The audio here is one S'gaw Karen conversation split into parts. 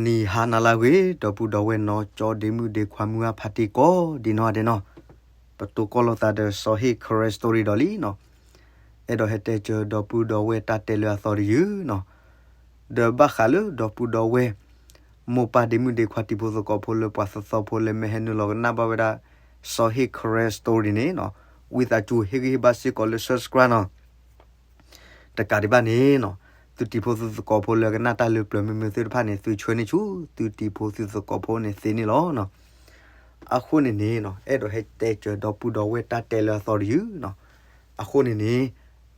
မုၢ်နံၤဟါနၤလၢအဂ့ၤ ဒီပုၢ်ဒီဝဲၢ်နီၢ်ကၠီဒ့မုၣ်ဒ့ခွါမုၢ်အါဖးတံၢ်ကိးဒံးနီၢ်ဒဲးနီၢ်, ပတိၢ်ကီၢ်လိာ်သးဒီးစီၤဟ့ၣ် Karen story ဒီးလံနီၢ်, အဲၣ်ဒိးဟဲတဲစၢၤဒီပုၢ်ဒီဝဲၢ်တၢ်တဲလၢအသီတယုၢ်နီၢ်, ဒီးဘၣ်ဃးလၢဒီပုၢ်ဒီဝဲၢ် မိၢ်ပၢ်ဒ့မုၣ်ဒ့ခွါတံၤဖိသကိးဖိလၢပှၤသီသီဖိလၢမ့ၢ်ဟဲနုာ်လီၤကနၣ်ဘၣ်ဝဲဒၣ် စီၤဟ့ၣ် Karen story န့ၣ်နီၢ်, ဝံသးစူၤဟ့ၣ်ဂံၢ်ဟ့ၣ်ဘါစ့ၢ်ကီးလၢ subscribe နီၢ် တကးဒံးဘၣ်န့ၣ်နီၢ်, သုတံၤဖိသုသကိးဖိလၢကနၣ်တၢ်လၢပျၢၤမုာ်မုာ်သ့ၣ်တဖၣ်န့ၣ် သုဆှၢန့ၢ်ဆူသုတံၤဖိသုသကိးဖိန့ၣ်သ့န့ၣ်လီၤနီၢ်. အဃိန့ၣ်န့ၣ်နီၢ်, အဲၣ်ဒိးဟဲတဲစၢၤဒီပုၢ်ဒီဝဲၢ်တၢ်တဲလၢအသီတယုၢ်နီၢ်, အဃိန့ၣ်န့ၣ်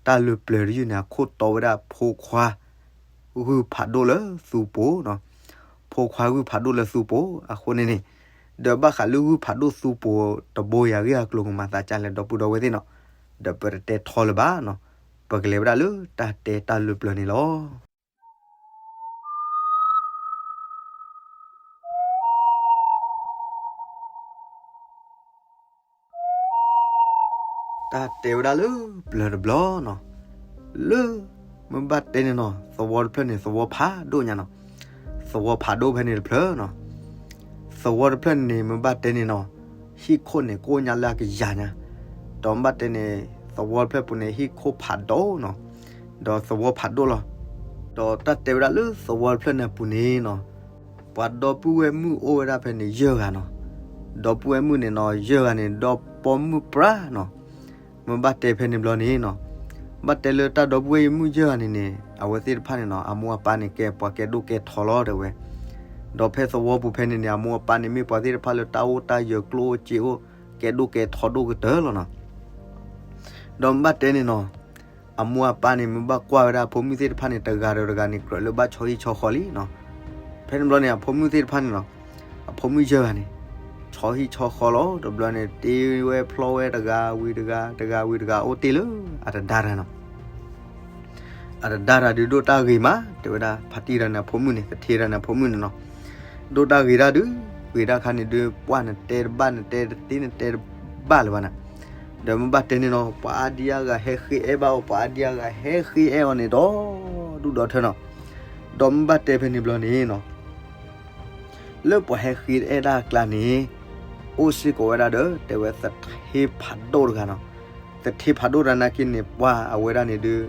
တၢ်လၢပျၢၤတယုၢ်န့ၣ် အခိၣ်တီဝဲဒၣ်ဖိခွါ ဂုၢ်ဖးဒိၣ်လၢသူပူၤနီၢ်, ဖိခွါဂုၢ်ဖးဒိၣ်လၢသူပူၤ အဃိန့ၣ်န့ၣ်, ဒီးဘၣ်ဃးလၢဂုၢ်ဖးဒိၣ်သူပူၤတဘိယၤဂ့ၢ်အကျိၤကမၤသးဒ်လဲၣ် ဒီပုၢ်ဒီဝဲၢ်သ့ၣ်နီၢ်, ဒီးပတတဲထီလၢၤဘၣ်နီၢ်, ပကလဲၤဝဲဒၣ်လၢတၢ်တဲတၢ်လၢပျၢၤန့ၣ်လီၤ. တၢ်တဲဝဲဒၣ်လၢပျၢၤတဘျီနီၢ်, လၢ မ့ၢ်ဘၣ်တဲန့ၣ်နီၢ်, သဝီတဖျၢၣ်န့ၣ် သဝီဖးဒိၣ်ညါနီၢ်, သဝီဖးဒိၣ်ဖဲန့ၣ်တဖျၢၣ်နီၢ်, သဝီတဖျၢၣ်န့ၣ် မ့ၢ်ဘၣ်တဲန့ၣ်နီၢ်, ဟံၣ်ခိၣ်န့ၣ် ကိၣ်ညါလၢအကယၤညါ, ဒီးမ့ၢ်ဘၣ်တဲန့ၣ် သဝီတဖျၢၣ်ပူၤန့ၣ် ဟံၣ်ခိၣ်ဖးဒိၣ်နီၢ်, ဒီးသဝီဖးဒိၣ်လီၤ. ဒီးတၢ်တဲဝဲဒၣ်လၢသဝီတဖျၢၣ်န့ၣ်အပူၤန့ၣ်နီၢ်, ပှၤဒီပုၢ်ဝဲၢ်မုၣ်အိၣ်ဝဲဒၣ်ဖဲန့ၣ်ယဲၢ်ဂၤနီၢ်, ဒီပုၢ်ဝဲၢ်မုၣ်န့ၣ်နီၢ် ယဲၢ်ဂၤန့ၣ် ဒီပုၢ်မုၣ်ပြၢနီၢ်, မ့ၢ်ဘၣ်တဲဖဲန့ၣ်ဘျီန့ၣ်နီၢ်, ဘၣ်တဲလၢတၢ်ဒီပုၢ်ဝဲၢ်မုၣ်ယဲၢ်ဂၤန့ၣ်န့ၣ် အဝဲသ့ၣ်တဖၣ်န့ၣ်နီၢ် အမိၢ်အပၢ်န့ၣ် ကဲပှၤကဲဒိၣ်ကဲထီလီၤတဲဝဲ, ဒီးဖဲသဝီပူၤဖဲန့ၣ်န့ၣ် အမိၢ်အပၢ်န့ၣ် မ့ၢ်ပှၤသ့ၣ်တဖၣ်လၢတၢ်အိၣ်တၢ်ယၢၤကျိၣ်အိၣ်စ့အိၣ် ကဲဒိၣ်ကဲထီဒိၣ်ကတၢၢ်လီၤနီၢ်. ဒီးမ့ၢ်ဘၣ်တဲန့ၣ်နီၢ်, အမိၢ်အပၢ်န့ၣ် မ့ၢ်ဘၣ်ကွၢ်ဝဲဒၣ်အဖိမုၣ်သ့ၣ်တဖၣ်န့ၣ် တဂၤဒီးတဂၤန့ၣ် ကြၢးလၢဘၣ်ဆီဟံၣ်ဆီဃီလံနီၢ်. ဖဲန့ၣ်ဘျီန့ၣ် အဖိမုၣ်သ့ၣ်တဖၣ်န့ၣ်နီၢ်, အဖိမုၣ်ယဲၢ်ဂၤန့ၣ် ဆီဟံၣ်ဆီဃီလီၤ. တဘျီန့ၣ် တ့ဝဲဖျီဝဲတဂၤဝံၤတဂၤ တဂၤဝံၤတဂၤ အိၣ်တ့ၢ်လၢအတဒါတဂၤနီၢ်, အတဒါတဂၤဒုးဒိၣ်တၢ်ဂ့ၤမး တဲဝဲဒၣ် ဖါတံၢ်တဂၤန့ၣ် အဖိမုၣ်န့ၣ် သထ့တဂၤန့ၣ် အဖိမုၣ်န့ၣ်နီၢ်, ဒိၣ်တၢ်ဂ့ၤတၢ်ဒုး ဂ့ၤတၢ်ခါန့ၣ်ဒုး ပှၢ်နတဲတဘၣ် နတဲတသ့ နတဲတဘၣ်လၢၤဘၣ်န့ၣ်, ဒီးမ့ၢ်ဘၣ်တဲန့ၣ်နီၢ် ပှၤအါဒံအါဂၤဟဲဃ့အဲၣ်ဘၣ်အီၤ ပှၤအါဒံအါဂၤဟဲဃ့အဲၣ်အီၤန့ၣ် ဒီဒူၣ်ဒီထၢနီၢ်. ဒီးမ့ၢ်ဘၣ်တဲဖဲန့ၣ်ဘျီန့ၣ်နီၢ် လၢပှၤဟဲဃ့အဲၣ်ဒၣ်အကျါန့ၣ် အိၣ်စ့ၢ်ကီးဝဲဒၣ်ဒီး တဲဝဲသထ့ဖးဒိၣ်တဂၤနီၢ်. သထ့ဖးဒိၣ်တဂၤနာ်က့န့ၣ် ပှၢ်အဝဲဒၣ်န့ၣ်ဒုး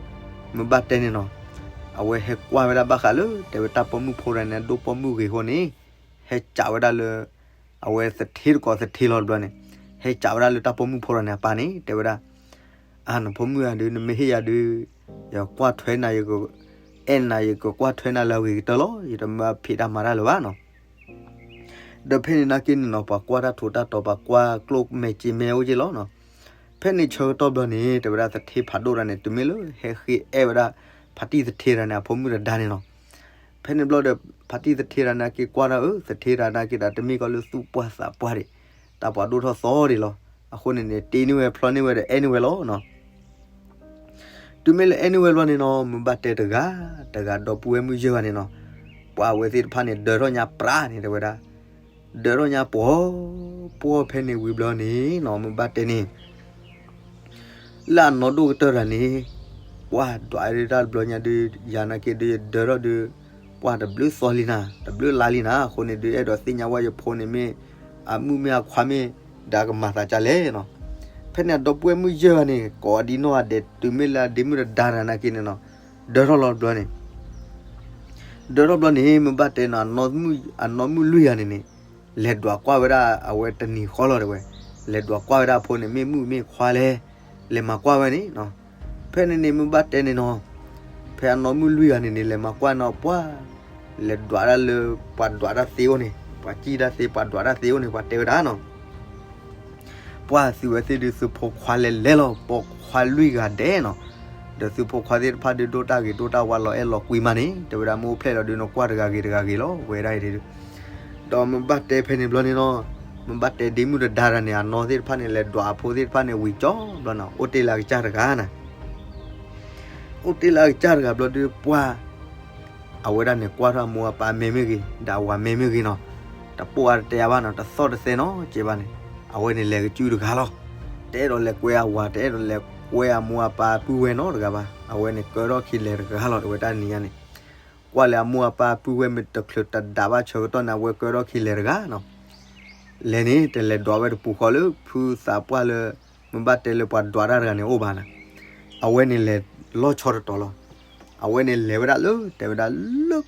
မ့ၢ်ဘၣ်တဲန့ၣ်နီၢ် အဝဲဟဲကွၢ်ဝဲဒၣ်ဘၣ်ဃးလၢ တဲဝဲတၢ်ပိာ်မုၣ်ဖိတဂၤန့ၣ် အဒိၣ်ပိာ်မုၣ်ဂ့ၤအဃိန့ၣ် ဟဲစးဝဲဒၣ်လၢ အဝဲသထ့တကိးသထ့လီၤတဘျီန့ၣ် ဟဲစးဝဲဒၣ်လၢတၢ်ပိာ်မုၣ်ဖိတဂၤန့ၣ်အပၢ်န့ၣ် တဲဝဲဒၣ် အၢ နဖိမုၣ်ဧၢဒုး နမ့ၢ်ဟ့ၣ်ယၤဒုး ယကွၢ်ထွဲနၤ ယကအဲၣ်နၤ ယကကွၢ်ထွဲနၤလၢအဂ့ၤကတၢၢ်လီၤ. ယတမၢဖံးတၢ်မၤတၢ်လၢၤဘၣ်နီၢ်. ဒီးဖဲန့ၣ်နာ်က့န့ၣ်နီၢ် ပှၤကွၢ်တၢ်ထူးတၢ်တီၤ ပှၤကွၢ်ကျိၣ်မဲာ်စ့မဲာ်အိၣ်က့လီၤနီၢ်. ဖဲန့ၣ်ဆၢကတီၢ်ဘျီန့ၣ် တဲဝဲဒၣ်သထ့ဖးဒိၣ်တဂၤန့ၣ် တုၤမ့ၢ်လၢဟဲဃ့အဲၣ်ဝဲဒၣ် ဖါတံၢ်သထ့တဂၤန့ၣ် အဖိမုၣ်တဒါန့ၣ်နီၢ်. ဖဲန့ၣ်ဘျီဒီး ဖါတံၢ်သထ့တဂၤနာ်က့ကွၢ်ဒၣ်အၢ သထ့တဂၤနာ်က့ဒီး တမ့ၢ်ကီးလၢသူၣ်ပှၢ်သးပှၢ်ဒံး တၢ်ပှၤဒိၣ်ထီၣ်သီဒံးလီၤ. အဃိန့ၣ်န့ၣ် တ့န့ၢ်ဝဲဖျီန့ၢ်ဝဲဒီးအဲၣ်န့ၢ်ဝဲလီၤနီၢ်. တုၤမ့ၢ်လၢအဲၣ်န့ၢ်ဝဲဘျီန့ၣ်နီၢ် မ့ၢ်ဘၣ်တဲတဂၤ တဂၤဒီပုၢ်ဝဲၢ်မုၣ်ယဲၢ်ဂၤန့ၣ်နီၢ် ပှၤအဝဲသ့ၣ်တဖၣ်န့ၣ် ဒၢထီၣ်ညါပြးန့ၣ် တဲဝဲဒၣ် ဒၢထီၣ်ညါပှီၤ ပှီၤဖဲန့ၣ်ဝံၤဘျီန့ၣ်နီၢ် မ့ၢ်ဘၣ်တဲန့ၣ် လၢအနီၢ်ဒိၣ်ကတၢၢ်တဂၤန့ၣ် ပှၢ်ဒွးဒၣ်တၢ်တဘျီညါဒုး ယၤနာ်က့ဒုး ယဒၢထီၣ်ဒုး ပှၢ်တဘျုးသီလံနၤ တဘျုးလါလံနၤ အဃိန့ၣ်ဒုး အဲၣ်ဒိးသ့ၣ်ညါဝဲယဖိန့ၣ်မ့ၢ် အမုၣ်မ့ၢ်အခွါမ့ၢ် ဒီးကမၤသးဒ်လဲၣ်နီၢ်. ဖဲန့ၣ်အဒီပုၢ်ဝဲၢ်မုၣ်ယဲၢ်ဂၤန့ၣ် ကိးဒံနီၢ်ဂၤဒဲး တုၤမ့ၢ်လၢအဒ့မုၣ်တဒါတဂၤနာ်က့န့ၣ်နီၢ် ဒၢထီၣ်လီၤတဘျီန့ၣ် ဒၢထီၣ်ဘျီန့ၣ် မ့ၢ်ဘၣ်တဲနီၢ် အနီၢ်မုၣ်လွံၢ်ဂၤန့ၣ်န့ၣ် လဲၤဒွးကွၢ်ဝဲဒၣ်အဝဲတနံၤဃီလီၤတဲဝဲ လဲၤဒွးကွၢ်ဝဲဒၣ်အဖိန့ၣ် မ့ၢ်မုၣ်မ့ၢ်ခွါလဲၣ် လဲၤမၤကွၢ်ဝဲန့ၣ်နီၢ်. ဖဲန့ၣ်န့ၣ် မ့ၢ်ဘၣ်တဲန့ၣ်နီၢ် ဖဲအနီၢ်မုၣ်လွံၢ်ဂၤန့ၣ်န့ၣ် လဲၤမၤကွၢ်နီၢ် ပှၢ် လဲၤဒွးဒၣ်လၢ ပှၤဒွးတၢ်သ့အိၣ်န့ၣ် ပှၤစံၣ်တၢ်သ့ ပှၤဒွးတၢ်သ့အိၣ်န့ၣ် ပှၤတဲဝဲဒၣ်နီၢ် ပှၢ်သုဝဲသ့ၣ်ဒုး သုဖိခွါလဲၤလဲၤလီၤ ပိာ်ခွါလွံၢ်ဂၤဒဲးနီၢ်. ဒီးသုဖိခွါသ့ၣ်တဖၣ်ဒုး ဒိၣ်တၢ်ဂ့ၤဒိၣ်တၢ်ဝါ လီၤအဲၣ်လီၤကွံမးန့ၣ် တဲဝဲဒၣ် မ့ၢ်အိၣ်ဖျဲၣ်လီၤဒုး နကွၢ်တဂၤဂ့ၤတဂၤဂ့ၤလီၤ ဝဲဒၣ်အံၤဒုး ဒီးမ့ၢ်ဘၣ်တဲဖဲန့ၣ်ဘျီန့ၣ်နီၢ် မ့ၢ်ဘၣ်တဲဒ့မုၣ်တဒါတဂၤန့ၣ် အနီၢ်သ့ၣ်တဖၣ်န့ၣ် လဲၤဒွးအဖိသ့ၣ်တဖၣ်န့ၣ် ဝံၤကၠီဘျီနီၢ် အိၣ်တ့ၢ်လၢအကစၢ်တဂၤနၤ အိၣ်တ့ၢ်လၢအကစၢ်တဂၤဘျီဒုး ပှၢ် အဝဲဒၣ်န့ၣ် ကွၢ်ထီၣ်အမိၢ်အပၢ်မဲာ်မ့ၢ်ဂ့ၤ ဒီးအဝၤမဲာ်မ့ၢ်ဂ့ၤနီၢ် တပိာ်အါတတဲအါဘၣ်နီၢ် တသီၣ်တသဲနီၢ်ကဲဘၣ်န့ၣ် အဝဲန့ၣ်လဲၤကစုတဂၤလီၤ. တအဲၣ်ဒိးလဲၤကွဲအဝၤ တအဲၣ်ဒိးလဲၤကွဲအမိၢ်အပၢ်ပုၢ်ဝဲၢ်နီတဂၤဘၣ် အဝဲန့ၣ်ကၢထီၣ်ခံလဲၤတဂၤလီၤ တဝဲတၢ်တနံၤညါန့ၣ် ကွၢ်လၢအမိၢ်အပၢ်ပုၢ်ဝဲၢ်မ့ၢ်တချုးတဒးဘၣ်ဆၢကတီၢ်န့ၣ် အဝဲကၢထီၣ်ခံလဲၤတဂၤနီၤ. လဲၤန့ၣ် တလဲၤဒွးဝဲတပူၤဃီလၢ ဖုသးပှၢ်လၢ မ့ၢ်ဘၣ်တဲလၢပှၤဒွးတၢ်တဂၤန့ၣ်အိၣ်ဘၣ်နီၤ. အဝဲန့ၣ်လဲၤလီၤဆီတတီၤလီၤ. အဝဲန့ၣ်လဲၤဝဲဒၣ်လၢ တဲဝဲဒၣ်လၢ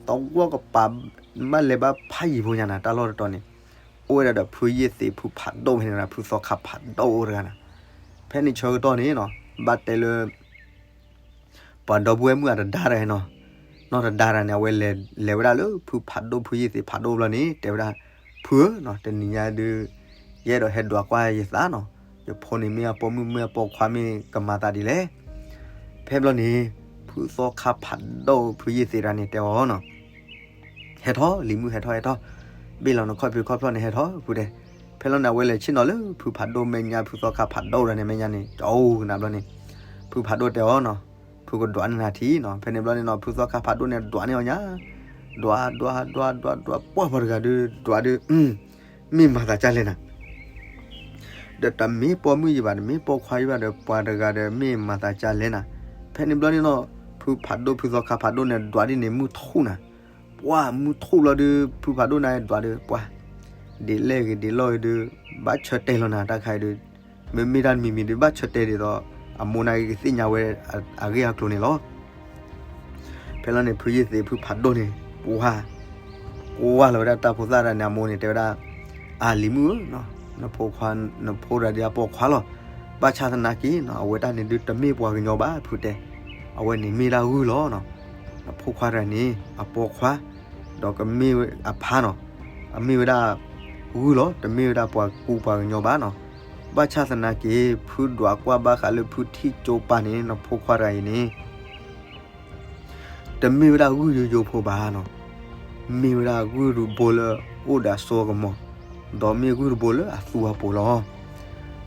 သဝီကပၤ မ့ၢ်လဲၤဘၣ်ဖးယံၤဖိညါနီၤ တၢ်လီၢ်တတီၤန့ၣ် အိၣ်ဝဲဒၣ်ဒီးဖုယ့ၢ်သ့း ဖုဖးဒိၣ်ဖဲန့ၣ် ဖုသီခါဖးဒိၣ်အိၣ်တဂၤနီၤ. ဖဲန့ၣ်ဆၢကတီၢ်န့ၣ်နီၤ ဘၣ်တဲလၢ ပှၤဒီပုၢ်ဝဲၢ်မုၣ်အတဒါတဂၤနီၤ, နီၢ်တဒါတဂၤန့ၣ် အဝဲလဲၤဝဲဒၣ်လၢ ဖုဖးဒိၣ် ဖုယ့ၢ်သ့းဖးဒိၣ်ဘျီန့ၣ် တဲဝဲဒၣ်, ဖုဧၢနီၤ တနံၤညါဒုး ယအဲၣ်ဒိးဟဲဒွးကွၢ်ယသးနီၤ, ယဖိန့ၣ်မ့ၢ်အပိာ်မုၣ် မ့ၢ်အပိာ်ခွါ မ့ၢ်ကမၤသးဒ်လဲၣ်. ဖဲဘျီန့ၣ် ဖုသီခါဖးဒိၣ် ဖုယ့ၢ်သ့းတဂၤန့ၣ် တဲအီၤနီၤ ဟဲထီၣ် လံၤမုၣ် ဟဲထီၣ် ဟဲထီၣ်, ဘ့ၣ်လီၤနခီၣ်ဖံးခီၣ်ဖျီၣ်န့ၣ် ဟဲထီၣ်ဖုတဲ. ဖဲလီၤန့ၣ် အဝဲလဲၤဆ့ၣ်နီၤလၢ ဖုဖးဒိၣ်မဲာ်ညါ ဖုသီခါဖးဒိၣ်တဂၤန့ၣ် မဲာ်ညါန့ၣ် ကၠီကနၤဘျီန့ၣ် ဖုဖးဒိၣ်တဲအီၤနီၤ, ဖုကဒွးန့ၢ်နၤထံနီၤ. ဖဲန့ၣ်ဘျီန့ၣ်နီၤ ဖုသီခါဖးဒိၣ်န့ၣ် ဒွးန့ၢ်အီၤညါ, ဒွး ဒွး ဒွး ဒွး ဒွး ပှၢ်ပှၤတဂၤဒီး ဒွးဒီး မ့ၢ်မၤသးကၢ်လဲၣ်နၤ ဒီးတမ့ၢ်ပိာ်မုၣ်ယံၤဘၣ် တမ့ၢ်ပိာ်ခွါယံၤဘၣ်ဒီး ပှၤတဂၤဒီး မ့ၢ်မၤသးကၢ်လဲၣ်နၤ. ဖဲန့ၣ်ဘျီန့ၣ်နီၤ ဖုဖးဒိၣ် ဖုသီခါဖးဒိၣ်န့ၣ် ဒွးဒ်န့ၣ် မုၢ်ထူၣ်နၤ, ပှၢ်မုၢ်ထူၣ်ဘျီဒီး ဖုဖးဒိၣ်န့ၣ် ဒွးဒီး ပှၢ် ဒ်လဲၣ်ဂ့ၤဒ်လဲၣ်ဂ့ၤဒီး ဘၣ်ဆၢတဲာ်လီၤနၤ တၢ်ခါအံၤဒီး မ့မ့ၢ်တၢ်တမံၤမံၤဒီး ဘၣ်ဆၢတဲာ်ဒ်သိး အမိၢ်န့ၣ်ကသ့ၣ်ညါဝဲ အဂ့ၢ်အကျိၤန့ၣ်လီၤ. ဖဲလီၤန့ၣ် ဖုယ့ၢ်သ့း ဖုဖးဒိၣ်န့ၣ် ပှၢ် ကွၢ်လီၤဝဲဒၣ်တၢ်ဖိသၣ်တဂၤန့ၣ် အမိၢ်န့ၣ် တဲဝဲဒၣ်, အါ လံၤမုၣ်ဧၢ, နဖိခွါ နဖိတဂၤဒီးအပိာ်ခွါလီၤ. ဘၣ်ဆၣ်သနာ်က့နီၤ အဝဲတၢ်န့ၣ်ဒုးတမ့ၢ်ပှၤကညီဘၣ် ဖုတဲ, အဝဲန့ၣ်မ့ၢ်ဒၣ်ဂုၢ်လီၤနီၤ. နဖိခွါတဂၤန့ၣ် အပိာ်ခွါ ဒီးကမ့ၢ်အဖါနီၤ, အမ့ၢ်ဝဲဒၣ်ဂုၢ်လီၤ တမ့ၢ်ဝဲဒၣ်ပှၤကူပှၤကညီဘၣ်နီၤ. ဘၣ်ဆၣ်သနာ်က့ ဖုဒွးကွၢ်ဘၣ်ဃးလၢဖုထံၣ်ကၠိပၤန့ၣ် နဖိခွါတဂၤအံၤန့ၣ် တမ့ၢ်ဝဲဒၣ်ဂုၢ်ယိယိဖိဘၣ်နီၤ, မ့ၢ်ဝဲဒၣ်ဂုၢ်တဘိလၢအိၣ်ဒီးအစိအကမီၤ, ဒီးမ့ၢ်ဂုၢ်တဘိလၢအသူအပူၤလီၤ.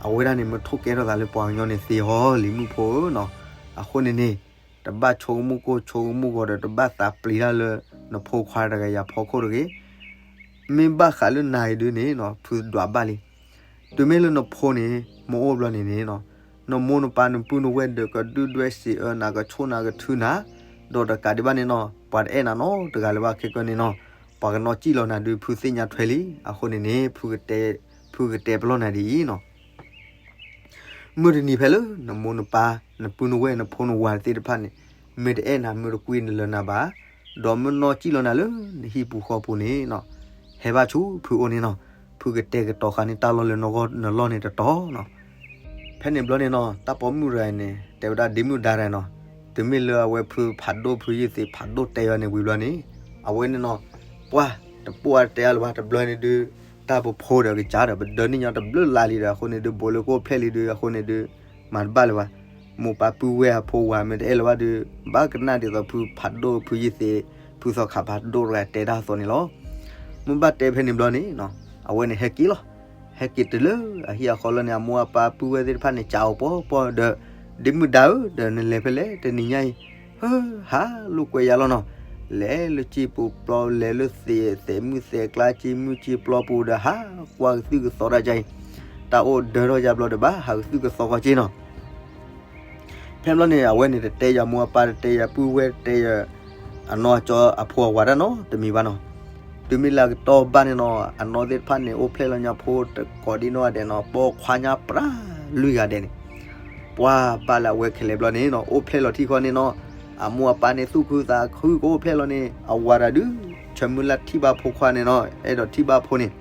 အဝဲဒၣ်န့ၣ် မ့ၢ်ထိၣ်ကဲထီၣ်သးလၢပှၤကညီန့ၣ်သ့အီၤ လံၤမုၣ်ဖိဧၢနီၤ. အဃိန့ၣ်န့ၣ် တဘၣ်ဆိကမိၣ်ကိၢ်ဆိကမိၣ်ဂီၤဒီး တဘၣ်သးပျံၤတၢ်လၢ နဖိခွါတဂၤအံၤအဖီခိၣ်တဂ့ၤ. မ့ၢ်ဘၣ်ဃးလၢနၤအံၤဒုးန့ၣ်နီၤ ဖုဒွးဘၣ်လံ. တုၤမ့ၢ်လၢနဖိန့ၣ် မ့ၢ်အိၣ်ဘျီန့ၣ်န့ၣ်နီၤ, နမိၢ်နပၢ်နပုၢ်နဝဲၢ်ဒီး ကဒုၣ်ဒွဲၣ်စံးအၢနၤ ကဆိၣ်နၤကထုနၤ, ဒီးတကးဒံးဘၣ်န့ၣ်နီၤ ပှၤတအဲၣ်နၤနီတဂၤလၢၤဘၣ်ခဲကနံၣ်နီၤ, ပှၤကနီၣ်စံၣ်လီၤနၤဒုး ဖုသ့ၣ်ညါထွဲလံ. အဃိန့ၣ်န့ၣ် ဖုကတဲပလီၢ်နၤဒ်အံၤနီၤ. မုၢ်တနံၤဖဲလၢ နမိၢ်နပၢ် နပုၢ်နဝဲၢ် နဖိနဝၤသ့ၣ်တဖၣ်န့ၣ် မ့ၢ်တအဲၣ်နၤ မ့ၢ်တကွံနလၢနၤဘၣ်, ဒီးမ့ၢ်နီၣ်စံၣ်လီၤနၤလၢ နဟံၣ်ပူၤဃီပူၤန့ၣ်နီၤ, ဟဲဘၣ်ဆူဖုအိၣ်န့ၣ်နီၤ, ဖုကတဲာ်ကတီၤဃာ်န့ၢ်တၢ်လီၢ်လၢနဂီၢ်နလီၢ်န့ၣ်တတီၤနီၤ. ဖဲန့ၣ်ဘျီန့ၣ်နီၤ တၢ်ပိာ်မုၣ်တဂၤန့ၣ် တဲဝဲဒၣ်ဒ့မုၣ်ဒါတဂၤနီၤ, တုၤမ့ၢ်လၢအဝဲဖုဖးဒိၣ် ဖုယ့ၢ်သ့းဖးဒိၣ်တဲအီၤန့ၣ်ဝံၤဘျီန့ၣ�်, အဝဲန့ၣ်နီၤ ပှၢ်တပိၢ်အတဲအါလၢၤဘၣ် တဘျီန့ၣ်ဒုး တၢ်ပဖိဒီးကစၢ်ဒီး ပဒၢန့ၢ်ညီတဘျုးလါလံဒီး အဃိန့ၣ်ဒုး ဘူးလၢကအိၣ်ဖျဲၣ်လံဒုး အဃိန့ၣ်ဒုး မၤတဘၣ်လၢၤဘၣ်. မိၢ်ပၢ်ပုၢ်ဝဲၢ်အဖိဝၤမ့ၢ်တအဲၣ်လၢၤဘၣ်ဒုး ဘၣ်ကနၣ်ဒ်သိးဖုဖးဒိၣ် ဖုယ့ၢ်သ့း ဖုသီခါဖးဒိၣ်တဂၤတဲတၢ်အသိးန့ၣ်လီၤ. မ့ၢ်ဘၣ်တဲဖဲန့ၣ်ဘျီန့ၣ်နီၤ အဝဲန့ၣ်ဟဲက့ၤလီၤ. ဟဲက့ၤတုၤလၢအဟံၣ်အဃီလီၤန့ၣ် အမိၢ်အပၢ်ပုၢ်ဝဲၢ်သ့ၣ်တဖၣ်န့ၣ် ကးအီၤပီပီဒီး ဒ့မုၣ်ဒါဧၢ ဒီးနလဲၤဖဲလဲၣ် တနံၤညါအံၤ ဟၢ ဟးလိာ်ကွဲယၤလီၤနီၤ, လဲၤလၢစ့ပူၤပျီ လဲၤလၢသဲး သဲးမုၢ်သဲးကျါ စ့မုၢ်စ့ပျီပူၤဒီး ဟးကွၢ်ကသုၣ်ကသီတၢ်ကါအံၤ, တၢ်အိၣ်ဒၢထီၣ်ယၤဘျီဒီး ဘၣ်ဟးကသုၣ်ကသီကီက့နီၤ. ဖဲဘျီန့ၣ် အဝဲန့ၣ်တတဲယၤမိၢ်အပၢ် တတဲယၤပုၢ်ဝဲၢ် တတဲယၤ အနီၢ်အကၠီအဖိအဝၤတၢ်နီတမံၤဘၣ်နီၤ. တုၤမ့ၢ်လၢအကတီၢ်ဘၣ်န့ၣ်နီၤ အနီၢ်သ့ၣ်တဖၣ်န့ၣ် အိၣ်ဖျဲၣ်လီၤညါဖိတကိးဒံနီၢ်ဂၤဒဲးနီၤ ပိာ်ခွါညါပြၢ်လွံၢ်ဂၤဒဲးန့ၣ် ပှၢ်ဘၣ်လၢအဝဲခဲလၢာ်ဘျီန့ၣ်နီၤ အိၣ်ဖျဲၣ်လီၤထံၣ်ဃီန့ၣ်နီၤ အမိၢ်အပၢ်န့ၣ် သူၣ်ခုသးခု ကအိၣ်ဖျဲၣ်လီၤန့ၣ် အဝၤတၢ်ဒုး ဆၢမုၢ်လၢ်ထံၣ်ဘၣ်ဖိခွါန့ၣ်နီၤ အဲၣ်ဒိးထံၣ်ဘၣ်ဖိန့ၣ်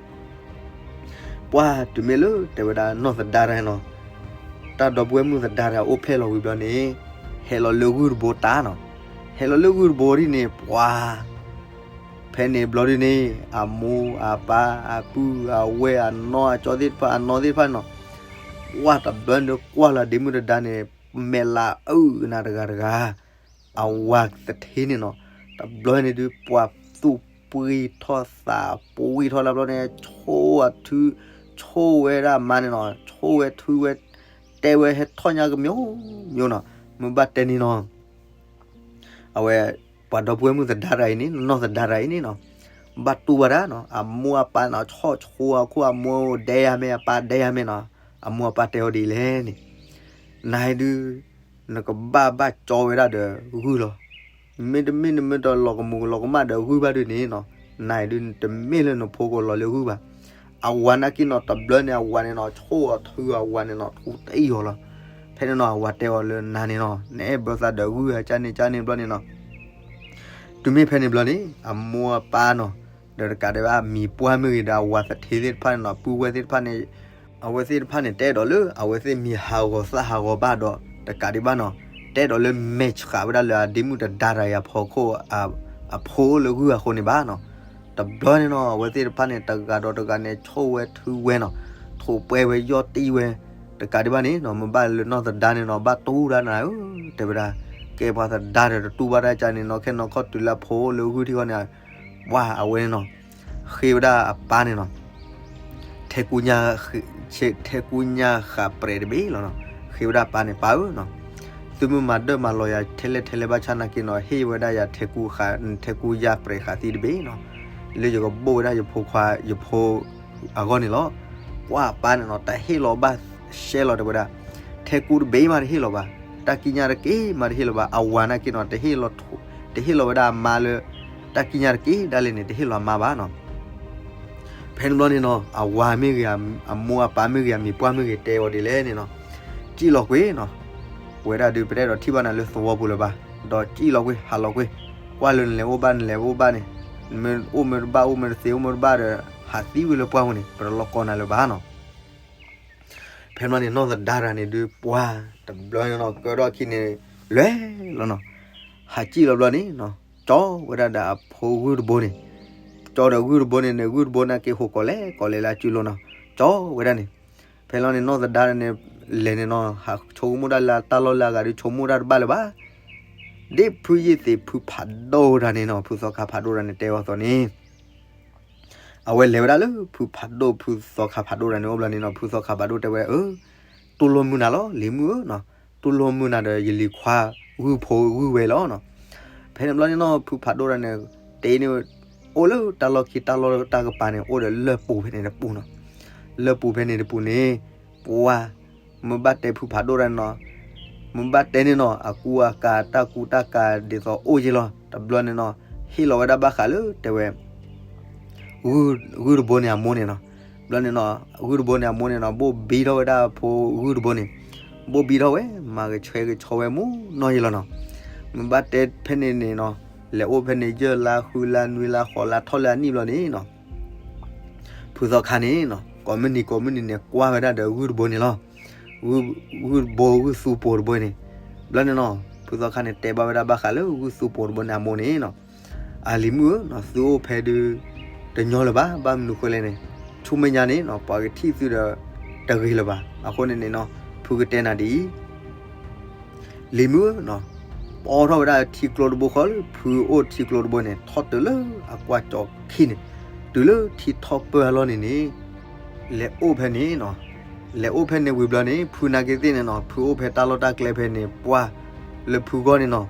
ပှၢ်တုၤမ့ၢ်လၢတဲဝဲဒၣ်နီၢ်သဒါတဂၤနီၤ တၢ်ဒီပုၢ်ဝဲၢ်မုၣ်သဒါတဂၤအိၣ်ဖျဲၣ်လီၤဝံၤဘျီန့ၣ် ဟဲလီၤလၢဂုၢ်တဘိတၢ်နီၤ ဟဲလီၤလၢဂုၢ်တဘိဒ်န့ၣ် ပှၢ် ဖဲန့ၣ်ဘျီဒ်န့ၣ် အမိၢ်အပၢ် အပုၢ်အဝဲၢ် အနီၢ်အကၠီသ့ၣ်တဖၣ် အနီၢ်သ့ၣ်တဖၣ်နီၤ ပှၢ်တဘျီန့ၣ်ကွၢ်လၢဒ့မုၣ်သဒါန့ၣ် မဲာ်လၤအုၣ်ကနၤတဂၤတဂၤ အဝၤသထ့န့ၣ်နီၤ တဘျီန့ၣ်ဒုး ပှၢ်သူၣ်ပှံၢ်ထီၣ်သးပှံၢ်ထီၣ်လၢဘျီန့ၣ် ဆိၣ်အထု ဆိၣ်ဝဲဒၣ်မါန့ၣ်နီၤ ဆိၣ်ဝဲထုဝဲ တဲဝဲဟဲထီၣ်ညါကမျိုးမျိုးနီၤ မ့ၢ်ဘၣ်တဲန့ၣ်နီၤ အဝဲ ပှၤဒီပုၢ်ဝဲၢ်မုၣ်သဒါတဂၤအံၤန့ၣ် နီၢ်သဒါတဂၤအံၤန့ၣ်နီၤ ဘၣ်တူၢ်ဝဲဒၣ်နီၤ အမိၢ်အပၢ်နီၤ ဆီၣ်ဆိအခိၣ် အမိၢ်ဒဲယၤမ့ၢ် အပၢ်ဒဲယၤမ့ၢ်နီၤ အမိၢ်အပၢ်တဲအီၤဒ်လဲၣ်န့ၣ် နၤဒုး နကဘၣ်ဘၣ်ကၠီဝဲဒၣ်ဒီးဂုၢ်လီၤ မ့တမ့ၢ်နမ့ၢ်တလီၤကမူးလီၤကမၣ်ဒီးဂုၢ်ဘၣ်ဒုန့ၣ်နီၤ, နၤအံၤဒုတမ့ၢ်လၢနဖိကလီၤလၢဂုၢ်ဘၣ်. အဝၤနာ်က့နီၤ တဘျီန့ၣ်အဝၤန့ၣ်နီၤ ဆိၣ်အီၤထုအီၤအဝၤန့ၣ်နီၤ ထူတအံၣ်အီၤလီၤ. ဖဲန့ၣ်နီၤ အဝၤတဲအီၤလၢနၤန့ၣ်နီၤ နအဲၣ်ဘၢသးဒီးဂုၢ်ဧါ ကန့ၣ်ကန့ၣ်ဘျီန့ၣ်နီၤ တုၤမ့ၢ်ဖဲန့ၣ်ဘျီန့ၣ် အမိၢ်အပၢ်နီၤ, ဒီးတကးဒံးဘၣ် မံၤပှၢ်မ့ၢ်ဂ့ၤဒီး အဝၤသထ့သ့ၣ်တဖၣ်န့ၣ်နီၤ ပုၢ်ဝဲၢ်သ့ၣ်တဖၣ်န့ၣ်, အဝဲသ့ၣ်တဖၣ်န့ၣ် တအဲၣ်ဒိးလၢ အဝဲသ့ၣ်မံၤဟးဂီၤသၣ်ဟးဂီၤဘၣ်ဒီး တကးဒံးဘၣ်နီၤ, တအဲၣ်ဒိးလၢမဲာ်ဆှးဝဲဒၣ်လၢ အဒ့မုၣ်တဒါတၢ်အံၤအဖီခိၣ် အဖိလၢဂုၢ်အဃိန့ၣ်ဘၣ်နီၤ. တဘျီန့ၣ်နီၤ အဝဲသ့ၣ်တဖၣ်န့ၣ် တဂၤဒီးတဂၤန့ၣ် ဆိၣ်ဝဲထုဝဲနီၤ, ထိးပှဲၤဝဲယီၢ်တံၢ်ဝဲ, တကးဒံးဘၣ်န့ၣ်နီၤ မ့ၢ်ဘၣ်လၢနီၢ်သဒါန့ၣ်နီၤ ဘၣ်တူၢ်ဒၣ်နၤဧၢ, တဲဝဲဒၣ်, ကဲပှၤသဒါဒီးတတူၢ်ဘၣ်တၢ်ကန့ၣ်နီၤ ခဲနီၤခီတုၤလၢအဖိအိၣ်လၢဂုၢ်ထံၣ်ဃီန့ၣ်, ပှၢ်အဝဲန့ၣ်နီၤ, ဃ့ဝဲဒၣ်အပၢ်န့ၣ်နီၤ ထဲကူညါ, ထဲကူညါဃးပြဲးတဘ့ၣ်လီၤနီၤ, ဃ့ဝဲဒၣ်ပၢ်န့ၣ် ပၢ်ဧၢနီၤ, သုမ့ၢ်မၤဒၢၣ်မၤလီၤယၤထဲလဲၣ်ထဲလဲၣ်ဘၣ်ဆၣ်နာ်က့နီၤ ဟ့ၣ်ဝဲဒၣ်ယၤ ထဲကူညါပြဲးဃးသံတဘ့ၣ်နီၤ, လၢယကဘိၣ်ဝဲဒၣ်ယဖိခွါယဖိအဂီၢ်န့ၣ်လီၤ. ပှၢ်အပၢ်န့ၣ်နီၤ တဟ့ၣ်လီၤဘၣ်ရှဲလီၤတဲဝဲဒၣ်, ထဲကူတဘ့ၣ်မးတဟ့ၣ်လီၤဘၣ်, တၢ်ကံးညာ်တက့ၢ်မးတဟ့ၣ်လီၤဘၣ်, အဝၤနာ်က့နီၤ တဟ့ၣ်လီၤဝဲဒၣ်အမါလၢ တၢ်ကံးညာ်တက့ၢ်ဒၣ်လဲာ်န့ၣ် တဟ့ၣ်လီၤအမါဘၣ်နီၤ. ဖဲန့ၣ်ဘျီန့ၣ်နီၤ အဝၤမ့ၢ်ဂ့ၤ အမိၢ်အပၢ်မ့ၢ်ဂ့ၤ အမံၤပှၢ်မ့ၢ်ဂ့ၤ တဲအီၤဒ်လဲၣ်န့ၣ်နီၤ, စံၣ်လီၤကွံာ်နီၤ, ဝဲဒၣ်ဒုးပတအဲၣ်ဒိးထံၣ်ဘၣ်နၤလၢသဝီပူၤလၢၤဘၣ်, ဒီးစံၣ်လီၤကွံာ် ဟးလီၤကွံာ်, ကွၢ်လၢနလဲၤအိၣ်ဘၣ်နလဲၤအိၣ်ဘၣ်န့ၣ်, နမ့ၢ်အိၣ်မ့ၢ်တဘၣ်အိၣ်မ့ၢ်တသ့အိၣ်မ့ၢ်တဘၣ်ဒီး ဟးသံဝံၤလၢပှၢ်ပူၤန့ၣ် ပတလီၢ်ကီနၤလၢၤဘၣ်နီၤ. ဖဲန့ၣ်ဘျီန့ၣ် နီၢ်သဒါတဂၤန့ၣ်ဒုး ပှၢ်တဘျီန့ၣ်နီၤ ကၢထီၣ်ခံန့ၣ် လဲၤလီၤနီၤ, ဟးစံၣ်လီၤဘျီန့ၣ်နီၤ ကၠီဝဲဒၣ်ဒီးအဖိဂုၢ်တဘိန့ၣ်, ကၠီဒီးဂုၢ်တဘိန့ၣ်န့ၣ် ဂုၢ်တဘိန့ၣ်က့ၤဟိးကိးလဲၣ်ကိးလဲၣ်လၢအစုလိၤနီၤ, ကၠီဝဲဒၣ်န့ၣ်. ဖဲလီၤန့ၣ် နီၢ်သဒါန့ၣ် လဲၤန့ၣ်နီၤ ဟးဆိကမိၣ်တၢ်လၢတၢ်လီၢ်လၢအဂၤဒုး ဆိကမိၣ်တၢ်တဘၣ်လၢၤဘၣ်. ဒ်ဖုယ့ၢ်သ့းဖုဖးဒိၣ်တဂၤန့ၣ်နီၤ ဖုသီခါဖးဒိၣ်တဂၤန့ၣ် တဲအီၤအသိးန့ၣ် အဝဲလဲၤဝဲဒၣ်လၢဖုဖးဒိၣ် ဖုသီခါဖးဒိၣ်တဂၤန့ၣ်အိၣ်ဘျီန့ၣ်နီၤ ဖုသီခါဖးဒိၣ်တဲဝဲ အၢ တူၢ်လိာ်မုာ်နၤလီၤ လံၤမုၣ်ဧၢနီၤ, တူၢ်လိာ်မုာ်နၤဒီးယလံၤခွါဂုၢ်ဖိဂုၢ်ဝဲလီၤနီၤ. ဖဲန့ၣ်ဘျီန့ၣ်နီၤ ဖုဖးဒိၣ်တဂၤန့ၣ် တဲန့ၣ် အိၣ်လၢတၢ်လီၢ်ခံတၢ်လီၢ်တၢ်ကပၤန့ၣ် အိၣ်ဒီးလၢၢ်ပူၤဖဲန့ၣ်တပူၤနီၤ, လၢၢ်ပူၤဖဲန့ၣ်တပူၤန့ၣ် ပှၤ မ့ၢ်ဘၣ်တဲဖုဖးဒိၣ်တဂၤန့ၣ်နီၤ, မ့ၢ်ဘၣ်တဲန့ၣ်နီၤ အကူအကၤတၢ်ကူတၢ်ကၤဒ်သိးအိၣ်က့လီၤ. တဘျီန့ၣ်နီၤ ဟ့ၣ်လီၤဝဲဒၣ်ဘၣ်ဃးလၢတဲဝဲ ဂုၢ်တဘိန့ၣ်အမိၢ်န့ၣ်နီၤ. ဘျီန့ၣ်နီၤ ဂုၢ်တဘိန့ၣ်အမိၢ်န့ၣ်နီၤ ဘိၣ်ဘံထီၣ်ဝဲဒၣ်ဖိဂုၢ်တဘိန့ၣ်, ဘိၣ်ဘံထီၣ်ဝဲ မၤကဆှဲကဆှီဝဲမူနီၢ်ယံၤလီၤနီၤ. မ့ၢ်ဘၣ်တဲဖဲန့ၣ်န့ၣ်နီၤ လဲၤအိၣ်ဖဲန့ၣ် ယဲၢ်လါ ဃုလါ နွံလါ ဃိးလါ ထီၣ်လၢအနံၣ်ဘျီန့ၣ်နီၤ ဖုသီခါန့ၣ်နီၤ ကိးမုၢ်နံၤကိးမုၢ်နံၤန့ၣ် ကွၢ်ဝဲဒၣ်ဒီးဂုၢ်တဘိန့ၣ်လီၤ. ဂုၢ်တဘိ ဂုၢ်သူပိၤတဘိန့ၣ်, ဘျီန့ၣ်နီၤ ဖုသီခါန့ၣ် တဲဘၣ်ဝဲဒၣ်ဘၣ်ဃးလၢဂုၢ်သူပိၤတဘိန့ၣ်အမိၢ်န့ၣ်နီၤ, အလံၤမုၣ်ဧၢနီၤ သုအိၣ်ဖဲဒုး တညီလၢၤဘၣ်, ဘၣ်မနုၤဃိလဲၣ်န့ၣ် ဆူမဲာ်ညါန့ၣ်နီၤ ပှၤကထံၣ်သုဒီး တဂ့ၤလၢၤဘၣ်. အဃိန့ၣ်န့ၣ်နီၤ ဖုကတဲနၤဒ်အံၤ လံၤမုၣ်ဧၢနီၤ, ပီထီၣ်ဝဲဒၣ်ထံကျိတဘိဃီလၢ ဖုအိၣ်ထံကျိတဘိန့ၣ် ထီၣ်တုၤလၢအကွၢ်ကၠီခံန့ၣ်, တုၤလၢထံထီၣ်ပၢၢ်အလီၢ်န့ၣ်န့ၣ်, လဲၤအိၣ်ဖဲန့ၣ်နီၤ, လဲၤအိၣ်ဖဲန့ၣ်ဝံၤဘျီန့ၣ် ဖုနာ်က့သ့ၣ်န့ၣ်နီၤ ဖုအိၣ်ဖဲတၢ်လီၢ်တၢ်ကျဲဖဲန့ၣ် ပှၢ်လၢဖုဂီၢ်န့ၣ်နီၤ,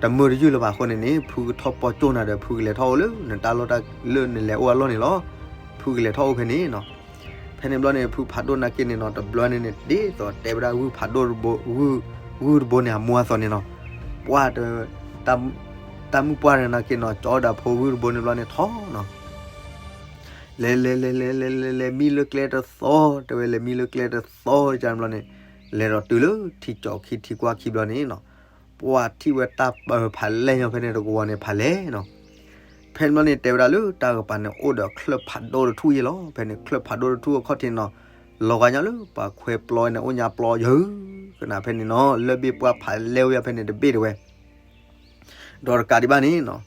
တမုာ်တယုၢ်လၢၤဘၣ်အဃိန့ၣ်န့ၣ် ဖုကထီၣ်ပီကၠိၣ်နၤဒီး ဖုကလဲၤထီၣ်အိၣ်လၢနတၢ်လီၢ်တၢ်လၢနလဲၤအိၣ်အလီၢ်န့ၣ်လီၤ. ဖုကလဲၤထီၣ်အိၣ်ဖဲန့ၣ်နီၤ ဖဲန့ၣ်ဘျီန့ၣ် ဖုဖးဒိၣ်နာ်က့န့ၣ်နီၤ တဘျီန့ၣ်န့ၣ် ဒ်သိးတဲဝဲဒၣ်ဂုၢ်ဖးဒိၣ်တဘိ ဂုၢ်တဘိန့ၣ်အမိၢ်အသိးန့ၣ်နီၤ, ပှၢ်တ တၢ်မုၣ်ပှၢ်န့ၣ်နာ်က့နီၤ ကၠီဒီးဖိဂုၢ်တဘိန့ၣ်ဘျီန့ၣ်ထီၣ်နီၤ, လဲၤလဲၤလဲၤလဲၤလဲၤလဲၤလဲၤမံလၢကျဲတသီ တဲဝဲလဲၤမံလၢကျဲတသီန့ၣ်ဘျီန့ၣ်, လဲၤဒီးတုၤလၢထံကၠီခံထံကွၢ်ခံဘျီန့ၣ်နီၤ, ပှၢ်ထံၣ်ဝဲတၢ်ပၢၤဖးလဲၢ်ညီဖဲန့ၣ်တကဝီၤန့ၣ်ဖးလဲၢ်နီၤ ဖဲန့ၣ်ဘျီန့ၣ် တဲဝဲဒၣ်လၢတၢ်ကပၤန့ၣ် အိၣ်ဒီးချၢၣ်ဖးဒိၣ်တထူၣ်ယဲလီၤ. ဖဲန့ၣ် ချၢၣ်ဖးဒိၣ်တထူၣ်အခီၣ်ထံးနီၤ လီၤဂာ်ညါလၢပှၤခွဲပျီန့ၣ် အိၣ်ညါပျီယၢၤကနၣ်ဖဲန့ၣ်နီၤ လၢၢ်ဘ့ၣ်ပှၢ်ဖးလဲၢ်ဝဲဖဲန့ၣ်တဘ့ၣ်တဝဲ ဒီးတကးဒံးဘၣ်န့ၣ်နီၤ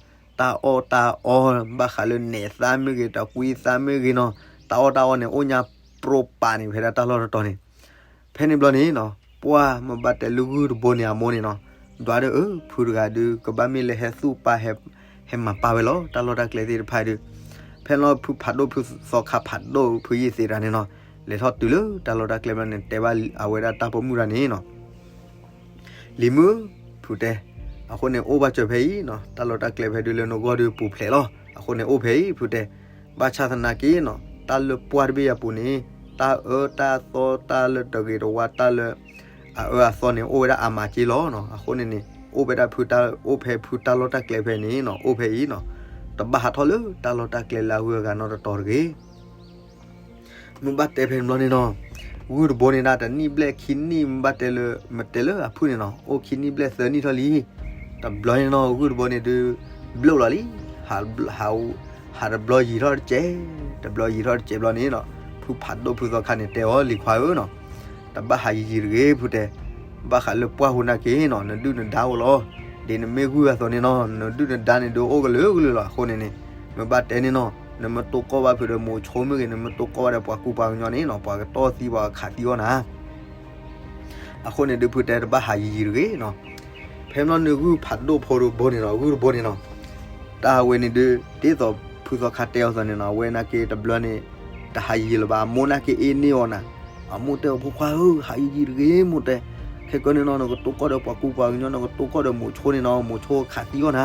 တၢ်အီၣ်တၢ်အီ ဘၣ်ဃးလၢနဲၣ်သၣ်မ့ၢ်ဂ့ၤ တၢ်ကွံသၣ်မ့ၢ်ဂ့ၤနီၤ တၢ်အီၣ်တၢ်အီန့ၣ် အိၣ်ညါပြိပာ်န့ၣ် ဖဲဒၣ်တၢ်လီၢ်တတီၤန့ၣ် ဖဲန့ၣ်ဘျီန့ၣ်နီၤ ပှၢ်မ့ၢ်ဘၣ်တဲလၢဂုၢ်တဘိန့ၣ်အမိၢ်န့ၣ်နီၤ ဒွးဒီးအၢ ဖုတဂၤဒုး ကဘၣ်မ့ၢ်လၢဟဲသူၣ်ပာ် ဟဲမၤပာ်ဝဲလီၤ တၢ်လီၢ်တၢ်ကျဲသ့ၣ်တဖၣ်ဒုး ဖဲလီၤဖုဖးဒိၣ်ဖုသီခါဖးဒိၣ်ဖုယ့ၢ်သ့းတဂၤန့ၣ်နီၤ လဲၤထီၣ်တုၤလၢတၢ်လီၢ်တၢ်ကျဲဘျီန့ၣ် တဲဘၣ်အဝဲဒၣ်တၢ်ပိာ်မုၣ်တဂၤန့ၣ်နီၤ လံၤမုၣ် ဖုတဲ, အဃိန့ၣ်အိၣ်ဘၣ်စၢၤဖဲအံၤနီၤ တၢ်လီၢ်တၢ်ကျဲဖဲဒုးလၢနဂီၢ်ဒုးပူၤဖျဲးလီၤ အဃိန့ၣ်အိၣ်ဖဲအံၤ ဖုတဲ, ဘၣ်ဆၣ်သနာ်က့နီၤ တၢ်လၢပှၢ်တဘ့ၣ်အပူၤန့ၣ် တၢ်အၢတၢ်သီတၢ်လၢတဂ့ၤတဝါတၢ်လၢ အအၢအသီန့ၣ် အိၣ်ဝဲဒၣ်အါမးက့လီၤနီၤ အဃိန့ၣ်န့ၣ် အိၣ်ဖဲဒၣ်ဖုတၢ် အိၣ်ဖဲဖုတၢ်လီၢ်တၢ်ကျဲဖဲန့ၣ်နီၤ အိၣ်ဖဲအံၤနီၤ, တဘၣ်ဟးထီၣ်လၢတၢ်လီၢ်တၢ်ကျဲလၢအဂုၤအဂၤနီတတီၤတဂ့ၤ. မ့ၢ်ဘၣ်တဲဖဲန့ၣ်ဘျီန့ၣ်နီၤ, ဂုၢ်တဘိန့ၣ်ဒၣ်တနံၣ်ဘျဲၣ်ခံနံၣ် မ့ၢ်ဘၣ်တဲလၢ မ့ၢ်တဲလၢအဖုၣ်န့ၣ်နီၤ အိၣ်ခံနံၣ်ဘျဲၣ်သၢနံၣ်ထီၣ်လံ. တဘျီန့ၣ်နီၤ ဂုၢ်တဘိန့ၣ်ဒုး ဘျိၣ်လီၤလံ. ဟး ဟးတဘျီယံၤထီၣ်တစဲး, တဘျီယံၤထီၣ်တစဲးဘျီန့ၣ်နီၤ, ဖုဖးဒိၣ်ဖုသီခါန့ၣ်တဲအီၤ လံၤခွါဧၢနီၤ, တဘၣ်ဟးယံၤယံၤတဂ့ၤဖုတဲ, ဘၣ်ဃးလၢပှၢ်ဟူးနာ်က့နီၤ နဒုၣ်နဒါအိၣ်လီၤ. ဒ်နမ့ၢ်ဂုၢ်အသိးန့ၣ်နီၤ နဒုၣ်နဒါန့ၣ်ဒုးအိၣ်ကလုာ်ကလုာ်လီၤ. အဃိန့ၣ်န့ၣ် မ့ၢ်ဘၣ်တဲန့ၣ်နီၤ နမ့ၢ်တိၢ်ကီၢ်ဘၣ်ဖုဒီးမိၤဆိမ့ၢ်ဂ့ၤ နမ့ၢ်တိၢ်ကီၢ်ဘၣ်ဒီးပှၤကူပှၤကညီန့ၣ်နီၤ ပှၤကတီၢ်သံပှၤကခးသံအီၤနၤ. အဃိန့ၣ်ဒုးဖုတဲတဘၣ်ဟးယံၤယံၤတဂ့ၤနီၤ. ဖဲမ့ၢ်န့ၣ်ဂုၢ်ဖးဒိၣ်ဖိတဘိန့ၣ်နီၤ ဂုၢ်တဘိန့ၣ်နီၤ, တၢ်ဝဲန့ၣ်ဒုး ဒ်သိးဖုသီခါတဲအီၤသိးန့ၣ်နီၤ အဝဲနာ်က့တဘျီန့ၣ် တဟးယံၤလၢၤဘၣ် အမိၢ်နာ်က့အ့ၣ်န့ၢ်အီၤနၤ. အမိၢ်တဲအီၤ ဖိခွါဧၢ ဟးယံၤယံၤတဂ့ၤ မိၢ်တဲ, ခဲကနံၣ်နီၤ နကတိၢ်ကီၢ်ဒီးပှၤကူပှၤကညီ နကတိၢ်ကီၢ်ဒီးမိၤဆိန့ၣ်နီၤ မိၤဆိခးသံအီၤနၤ.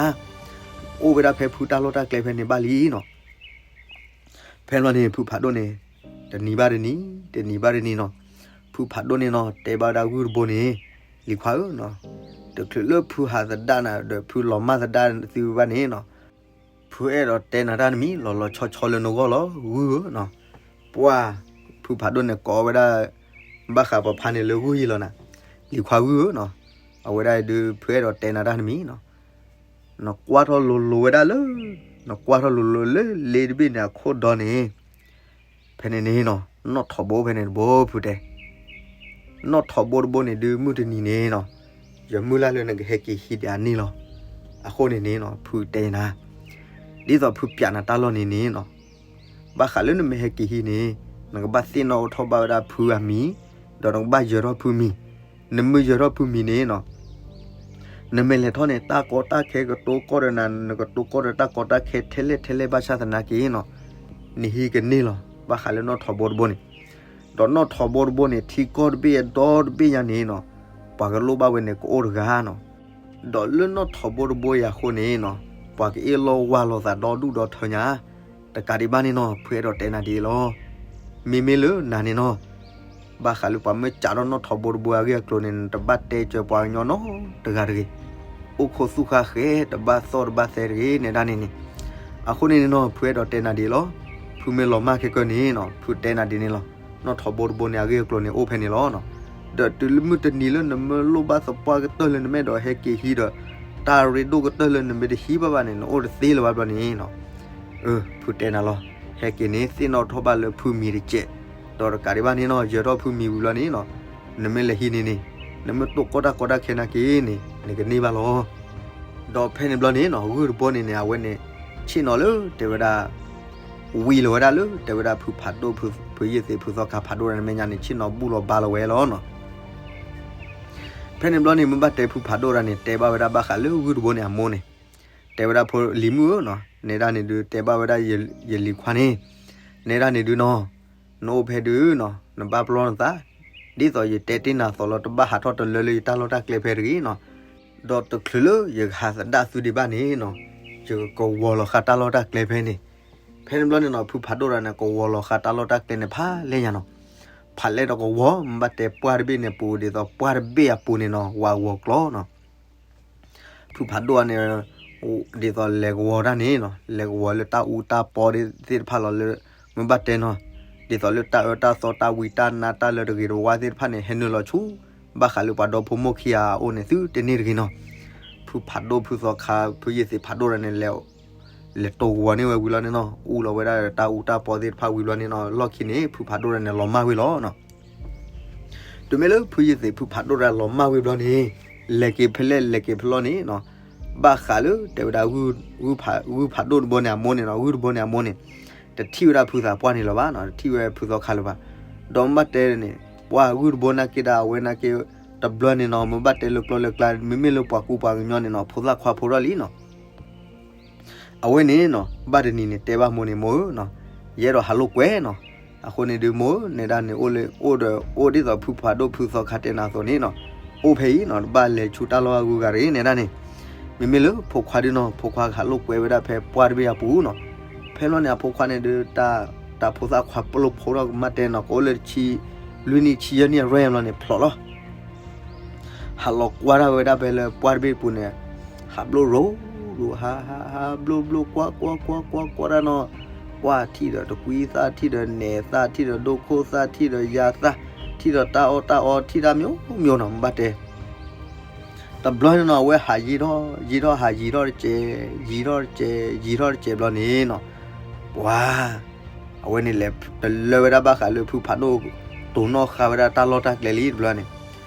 အိၣ်ဝဲဒၣ်ဖဲဖုတၢ်လီၢ်တၢ်ကျဲဖဲန့ၣ်ဘၣ်လံနီၤ. ဖဲလီၤန့ၣ် ဖုဖးဒိၣ်န့ၣ် တနံၤဘၣ်တနံၤ တနံၤဘၣ်တနံၤနီၤ, ဖုဖးဒိၣ်န့ၣ်နီၤ တဲဘၣ်ဝဲဒၣ်ဂုၢ်တဘိန့ၣ်, လံၤခွါဧၢနီၤ, တချုးလၢဖုဟးသဒၣ်နၤဒီးဖုလီၤမၢ်သဒၣ်သုဘၣ်န့ၣ်နီၤ, ဖုအဲၣ်ဒိးတဲနၤတၢ်တမံၤ လီၤလီၤဆီဆီလၢနဂီၢ်လီၤ ဂုၢ်ဧၢနီၤ. ပှၢ် ဖုဖးဒိၣ်န့ၣ်ကိးဝဲဒၣ် ဘၣ်ဃးပဖါန့ၣ်လၢဂုၢ်ယံၤလီၤနၤ, လံၤခွါဂုၢ်ဧၢနီၤ, အဝဲဒၣ်ဒုး ဖုအဲၣ်ဒိးတဲနၤတၢ်တမံၤနီၤ. နကွၢ်ထီၣ်လိၤလိၤဝဲဒၣ်လၢ နကွၢ်ထီၣ်လိၤလိၤလၢလ့တဘ့ၣ်န့ၣ်အခိၣ်ဒီန့ၣ်, ဖဲန့ၣ်န့ၣ်နီၤ နီၣ်ထိးဘိဖဲန့ၣ်တဘိ ဖုတဲ, နီၣ်ထိးဘိတဘိန့ၣ်ဒုး မုၢ်တနံၤန့ၣ်နီၤ, ယမုၢ်လၢ်လၢနကဟဲက့ၤဟံးဒံးအန့ၣ်လီၤ. အဃိန့ၣ်န့ၣ်နီၤ ဖုတဲနၤ, ဒ်သိးဖုပျးနၤတၢ်လီၢ်န့ၣ်န့ၣ်နီၤ, ဘၣ်ဃးလၢနမ့ၢ်ဟဲက့ၤဟံးန့ၣ် နကဘၣ်သ့ၣ်နီၣ်ထီၣ်ဘၣ်ဝဲဒၣ်ဖုအမံၤ, ဒီးနကဘၣ်ယၢၤထီၣ်ဖုမံၤ, နမ့ၢ်ယၢၤထီၣ်ဖုမံၤန့ၣ်နီၤ နမ့ၢ်လဲၤထီၣ်န့ၣ် တၢ်ကီတၢ်ခဲကတိၤကီၢ်ဒီးနၤ, နကတိၤကီၢ်ဒီးတၢ်ကီတၢ်ခဲထဲလဲၣ်ထဲလဲၣ်ဘၣ်ဆၣ်သနာ်က့နီၤ, နဟံးကန့ၢ်လီၤ. ဘၣ်ဃးလၢနီၣ်ထိးဘိတဘိန့ၣ်, ဒီးနီၣ်ထိးဘိတဘိန့ၣ် ထံကီၢ်တဘ့ၣ်အဒီတဘ့ၣ်ညါန့ၣ်နီၤ, ပှၤကလိၣ်ဘၣ်ဝဲန့ၣ်ကအိၣ်တဂၤနီၤ. ဒီးလၢနီၣ်ထိးဘိတဘိအံၤအဃိန့ၣ်နီၤ, ပှၤကအိၣ်လီၤဝၢ်လီၤသးဒီဒူၣ်ဒီထၢညါ, တကးဒံးဘၣ်န့ၣ်နီၤ ဖုအဲၣ်ဒိးတဲနၤဒ်အံၤလီၤ. မ့မ့ၢ်လၢနၤန့ၣ်နီၤ ဘၣ်ဃးလၢပှၤမ့ၢ်စးထီၣ်နီၣ်ထိးဘိတဘိအဂ့ၢ်အကျိၤန့ၣ် နတဘၣ်တဲစၢၤပှၤကညီနီတဂၤတဂ့ၤ, အိၣ်ခိးသူၣ်ဃာ်ဃဲ တဘၣ်သီၣ်တဘၣ်သဲတဂ့ၤ နဲဒၣ်န့ၣ်န့ၣ်. အဃိန့ၣ်န့ၣ်နီၤ ဖုအဲၣ်ဒိးတဲနၤဒ်အံၤလီၤ. ဖုမ့ၢ်လီၤမၢ်ခဲကၢန့ၣ်နီၤ ဖုတဲနၤဒ်န့ၣ်လီၤ. နီၣ်ထိးဘိတဘိန့ၣ် အဂ့ၢ်အကျိၤန့ၣ်အိၣ်ဖဲန့ၣ်လီၤ. ဒီးတုၤလၢမုၢ်တနံၤလၢနမ့ၢ်လိၣ်ဘၣ်သပှၢ်ကတၢၢ်လၢနမ့ၢ်အဲၣ်ဒိးဟဲက့ၤဟံးဒီး တၢ်ရ့ဒိၣ်ကတၢၢ်လၢနမ့ၢ်တဟံးဘၣ်ဘၣ်န့ၣ် နအိၣ်တသ့လၢၤဘၣ်ဘျီန့ၣ်နီၤ အၢ ဖုတဲနၤလီၤ. ဟဲက့ၤန့ၣ် သ့ၣ်နီၣ်ထီၣ်ဘၣ်လၢဖုမံၤတစဲး, ဒီးတကးဒံးဘၣ်န့ၣ်နီၤ ယၢၤထီၣ်ဖုမံၤဝံၤလီၤန့ၣ်နီၤ, နမ့ၢ်လဲၤဟံးန့ၣ်န့ၣ်, နမ့ၢ်တိၢ်ကီၢ်တၢ်ကီတၢ်ခဲနာ်က့န့ၣ် နကန့ၢ်ဘၣ်လီၤ. ဒီးဖဲန့ၣ်ဘျီန့ၣ်နီၤ ဂုၢ်တဘိန့ၣ်န့ၣ် အဝဲန့ၣ် ဆ့ၣ်နီၤလၢတဲဝဲဒၣ် ဝံၤလီၤဝဲဒၣ်လၢ တဲဝဲဒၣ်ဖုဖးဒိၣ် ဖုယ့ၢ်သ့ၣ် ဖုသီခါဖးဒိၣ်တၢ်န့ၣ်မဲာ်ညါန့ၣ် ဆ့ၣ်နီၤဘူၣ်လီၤဘါလီၤဝဲလီၤနီၤ. ဖဲန့ၣ်ဘျီန့ၣ် မ့ၢ်ဘၣ်တဲဖုဖးဒိၣ်တၢ်န့ၣ် တဲဘၣ်ဝဲဒၣ်ဘၣ်ဃးလၢဂုၢ်တဘိန့ၣ်အမိၢ်န့ၣ်, တဲဝဲဒၣ်ဖိလံၤမုၣ်ဧၢနီၤ, နဲဒၣ်န့ၣ်ဒုး တဲဘၣ်ဝဲဒၣ်ယလံၤခွါန့ၣ်, နဲဒၣ်န့ၣ်ဒုးနီၤ, နအိၣ်ဖဲဒုးနီၤ နဘၣ်ပလီၢ်နသး, ဒ်သိးယတဲတ့ၢ်နၤအသိးလီၤ တဘၣ်ဟးထီၣ်တလၢလၢယတၢ်လီၢ်တၢ်ကျဲဖဲတဂ့ၤနီၤ. ဒီးတချုးလၢယကဟးသဒၣ်သုဒံးဘၣ်န့ၣ်နီၤ, ယကကဝီၤလီၤဃာ်တၢ်လီၢ်တၢ်ကျဲဖဲန့ၣ်. ဖဲန့ၣ်ဘျီန့ၣ်နီၤ ဖုဖးဒိၣ်တၢ်န့ၣ် ကဝီၤလီၤဃာ်တၢ်လီၢ်တၢ်ကျဲန့ၣ်ဖးလဲၢ်ညါနီၤ, ဖးလဲၢ်ဒီးကဝီၤ မ့ၢ်ဘၣ်တဲပှၢ်တဘ့ၣ်န့ၣ်ပူၤ ဒ်သိးပှၢ်တဘ့ၣ်အပူၤန့ၣ်နီၤ ဝးဂီၤကျီနီၤ. ဖုဖးဒိၣ်န့ၣ် ဒ်သိးလဲၤကဝီၤတၢ်န့ၣ်နီၤ လဲၤကဝီၤလၢတၢ်အူတၢ်ပီသ့ၣ်တဖၣ်လီၤလၢ မ့ၢ်ဘၣ်တဲနီၤ, ဒ်သိးလၢတၢ်အၢတၢ်သီတၢ်ဝံတၢ်နါတၢ်လၢတဂ့ၤတဝါသ့ၣ်တဖၣ်န့ၣ် ဟဲနုာ်လီၤဆူ ဘၣ်ဃးလၢပှၤဒီဖိမိၢ်ခံဂၤအအိၣ်န့ၣ်သုတန့ၢ်တဂ့ၤနီၤ. ဖုဖးဒိၣ်ဖုသီခါ ဖုယ့ၢ်သ့ၣ်ဖးဒိၣ်တၢ်န့ၣ် လဲၤ လဲၤတိၤကဝီၤန့ၢ်ဝဲဝံၤလီၤန့ၣ်နီၤ အူလီၤဝဲဒၣ်တၢ်အူတၢ်ပီသ့ၣ်တဖၣ်ဝံၤလီၤန့ၣ်နီၤ လီၢ်ခံန့ၣ် ဖုဖးဒိၣ်တၢ်န့ၣ် လီၤမၢ်ဝဲလီၤနီၤ. တုၤမ့ၢ်လၢဖုယ့ၢ်သ့ၣ်ဖုဖးဒိၣ်တၢ်လီၤမၢ်ဝဲဘျီန့ၣ် လဲၤက့ၤဖဲလဲၣ်လဲၤက့ၤဖဲလဲၣ်န့ၣ်နီၤ, ဘၣ်ဃးလၢတဲဝဲဒၣ် ဂုၢ်ဖးဒိၣ်တဘိန့ၣ်အမိၢ်န့ၣ်နီၤ ဂုၢ်တဘိန့ၣ်အမိၢ်န့ၣ် တထံၣ်ဝဲဒၣ်ဖုသးပှၢ်န့ၣ်လၢၤဘၣ်နီၤ တထံၣ်ဝဲဖုသီခါလၢၤဘၣ်. ဒီးမ့ၢ်ဘၣ်တဲန့ၣ် ပှၢ်ဂုၢ်တဘိနာ်က့ဒၣ်အဝဲနာ်က့ တဘျီန့ၣ်နီၤ မ့ၢ်ဘၣ်တဲလၢကျိလၢကျါ မ့မ့ၢ်လၢပှၤကူပှၤကညီန့ၣ်နီၤ ဖိသၣ်ခွါဖိထီၣ်လံနီၤ အဝဲန့ၣ်နီၤ ဘၣ်တနံၤန့ၣ် တဲဘၣ်မိၢ်န့ၣ် မိၢ်ဧၢနီၤ, ယအဲၣ်ဒိးဟးလိာ်ကွဲနီၤ. အဃိန့ၣ်ဒုးမိၢ်ဧၢ နဲဒၣ်န့ၣ် အိၣ်လၢအိၣ်ဒီး အိၣ်ဒ်သိးဖုဖးဒိၣ်ဖုသီခါတဲနၤအသိးန့ၣ်နီၤ, အိၣ်ဖဲအံၤနီၤ တဘၣ်လဲၤဆူတၢ်လီၢ်အဂုၤအဂၤတဂ့ၤ နဲဒၣ်န့ၣ်. မ့မ့ၢ်လၢဖိခွါဒုးနီၤ ဖိခွါကဟးလိာ်ကွဲဝဲဒၣ်ဖဲပှၢ်တဘ့ၣ်အပူၤနီၤ. ဖဲလီၤန့ၣ် အဖိခွါန့ၣ်ဒုး တၢ်ဖိသၣ်ခွါပလိာ်ဖိထီၣ်ကမၣ်တဲနီၤ ကအိၣ်လၢတဆံ လွံၢ်နံၣ်ဆံယဲၢ်နံၣ်အရွဲၣ်လီၤန့ၣ် ဖျိးလီၤ. ဟးလီၤကွၢ်တၢ်ဝဲဒၣ်ဖဲလၢပှၢ်တဘ့ၣ်ပူၤန့ၣ်, ဟးဘျိၣ်ရိၤရိၤ ဟး ဟး ဟးဘျိၣ်ဘျိၣ်ကွၢ်ကွၢ်ကွၢ်ကွၢ်ကွၢ်တၢ်နီၤ, ကွၢ်ထံၣ်ဒီးတကွံသၣ် ထံၣ်ဒီးနဲၣ်သၣ် ထံၣ်ဒီးဒိၣ်ခိၣ်သၣ် ထံၣ်ဒီးယၤသၣ် ထံၣ်ဒီးတၢ်အီၣ်တၢ်အီ ထံၣ်တၢ်မျိုးမျိုးနီၤ ဘၣ်တဲ တဘျီန့ၣ်နီၤ အဝဲဟးယံာ်ထီၣ်ယံာ်ထီၣ် ဟးယံာ်ထီၣ်တစဲး ယံာ်ထီၣ်တစဲး ယံာ်ထီၣ်တစဲးဘျီန့ၣ်နီၤ, ပှၤ အဝဲန့ၣ်လဲၤတလၢဝဲဒၣ်ဘၣ်ဃးလၢဖုဖးဒိၣ် တိၢ်နီၣ်ဃာ်ဝဲဒၣ်တၢ်လီၢ်တၢ်ကျဲလံတဘျီန့ၣ်,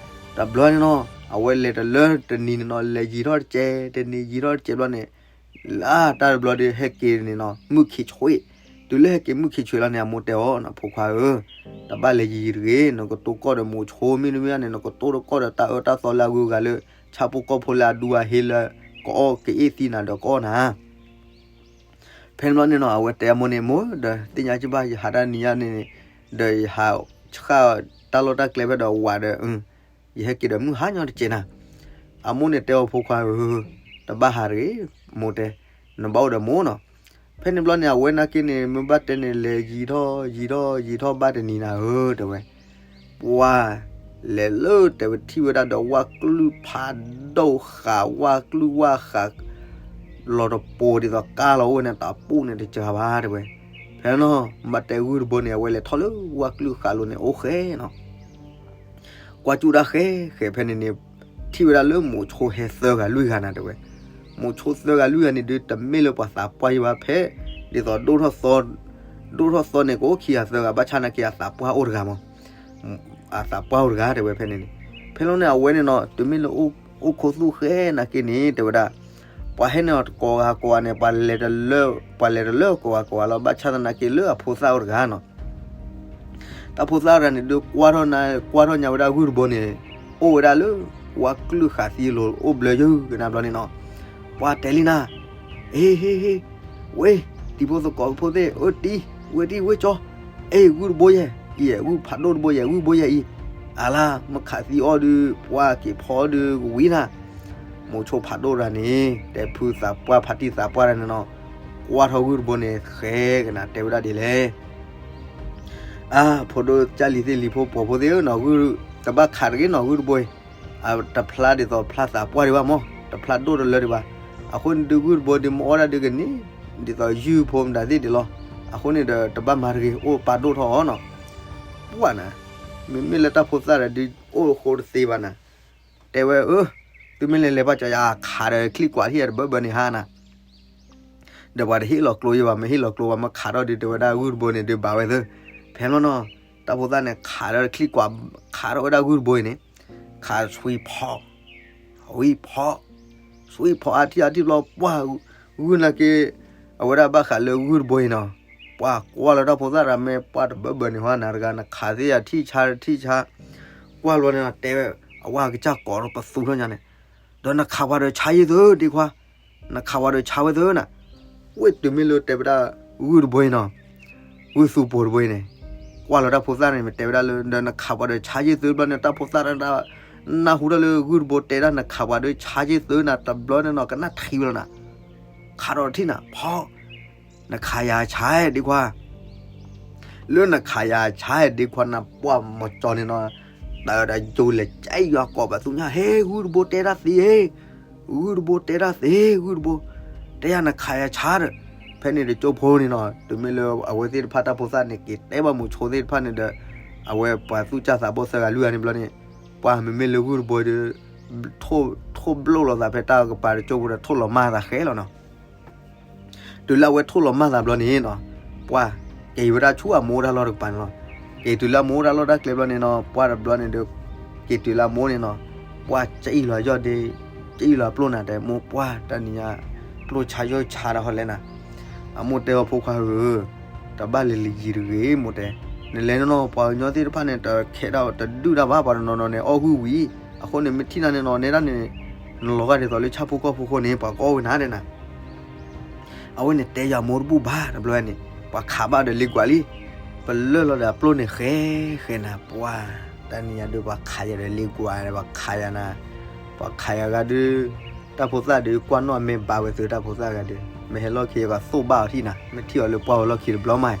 တဘျီန့ၣ်နီၤ အဝဲလဲၤတလၢတနံၤန့ၣ်နီၤ လဲၤယံာ်ထီၣ်တစဲး တနံၤယံာ်ထီၣ်တစဲးဘျီန့ၣ် လၢတၢ်တဘျီဒီးဟဲက့ၤန့ၣ်နီၤ မုၢ်ခံဆွ့, တုၤလၢဟဲက့ၤမုၢ်ခံဆွ့လီၤန့ၣ် အမိၢ်တဲအီၤနီၤ ဖိခွါဧၢ, တဘၣ်လဲၤယံာ်တဂ့ၤ, နကတိၢ်ကီၢ်ဒီးမိၤဆိမ့တမ့ၢ်န့ၣ် နကတိၢ်တကီၢ်ဒီးတၢ်အၢတၢ်သီလၢအဂုၤအဂၤလၢ ဆၣ်ဖိကီၢ်ဖိလၢအဒူအဟ့လၢ ကအီၣ်ကအ့ၣ်သံနၤဒီးကအီၣ်နၤ ဖဲန့ၣ်ဘျီန့ၣ်နီၤ အဝဲတဲအမိၢ်န့ၣ် မိၢ်ဒီး သ့ၣ်ညါက့ဘၣ် ယဟးတၢ်နံၤညါန့ၣ် ဒီးယဟးဆှၣ်တၢ်လီၢ်တၢ်ကျဲဖဲဒီးဝၤဒီး ယဟဲက့ၤဒီးမုၢ်ဟါညီတစဲးနၤ, အမိၢ်န့ၣ်တဲအီၤဖိခွါဧၢ, တဘၣ်ဟးတဂ့ၤ, မိၢ်တဲ, နဘၣ်အိၣ်ဒီးမိၢ်နီၤ, ဖဲန့ၣ်ဘျီန့ၣ် အဝဲနာ်က့န့ၣ် မ့ၢ်ဘၣ်တဲန့ၣ် လဲၤယံာ်ထီၣ်ယံာ်ထီၣ်ယံာ်ထီၣ်ဘၣ်တနံၤနၤဧၢ တဲဝဲ ပှၤ လဲၤလၢတဲဝဲထံၣ်ဝဲဒၣ်ဒီးဝၣ်ကလုၢ်ဖးဒိၣ်ဃာ် ဝၣ်ကလုၢ်ဝၣ်ဃာ် လီၤတပိၤဒ်သိးကါလီၤအိၣ်ဝဲန့ၣ် တၢ်ပူၣ်န့ၣ်တစှၤဘၣ်တဲဝဲ, ဖဲနီၤ ဘၣ်တဲဂုၢ်တဘိန့ၣ် အဝဲလဲၤထီၣ်လၢဝၣ်ကလုၢ်ဃာ်လိၤန့ၣ် အိၣ်ဃဲနီၤ ကွၢ်ကၠူၣ်တၢ်ဃဲဃဲဖဲန့ၣ်န့ၣ် ထံၣ်ဝဲဒၣ်လၢမိၤဆိဟဲသၢဂၤလွံၢ်ဂၤနၤတဲဝဲ, မိၤဆိသၢဂၤလွံၢ်ဂၤန့ၣ်ဒုး တမ့ၢ်လၢပှၤသးပှၢ်ယံၤဘၣ်ဖဲ ဒ်သိး ဒိၣ်ထီၣ်သီန့ၣ် ကအိၣ်ခံဂၤသၢဂၤ ဘၣ်ဆၣ်နာ်က့အသးပှၢ်အိၣ်တဂၤမး အသးပှၢ်အိၣ်တဂၤတဲဝဲဖဲန့ၣ်န့ၣ်, ဖဲလီၤန့ၣ် အဝဲန့ၣ်နီၤ တုၤမ့ၢ်လၢအိၣ်ခိၣ်သူၣ်ဃဲနာ်က့န့ၣ် တဲဝဲဒၣ် ပှၤဟဲန့ၣ်အီၤတကိးဂၤကိးဂၤန့ၣ် ပှၤလဲၤတလၢ ပှၤလဲၤတလၢကိးဂၤကိးဂၤလီၤ ဘၣ်ဆၣ်သနာ်က့လၢအဖိသၣ်အိၣ်တဂၤနီၤ တၢ်ဖိသၣ်တဂၤန့ၣ်ဒုး ကွၢ်ထီၣ်ညါဝဲဒၣ်ဂုၢ်တဘိန့ၣ် အိၣ်ဝဲဒၣ်လၢ ဝၣ်ကလုၢ်ဃာ်သံလိၤအိၣ်ဘျၢယုၢ်ကနၣ်ဘျီန့ၣ်နီၤ, ပှၤတဲလံနၤ, ဟ့ ဟ့ ဟ့ ဝ့ၢ် တံၤဖိသကိးဖိသ့ၣ် အၢတံၤ ဝ့ၢ်တံၤ ဝ့ၢ်ကၠီ, အ့ ဂုၢ်တဘိယဲၢ် အံၤ ဂုၢ်ဖးဒိၣ်တဘိယဲၢ် ဂုၢ်တဘိယဲၢ်အံၤ, အလါ မ့ၢ်ခးသံအီၣ်ဒုး ပှၤက့ၤဖီဒုးကဝံၤနၤ, မိၤဆိဖးဒိၣ်တဂၤန့ၣ် တဲဖုသးပှၢ်ဖးတံၢ်သးပှၢ်တဂၤန့ၣ်နီၤ, ကွၢ်ထီၣ်ဂုၢ်တဘိန့ၣ် ဃဲကနၣ်တဲဝဲဒၣ်ဒ်လဲၣ် အါ ဖိဒိၣ်ကၢ်လံၤသ့ၣ်လံၤဖိပိာ်ဖိသ့ၣ်ဧၢနီၤ, တဘၣ်ခးတဂ့ၤနီၤ ဂုၢ်တဘိအံၤ, အတဖျါဒ်သိးဖျါသးပှၢ်ဒံးဘၣ်မး, တဖျါဒိၣ်တလၢဒံးဘၣ်, အဃိန့ၣ်ဒုးဂုၢ်တဘိဒုးမ့ၢ်အီၣ်ဒၣ်ဒုးကန့ၢ် ဒ်သိးယုၢ်ဖိမတၤသ့ၣ်ဒံးလီၤ, အဃိန့ၣ်ဒီးတဘၣ်မၤတဂ့ၤ အိၣ်ပာ်ဒိၣ်ထီၣ်အီၤနီၤ, ပှၢ်နၤ, မ့မ့ၢ်လၢတၢ်ဖိသၣ်ဒီးဒုးအိၣ်ဃိတသ့ဘၣ်နၤ, တဲဝဲအၢ, သုမ့ၢ်လဲၤလဲၤဘၣ်ကၠီယၤခးဒီးချံၣ်ကွၢ်ထံၣ်အတဘၢဘၢန့ၣ်ဟါနၤ ဒီးပှၤတဟ့ၣ်လီၤကျိယဘၣ်, မ့ၢ်ဟ့ၣ်လီၤကျိဘၣ် မ့ၢ်ခးထီၣ်ဒုးတဲဝဲဒၣ်ဂုၢ်တဘိန့ၣ်ဒုးဘၣ်ဝဲသၢ, ဖဲလီၤနီၤ, တၢ်ဖိသၣ်န့ၣ် ခးဒီးချံၣ်ကွၢ်, ခးထီၣ်ဝဲဒၣ်ဂုၢ်တဘိအံၤန့ၣ်, ခးဆွံဖီ, ဆွံဖီ, ဆွံဖီအထံၣ်အထံၣ်ဘျီ ပှၢ်, ဂုၢ်နာ်က့, အဝဲဒၣ်ဘၣ်ဃးလၢဂုၢ်တဘိအံၤနီၤ, ပှၢ်ကွၢ်လီၤတၢ်ဖိသၣ်ရၤမ့ၢ် ပှၢ်တဘၢဘၢန့ၣ်ဟါနၤတဂၤ နခးသ့ၣ်ယၤထံၣ်ဆါထံၣ်ဆါ, ကွၢ်လီၤန့ၣ်နီၤ တဲဝဲ, အဝဲကစၢ်ကိးထီၣ်ပသူထီၣ်ညါန့ၣ် ဒီးနခးပှၤဒီးဆါယ့ၢ်သုဒ့ခွါ, နခးပှၤဒီးဆါဝဲသုနၤ, ဝ့ၢ်တုၤမ့ၢ်လၢတဲဝဲဒၣ်, ဂုၢ်တဘိအံၤနီၤ, ဂုၢ်သူပိၤတဘိအံၤန့ၣ်, ကွၢ်လီၤတၢ်ဖိသၣ်န့ၣ် မ့ၢ်တဲဝဲဒၣ်လၢ ဒီးနခးပှၤဒီးဆါယ့ၢ်သုဘျီန့ၣ် တၢ်ဖိသၣ်တဂၤ, နၢ်ဟူတၢ်လၢဂုၢ်တဘိတဲဒၣ်နခးပှၤဒီးဆါယ့ၢ်သုနၤ တဘျီန့ၣ်နီၤ ကနၣ်ထံဝဲလီၤနၤ, ခးဒီးထံၣ်နၤ ဖီ နခးယၤဆါဒ့ခွါ လၢနခးယၤဆါဒ့ခွါနၤ ပှၢ်မီၤကၠီန့ၣ်နီၤ, တၢ်ဒီးယိၤလဲၤကဲယွၤကိးပသူညါ ဟ့ ဂုၢ်တဘိတဲတၢ်သ့, ဂုၢ်တဘိတဲတၢ်သ့ ဂုၢ်တဘိ, တဲယၤနခးယၤဆါဒီး, ဖဲန့ၣ်ဒီးကၠိဖိန့ၣ်နီၤ တုၤမ့ၢ်လၢအဝဲသ့ၣ်တဖၣ်တၢ်ဖိသၣ်န့ၣ် က့ၤတဲဘၣ်မိၤဆိသ့ၣ်တဖၣ်န့ၣ်ဒီး, အဝဲပှၤသူၣ်စၢ်သးဘီၣ်သၢဂၤလွံၢ်ဂၤန့ၣ်ဘျီန့ၣ်, ပှၢ်မ့မ့ၢ်လၢဂုၢ်တဘိဒီး, ထိၣ်ဘျိၣ်လိာ်သးဖဲတၢ်ကပၤတကၠိဖိဒီးထိၣ်လီၤမၢ်သးဃဲလီၤနီၤ တုၤလၢအဝဲထိၣ်လီၤမၢ်သးဘျီန့ၣ်နီၤ, ပှၢ်က့ၤဝဲဒၣ်ဆူအမိၢ်တၢ်လီၢ်တကပၤန့ၣ်လီၤ. က့ၤတုၤလၢအမိၢ်တၢ်လီၢ်တၢ်ကျဲဘျီန့ၣ်နီၤ, ပှၢ်တဘျီန့ၣ်ဒီး, က့ၤတုၤလၢအမိၢ်န့ၣ်နီၤ, ပှၢ်ကအံၣ်လီၤယီၢ်ဒ့, ကအံၣ်လီၤအပျိၢ်နၤတဲ မိၢ်ပှၢ်တၢ်နံၤညါ, ကျိၣ်ဆါယီၢ်ဆါတၢ်ဟီလဲၣ်နၤ အမိၢ်တဲအီၤဖိခွါဧၢ, တဘၣ်လဲၤလံယံၤတဂ့ၤ မိၢ်တဲ, နလဲၤနီၤနီၤ ပှၤကညီသ့ၣ်တဖၣ်န့ၣ် တခဲဒၣ်တဒုၣ်တၢ်ဘၣ် ပှၤတနီၤနီၤန့ၣ် အီၣ်ဂုၢ်ဝံၤ, အဃိန့ၣ် မ့ၢ်ထံၣ်နၤန့ၣ်နီၤ နဲဒၣ်န့ၣ်, နလီၤဂာ်ဒ်သိးလၢဆၣ်ဖိကီၢ်ဖိဃိန့ၣ် ပှၤကအီၣ်ဝဲနၤဒဲးနၤ အဝဲန့ၣ်တဲယၤမိၢ်တဘူၣ်ဘၣ်တဘျီန့ၣ်, ပှၤခးဘၣ်ဒီးလ့ကွၢ်လံ, ပလၢၢ်လီၤဒီးအပျိၢ်န့ၣ်ဃဲ, ဃဲနၤပှၢ်, တၢ်နံၤညါဒုးပှၤခးယၤဒီးလ့ကွၢ် ပှၤခးယၤနၤ, ပှၤခးယၤဂၤဒုး, တၢ်ဖိသၣ်ဒုးကွၢ်နီၣ်အမဲာ်ဘၣ်ဝဲသုတၢ်ဖိသၣ်ဂၤဒုး, မ့ၢ်ဟဲလီၢ်ခံဂၤသိၣ်ဘၣ်အီၤထံၣ်နၤ မ့ၢ်ထံၣ်အီၤလၢပှၢ်ဝဲလီၢ်ခံတဘျီမး,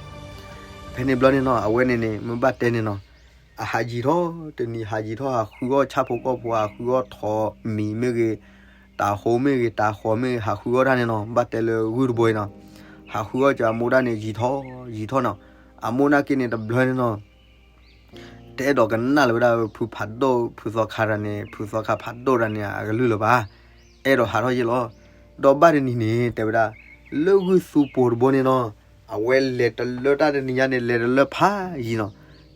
ဖဲန့ၣ်ဘျီန့ၣ်နီၤ အဝဲန့ၣ်န့ၣ် မ့ၢ်ဘၣ်တဲန့ၣ်နီၤ အဟးယံၤထီၣ်, တနံၤဟးယံၤထီၣ် ဟးဃုအီၣ်ဆၣ်ဖိကီၢ်ဖိ, ဟးဃုအီၣ်ထိးမံၤမ့ၢ်ဂ့ၤ, တၤဟိမ့ၢ်ဂ့ၤ, တၤဃီၤမ့ၢ်ဂ့ၤ, ဟးဃုအီၣ်တၢ်န့ၣ်နီၤ. ဘၣ်တဲလၢဂုၢ်တဘိအံၤနီၤ, ဟးဃုအီၣ်က့ၤအမိၢ်ဒၣ်န့ၣ် ယံၤထီၣ်ယံၤထီၣ်နီၤ. အမိၢ်နာ်က့န့ၣ် တဘျီန့ၣ်နီၤ တအဲၣ်ဒိးကနၣ်လၢၤဝဲဒၣ်ဖုဖးဒိၣ် ဖုသီခါတဂၤန့ၣ်, ဖုသီခါဖးဒိၣ်တဂၤန့ၣ် အကလုၢ်လၢၤဘၣ်, အဲၣ်ဒိးဟးထီၣ်ယ့ၢ်လီၤ. ဒီးဘၣ်တနံၤန့ၣ် တဲဝဲဒၣ်, လၢဂုၢ်သူပိၤတဘိန့ၣ်နီၤ, အဝဲလဲၤတလၢတၢ်တနံၤညါန့ၣ် လဲၤတလၢဖးယံၤနီၤ,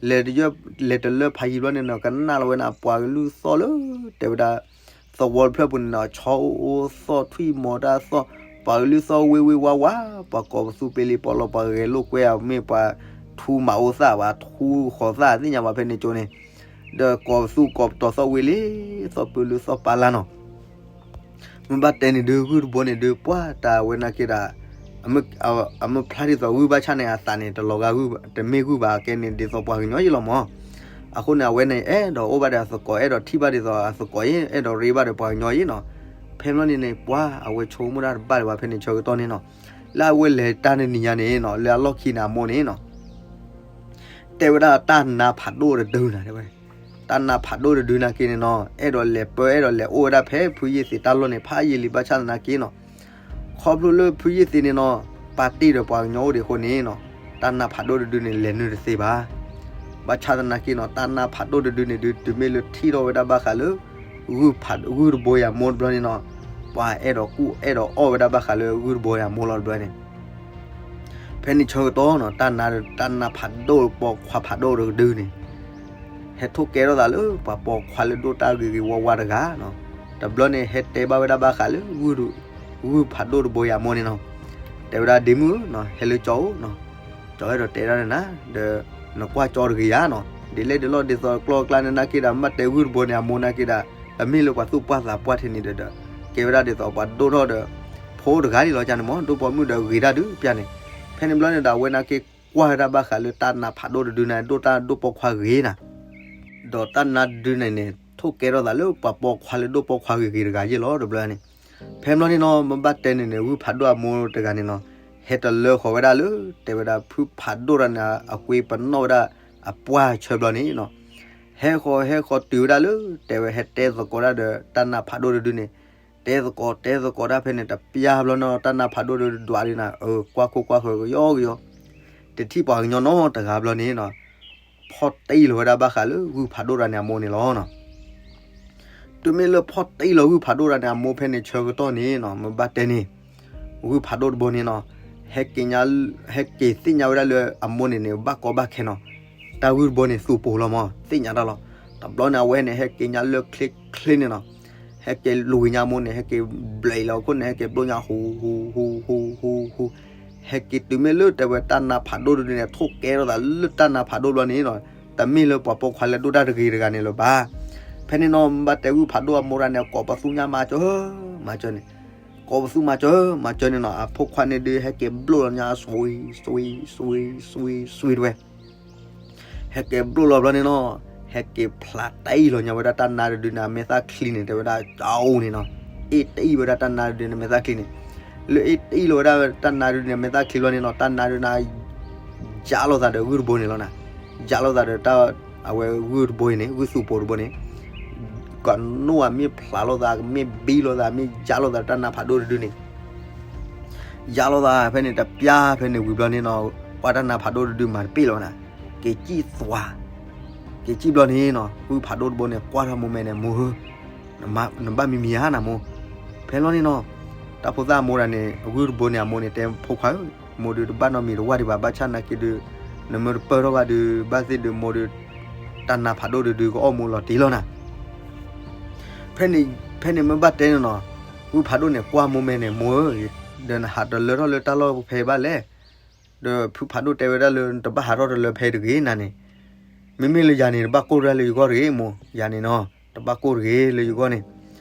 လဲၤတ, လဲၤတလၢဖးယံၤဘျီန့ၣ်နီၤ, ကနၣ်လီၤဝဲန့ၣ် ပှၤကလုၢ်သီၣ်လၢ တဲဝဲဒၣ် သဝီတဖျၢၣ်ပူၤန့ၣ်နီၤ, ဆီအိၣ်အိၣ်သီၣ်ထွံၣ်မီၤတၢ်သီၣ်, ပှၤကလုၢ်သီၣ်ဝ့ၢ်ဝ့ၢ်ဝါဝါ, ပှၤကိးပသူပ့လံပီလီၤ, ပှၤဂဲၤလိာ်ကွဲဧါ, မ့ၢ်ပှၤထူမၤအိၣ်သၣ်ဘၣ်, ထူဃီၤသၣ်သ့ၣ်ညါဘၣ်ဖဲန့ၣ်ကၠိန့ၣ်, ဒီးကိးပသူကိးပတီၤသီၣ်ဝ့ၢ်လံ, သီၣ်ပၢလၢသီၣ်ပာ်လၢ်နီၤ. မ့ၢ်ဘၣ်တဲန့ၣ်ဒုး ဂုၢ်တဘိန့ၣ်ဒုး ပှၤတၢ်ဝဲနာ်က့ဒၣ် အမ့ၢ်ဖျါဒ်သိးဂုၢ်ဘၣ်ဆၣ်န့ၣ် အသးန့ၣ် တလီၤဂာ်ဂုၢ်, တမ့ၢ်ဂုၢ်ဘၣ်ကဲန့ၣ် ဒ်သိးပှၤကညီယ့ၢ်လီၤမး. အဃိန့ၣ် အဝဲန့ၣ် အဲၣ်ဒိးအိၣ်ဘၣ်ဒီးအသကိး, အဲၣ်ဒိးထံၣ်ဘၣ်ဒ်သိးအသကိးအံၤ, အဲၣ်ဒိးရ့ဘၣ်ဒီးပှၤကညီအံၤနီၤ. ဖဲမ့ၢ်န့ၣ်န့ၣ် ပှၤအဝဲဆိကမိၣ်တၢ်တဘၣ်လၢၤဘၣ်ဖဲန့ၣ်ဆၢကတီၢ်န့ၣ်နီၤ. လၢအဝဲလဲၤတၢ်တနံၤညါန့ၣ်နီၤ, လၢအလီၢ်ခံန့ၣ်အမိၢ်န့ၣ်နီၤ တဲဝဲဒၣ်တၢ်နါဖးဒိၣ်တဒုနၤ, တဲဝဲ, တၢ်နါဖးဒိၣ်တဒုနာ်က့န့ၣ်နီၤ, အဲၣ်ဒိးလဲၤပၢ အဲၣ်ဒိးလဲၤအိၣ်ဝဲဒၣ်ဖဲဖုယ့ၢ်သံးတၢ်လီၢ်န့ၣ် ဖးယံာ်လံ, ဘၣ်ဆၣ်သနာ်က့နီၤ, ခီဖျိလၢဖုယ့ၢ်သံးန့ၣ်နီၤ, ပာ်တ့ၢ်ဒီးပှၤကညီအိၣ်ဒံးအဃိန့ၣ်နီၤ, တၢ်နါဖးဒိၣ်တဒုန့ၣ် လဲၤနုာ်တသ့ဘၣ်. ဘၣ်ဆၣ်သနာ်က့နီၤ, တၢ်နါဖးဒိၣ်တဒုန့ၣ်ဒုး တုၤမ့ၢ်လၢထံၣ်ထီၣ်ဝဲဒၣ်ဘၣ်ဃးလၢ ဂုၢ်ဖး, ဂုၢ်တဘိအံၤအမိၢ်တဘျီန့ၣ်နီၤ, ပှၤအဲၣ်ဒိးကူၣ်အဲၣ်ဒိးအီၣ်ဝဲဒၣ်ဘၣ်ဃးလၢဂုၢ်တဘိအံၤအမိၢ်လီၤတဘျီန့ၣ် ဖဲန့ၣ်ဆၢကတီၢ်နီၤ, တၢ်နါ, တၢ်နါဖးဒိၣ်ပိာ်ခွါဖးဒိၣ်တကဒုန့ၣ် ဟဲထိၣ်ကဲထီၣ်သးလၢပှၤပိာ်ခွါလၢဒိၣ်တၢ်ဂ့ၤဂ့ၤဝါဝါတဂၤနီၤ. တဘျီန့ၣ် ဟဲတဲဘၣ်ဝဲဒၣ်ဘၣ်ဃးလၢ ဂုၢ်ဖးဒိၣ်တဘိအံၤအမိၢ်န့ၣ်နီၤ, တဲဝဲဒၣ် ဒ့မုၣ်ဧၢနီၤ, ဟဲလၢကၠီအိၣ်နီၤ, ကၠီအဲၣ်ဒိးတဲဒၣ်နၤ, ဒီးနကွၢ်ကၠီတဂ့ၤဧါနီၤ, ဒ်လဲၣ်ဒ်လဲၣ်ဒ်သိးကျီၢ်ကျါန့ၣ်နာ်က့ဒၣ် မ့ၢ်ဘၣ်တဲဂုၢ်တဘိန့ၣ် အမိၢ်နာ်က့ဒၣ် အမ့ၢ်လၢပှၤသူၣ်ပှၢ်သးပှၢ်ထဲန့ၣ်ဒီး ကဲဝဲဒၣ်ဒ်သိးပှၤဒိၣ်ထီၣ်ဒီး ဖိတဂၤဒ်လီၤကန့ၣ်မး, ဒိၣ်ပိာ်မုၣ်ဒီးဂ့ၤတၢ်ဒုးပျၢ်န့ၣ်. ဖဲန့ၣ်ဘျီန့ၣ်ဒီး အဝဲနာ်က့ကွၢ်ဝဲဒၣ်ဘၣ်ဃးလၢတၢ်နါဖးဒိၣ်တဒုန့ၣ် ဒိၣ်တၢ်ဒိၣ်ပိာ်ခွါဂ့ၤနၤ, ဒီးတၢ်နါတဒုန့ၣ်န့ၣ် ထိၣ်ကဲထီၣ်သးလၢပှၤပိာ်ခွါလၢဒိၣ်ပိာ်ခွါဂ့ၤဂ့ၤတဂၤယ့ၢ်လီၤ တဘျီန့ၣ်. ဖဲဘျီန့ၣ်နီၤ, မ့ၢ်ဘၣ်တဲန့ၣ်န့ၣ် ဂုၢ်ဖးဒိၣ်အမိၢ်တဂၤန့ၣ်နီၤ, ဟဲတလၢဃီၤဝဲဒၣ်လၢ တဲဝဲဒၣ်ဖုဖးဒိၣ်တဂၤန့ၣ် အကွ့ပနီၣ်ဝဲဒၣ်အပှၢ်ဆၢဘျီန့ၣ်နီၤ, ဟဲဃီၤဟဲဃီၤတုၤဝဲဒၣ်လၢ တဲဝဲဟဲတဲသကိးတၢ်ဒီးတၢ်နါဖးဒိၣ်တဒုန့ၣ်, တဲသကိးတဲသကိးတၢ်ဖဲန့ၣ် တပျၢ်ဘျီန့ၣ် တၢ်နါဖးဒိၣ်တဒုဒွးဒုနၤ, ကွၢ်ခိၣ်ကွၢ်ဃၢၤကယီကယီ, တထံၣ်ပှၤကညီနီတဂၤဘျီန့ၣ်နီၤ, ဖီၣ်တံၢ်လီၤဝဲဒၣ်ဘၣ်ဃးလၢဂုၢ်ဖးဒိၣ်တဂၤန့ၣ်အမိၢ်န့ၣ်လီၤနီၤ. တုၤမ့ၢ်လၢဖီၣ်တံၢ်လီၤဂုၢ်ဖးဒိၣ်တဂၤန့ၣ်အမိၢ်ဖဲန့ၣ်ဆၢကတီၢ်န့ၣ်နီၤ, မ့ၢ်ဘၣ်တဲန့ၣ် ဂုၢ်ဖးဒိၣ်တဘိန့ၣ်နီၤ, ဟဲက့ၤညါ, ဟဲက့ၤသ့ၣ်ညါဝဲဒၣ်လၢအမိၢ်န့ၣ်န့ၣ် ဘၣ်ကီဘၣ်ခဲနီၤ, တၢ်ဂုၢ်တဘိန့ၣ်သူၣ်ပိာ်လီၤမး သ့ၣ်ညါတၢ်လီၤ. တဘျီန့ၣ် အဝဲန့ၣ် ဟဲက့ၤညါလၢချ့ချ့န့ၣ်နီၤ, ဟဲက့ၤလူၤက့ၤညါအမိၢ်န့ၣ် ဟဲက့ၤဘျဲးလီၤအခိၣ်န့ၣ် ဟဲက့ၤဘျိညါဟူဟူဟူဟူဟူဟူ, ဟဲက့ၤတုၤမ့ၢ်လၢတဲဝဲတၢ်နါဖးဒိၣ်တဒုန့ၣ် ထိၣ်ကဲထီၣ်သးလၢတၢ်နါဖးဒိၣ်ဘျီန့ၣ်နီၤ, တမ့ၢ်လၢပှၤပိာ်ခွါလၢဒိၣ်တၢ်တဂ့ၤတဂၤန့ၣ်လၢၤဘၣ်. ဖဲန့ၣ်နီၤ ဘၣ်တဲဂုၢ်ဖးဒိၣ်အမိၢ်တဂၤန့ၣ် ကိးပသူညါမၤစၢၤ, မၤစၢၤန့ၣ်, ကိးပသူမၤစၢၤ, မၤစၢၤန့ၣ်နီၤ, အဖိခွါန့ၣ်ဒုး ဟဲက့ၤဘျိလီၤညါ စွံ, စွံ, စွံ, စွံ, စွံတဝဲ ဟဲက့ၤဘျိလီၤဘျီန့ၣ်နီၤ, ဟဲက့ၤဖျးတအံၣ်လီၤညါဝဲဒၣ်တၢ်နါတဒုန့ၣ် အမဲာ်သၣ်ချံန့ၣ် တဲဝဲဒၣ် ကၠီအိၣ်န့ၣ်နီၤ, အ့ၣ်တအံၣ်ဝဲဒၣ်တၢ်နါတဒုန့ၣ် မဲာ်သၣ်ချံန့ၣ်, လၢအ့ၣ်တအံၣ်လီၤဝဲဒၣ်တၢ်နါတဒုန့ၣ် မဲာ်သၣ်ချံဘျီန့ၣ်နီၤ, တၢ်နါဒုန့ၣ် ယါလိာ်သးဒီးဂုၢ်တဘိန့ၣ်လီၤနၤ, ယါလိာ်သးဒီးတၢ်, အဝဲဂုၢ်တဘိအံၤန့ၣ် ဂုၢ်သူၣ်ပိာ်တဘိန့ၣ် ကနိၣ်အမ့ၢ်ဖျးလိာ်သး မ့ၢ်ဘံလိာ်သး မ့ၢ်ယါလိာ်သးဒီးတၢ်နါဖးဒိၣ်တဒုန့ၣ် ယါလိာ်သးဖဲန့ၣ် တပျၢ်ဖဲန့ၣ်ဝံၤဘျီန့ၣ်နီၤ, ပှၤတၢ်နါဖးဒိၣ်တဒုမၤတပ့ၢ်လီၤနၤ, က့ၤစံၣ်သွါ, က့ၤစံၣ်ဘျီန့ၣ်နီၤ, ဂုၢ်ဖးဒိၣ်တဘိန့ၣ် ကွၢ်ထီၣ်မိၢ်မဲာ်န့ၣ် မိၢ်ဧၢ, နဘၣ်မံမံၤဧါနၤမိၢ်, ဖဲလီၤန့ၣ်နီၤ, တၢ်ဖိသၣ်အမိၢ်ဒၣ်န့ၣ် ဂုၢ်တဘိန့ၣ် အမိၢ်န့ၣ်တဲဖိခွါဧၢ, မိၢ်ဒုးတဘၣ်နီတမံၤတဝၢ်ဒံးဘၣ်, ဘၣ်ဆၣ်နာ်က့ဒုး, နမ့ၢ်တပၢၢ်ထီၣ်ဘၣ်ဒုး ဘၣ်သ့ၣ်ဒုးမိၢ်ဒုး, တၢ်နါဖးဒိၣ်တဒုကအီၣ်မိၢ်လီၤတံၢ်လီၤနၤ ဖဲန့ၣ်မ့ၢ်ဘၣ်တဲန့ၣ်နီၤ, ဂုၢ်ဖးဒိၣ်န့ၣ် ကွၢ်မိၢ်မဲာ်န့ၣ် မိၢ်ဧၢ, ဒီးနဟးတလၢထီၣ်လၢတၢ်လီၢ်ဖဲဘၣ်လဲၣ်, ဒီးဖုဖးဒိၣ်တဲဝဲဒၣ်လၢ နတဘၣ်ဟးထီၣ်တလၢဖဲတဂ့ၤနၤန့ၣ်, မ့မ့ၢ်လၢယၤန့ၣ် တဘၣ်ကိၢ်တၢ်လၢယဂီၢ်တဂ့ၤမိၢ်, ယၤန့ၣ်နီၤ, တဘၣ်ကိၢ်တဂ့ၤလၢယဂီၢ်န့ၣ်,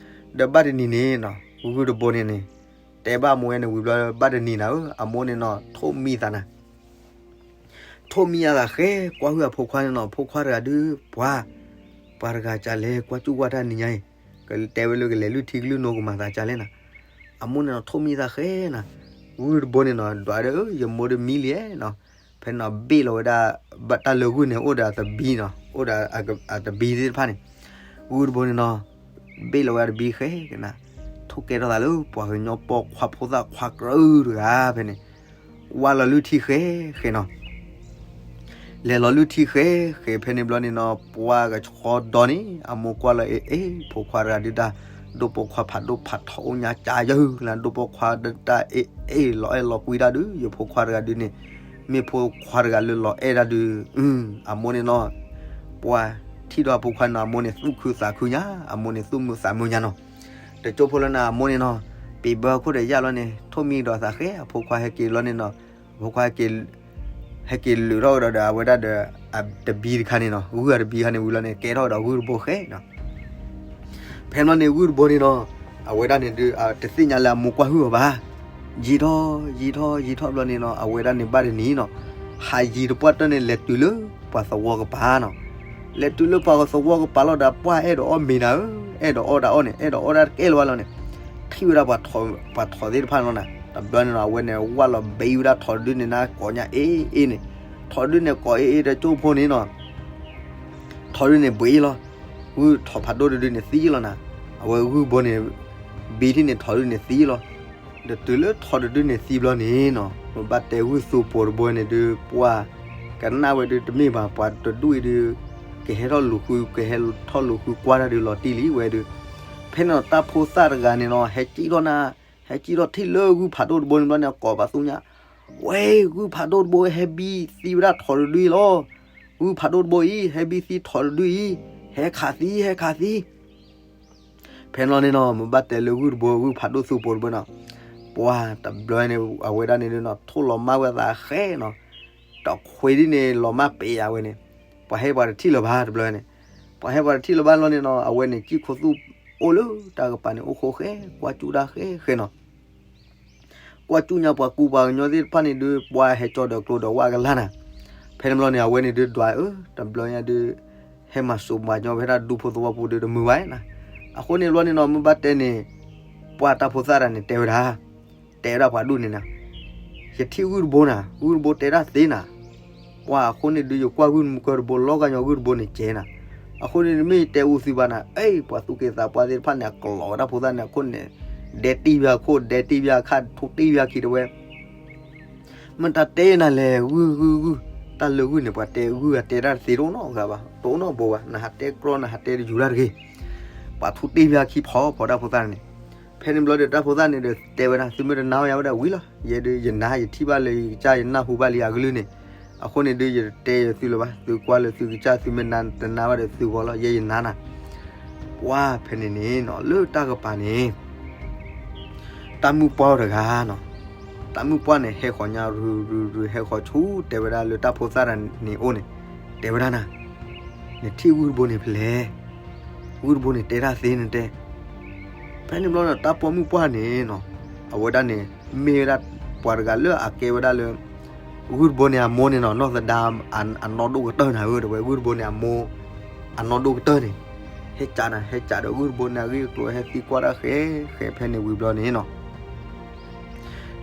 ဒီးဘၣ်တနံၤန့ၣ်နီၤ, ဂုၢ်တဘိန့ၣ်န့ၣ်, တဲဘၣ်အမိၢ်ဝဲန့ၣ်ဝံၤဘျီ ဘၣ်တနံၤနၤဧၢ, အမိၢ်န့ၣ်နီၤ ထိၣ်မံသးနၤ ထိၣ်မံအသးဃဲ ကွၢ်ဟုၣ်အဖိခွါန့ၣ်နီၤ, ဖိခွါတဂၤဒုး ပှၤ, ပှၤတဂၤကလဲၤကွၢ်စူၣ်ဝၢ်တၢ်နံၤညါအံၤ, ကတဲဝဲလၢကလဲၤလုၢ်ထံကလုၢ်နိကမၤသးကလဲၣ်နၤ, အမိၢ်န့ၣ်နီၤ ထိၣ်မံသးဃဲနၤ, ဂုၢ်တဘိန့ၣ်နီၤ ဒွးဒီး ယမိၢ်ဒုးမံလံနီၤ, ဖဲနီၤဘ့ၣ်လီၤဝဲဒၣ်, တၢ်လၢဂုၢ်န့ၣ်အိၣ်ဒီးအသဘံနီၤ, အိၣ်ဒီးအတဘံသ့ၣ်တဖၣ်န့ၣ်, ဂုၢ်တဘိန့ၣ်နီၤ, ဘ့ၣ်လီၤဝဲအတဘံဃဲကနၤ, ထိၣ်ကဲထီၣ်သးလၢပှၤကညီပိာ်ခွါဖိသၣ်ခွါကရၢတဂၤဖဲန့ၣ်, ဝၢ်လီၤလုၢ်ထံဃဲဃဲနီၤ လဲၤလီၤလုၢ်ထံဃဲဃဲဖဲန့ၣ်ဘျီန့ၣ်နီၤ, ပှၢ်ကဆီဒီန့ၣ် အမိၢ်ကွၢ်လီၤအ့ၣ်အ့ၣ် ဖိခွါတဂၤဒုးတၢ်, ဒိၣ်ပိာ်ခွါဖးဒိၣ်ဖးထီအိၣ်ညါကယၢၢ်လၢ ဒိၣ်ပိာ်ခွါဒုးတၢ်အ့ၣ်အ့ၣ်လီၤအဲၣ်လီၤကွံတၢ်ဒုး ယဖိခွါတဂၤဒုးန့ၣ်, မ့ၢ်ဖိခွါတဂၤလၢလီၤအဲၣ်တၢ်ဒုး, အမိၢ်န့ၣ်နီၤ, ပှၢ်ထံၣ်ဒီးအဖိခွါနီၤ အမိၢ်န့ၣ်သူၣ်ခုသးခုညါ, အမိၢ်န့ၣ်သူၣ်မုာ်သးမုာ်ညါနီၤ, တကၠိဖိလၢနၤ အမိၢ်န့ၣ်နီၤ, ပံၤဘၢခိၣ်ဒီးယၢ်လီၤန့ၣ် ထိၣ်မံဒီးသးဃဲ အဖိခွါဟဲက့ၤလီၤန့ၣ်နီၤ, အဖိခွါ ဟဲက့ၤလုးထီၣ်ကဒီးဒီးအဝဲဒၣ်ဒီး အတဘံတခါန့ၣ်နီၤ, ဂုၢ်အတဘံခါန့ၣ်ဝံၤလီၤန့ၣ် ကဲထီၣ်ကဒီးဂုၢ်တဘိဃဲနီၤ, ဖဲန့ၣ်ဘျီန့ၣ် ဂုၢ်တဘိန့ၣ်နီၤ, အဝဲဒၣ်န့ၣ်ဒုး တသ့ၣ်ညါလၢအမိၢ်ကွၢ်ဟုၣ်အီၤဘၣ်, ယံာ်ထီၣ်ယံာ်ထီၣ်ယံာ်ထီၣ်ဘျီန့ၣ်နီၤ အဝဲဒၣ်န့ၣ်ဘၣ်တနံၤနီၤ, ဟးယံၤတပှၢ်တၢၢ်န့ၣ် လဲၤတုၤလၢပှၤသဝီကပၤနီၤ, လဲၤတုၤလၢပှၤသဝီကပၤလီၤဒီး ပှၢ်အဲၣ်ဒိးအီၣ်မ့ၤနၤဧၢ, အဲၣ်ဒိးအီၣ်တၢ်အီၣ်န့ၣ် အဲၣ်ဒိးအီၣ်တၢ်တကဲလၢၤဘၣ်လီၤန့ၣ်, ထံၣ်ဝဲဒၣ်ပှၤထိးသ့ၣ်တဖၣ်လီၤနၤ, တဘျီန့ၣ်နီၤ အဝဲန့ၣ်ဝၢ်လီၤဘဲဝဲဒၣ်ထိးတဒုန့ၣ် နကိးညါအ့ၣ်အ့ၣ်န့ၣ်, ထိးတဒုန့ၣ်ကိးအ့ၣ်အ့ၣ်တကၠိဖိန့ၣ်နီၤ ထိးတဒုန့ၣ်ဘှံးလီၤ, ဂုၢ်ထိးဖးဒိၣ်တဒုန့ၣ်သံလီၤနၤ, အဝဲဂုၢ်ဘိန့ၣ် ဘံထံၣ်န့ၣ်ထိးတဒုန့ၣ်သံလီၤ, ဒီးတုၤလၢထိးတဒုန့ၣ်သံဘျီန့ၣ်နီၤ ပဘၣ်တဲဂုၢ်သူပိာ်တဘိန့ၣ်ဒုး ပှၢ်ကနၣ်ဝဲဒုးတမ့ၢ်ဘၣ် ပှၤတဒူၣ်အံၤဒုး ကဟဲထီၣ်လူၤဃု ကဟဲထီၣ်လူၤဃုကွၢ်တၢ်ဒုးလီၤတံၢ်လံဝဲဒုး, ဖဲန့ၣ်တၢ်ဖိသၣ်တဂၤန့ၣ်နီၤ ဟဲကံၣ်ထီၣ်နၤ, ဟဲကံၣ်ထီၣ်ထံၣ်လၢဂုၢ်ဖးဒိၣ်တဘိန့ၣ်ဘျီန့ၣ် အကိးပှၤသူၣ်ညါ ဝဲ ဂုၢ်ဖးဒိၣ်တဘိဟဲဘံသံဝဲဒၣ်ထိးတဒုအံၤလီၤ, ဂုၢ်ဖးဒိၣ်တဘိအံၤ ဟဲဘံသံထိးတဒုအံၤ, ဟဲခးသံ ဟဲခးသံ ဖဲန့ၣ်ဘျီန့ၣ်နီၤ မ့ၢ်ဘၣ်တဲလၢဂုၢ်တဘိ ဂုၢ်ဖးဒိၣ်သူပိာ်တဘိနီၤ, ပှၢ်တဘျီန့ၣ် အဝဲဒၣ်န့ၣ်ဒုးနီၤ ထိၣ်လီၤမၢ်ဝဲသးဃဲနီၤ, တခွ့ဒ်န့ၣ် လီၤမၢ်ပ့ၤယၤဝဲန့ၣ်, ပှၤဟဲပှၤတထံၣ်လၢၤဘၣ်တဘျီန့ၣ်, ပှၤဟဲပှၤတထံၣ်လၢၤဘၣ်လီၤန့ၣ်နီၤ အဝဲန့ၣ် ကံၣ်ခိၣ်သူၣ်အိၣ်လၢတၢ်ကပၤန့ၣ် အိၣ်ဃိဃဲ ကွၢ်ကၠူၣ်တၢ်ဃဲဃဲနီၤ ကွၢ်ကၠူၣ်ညါပှၤကူပှၤကညီသ့ၣ်တဖၣ်န့ၣ်ဒုး ပှၢ်ဟဲကၠီဒီးကျိဒီးဝၣ်ကလၢ်နၤ, ဖဲန့ၣ်ဘျီန့ၣ် အဝဲန့ၣ်ဒုးဒွးအၢ တဘျီညါဒုး ဟဲမၤစိးမၤညီဖဲတၢ်ဒူဖိသဝီပူၤဒုးတမုာ်ဘၣ်နၤ, အဃိန့ၣ်ဘျီန့ၣ်နီၤ မ့ၢ်ဘၣ်တဲန့ၣ် ပှၢ်တၢ်ဖိသၣ်တဂၤန့ၣ်တဲဝဲဒၣ်, တဲဝဲဒၣ်ပှၤဒူၣ်န့ၣ်နၤ, ယထံၣ်ဂုၢ်တဘိနၤ ဂုၢ်တဘိတဲတၢ်သ့နၤ, ပှၢ်အဃိန့ၣ်ဒုး ယကွၢ်ဂုၢ်မူကၢတဘိ လီၤဂာ်ညီဂုၢ်တဘိန့ၣ်ကဲနၤ, အဃိန့ၣ်မ့ၢ်ယတဲအူသုဘၣ်နၤ အဲ ပှၤသူၣ်က့သးပှၢ်သ့ၣ်တဖၣ်န့ၣ် အကလီၤဝဲတၢ်ဖိသၣ်န့ၣ် အခိၣ်န့ၣ် ဒဲတံၢ်ဘၣ်ခိၣ် ဒဲတံၢ်ဘၣ်ခါ ထူတံၢ်ဘၣ်ခံတဲဝဲ မ့ၢ်တၢ်တဲနၤလဲၣ် ဂုၢ်ဂုၢ်ဂုၢ်, တၢ်လၢဂုၢ်န့ၣ် ပှၤတဲဂုၢ်အတဲတၢ်တသ့တအိၣ်နီတဂၤဘၣ် တအိၣ်နီတဘိဘၣ် နဟးတဲကြီ နဟးတဲတယူၤတၢ်တဂ့ၤ, ပှၤထူတံၢ်ဘၣ်ခံဖီဖီတၢ်ဖိသၣ်န့ၣ်, ဖဲန့ၣ်ဘျီဒီးတၢ်ဖိသၣ်န့ၣ်ဒီးတဲဝဲဒၣ် သုမ့ၢ်တနာ်ဝဲယၤဝဲဒၣ်ဝံၤလီၤ, ယဲဒုးယနာ်ယထံၣ်ဘၣ်လၢယကစၢ်ယနၢ်ဟူဘၣ်လံအကလုၢ်န့ၣ်, အဃိန့ၣ်ဒုးယတဲယသုလၢၤဘၣ် သုကွၢ်လၢသုကစၢ်သုမ့ၢ်တနာ်ဝဲဒီးသုဂီၢ်လီၤ ယဲယနာ်နၤ, ပှၢ်ဖဲန့ၣ်န့ၣ်နီၤ လၢတၢ်ကပၤန့ၣ် တၢ်မုၣ်ပှၢ်တဂၤနီၤ, တၢ်မုၣ်ပှၢ်န့ၣ် ဟဲဃီၤညါရုရုရု ဟဲဃီၤဆူတဲဝဲဒၣ်လၢတၢ်ဖိသၣ်တဂၤန့ၣ်အိၣ်န့ၣ်, တဲဝဲဒၣ်နၤ, နထံၣ်ဂုၢ်တဘိန့ၣ်ဖဲလဲၣ်, ဂုၢ်တဘိန့ၣ်တဲတၢ်သ့နတဲ, ဖဲန့ၣ်ဘျီန့ၣ် တၢ်ပိာ်မုၣ်ပှၢ်န့ၣ်နီၤ, အဝဲဒၣ်န့ၣ် မ့ၢ်ဝဲဒၣ်ပှၤတဂၤလၢအကဲဝဲဒၣ်လၢ ဂုၢ်တဘိန့ၣ်အမိၢ်န့ၣ်နီၤ နီၢ်သဒါ အနီၢ်ဒိၣ်ကတၢၢ်နၤဧၢ တဲဝဲ ဂုၢ်တဘိန့ၣ်အမိၢ် အနီၢ်ဒိၣ်ကတၢၢ်န့ၣ်, ဟဲကးနၤ ဟဲကးဒီးဂုၢ်တဘိန့ၣ်အဂ့ၢ်အကျိၤ ဟဲသံကွၢ်တၢ်ဃဲဃဲဖဲန့ၣ်ဝံၤဘျီန့ၣ်နီၤ,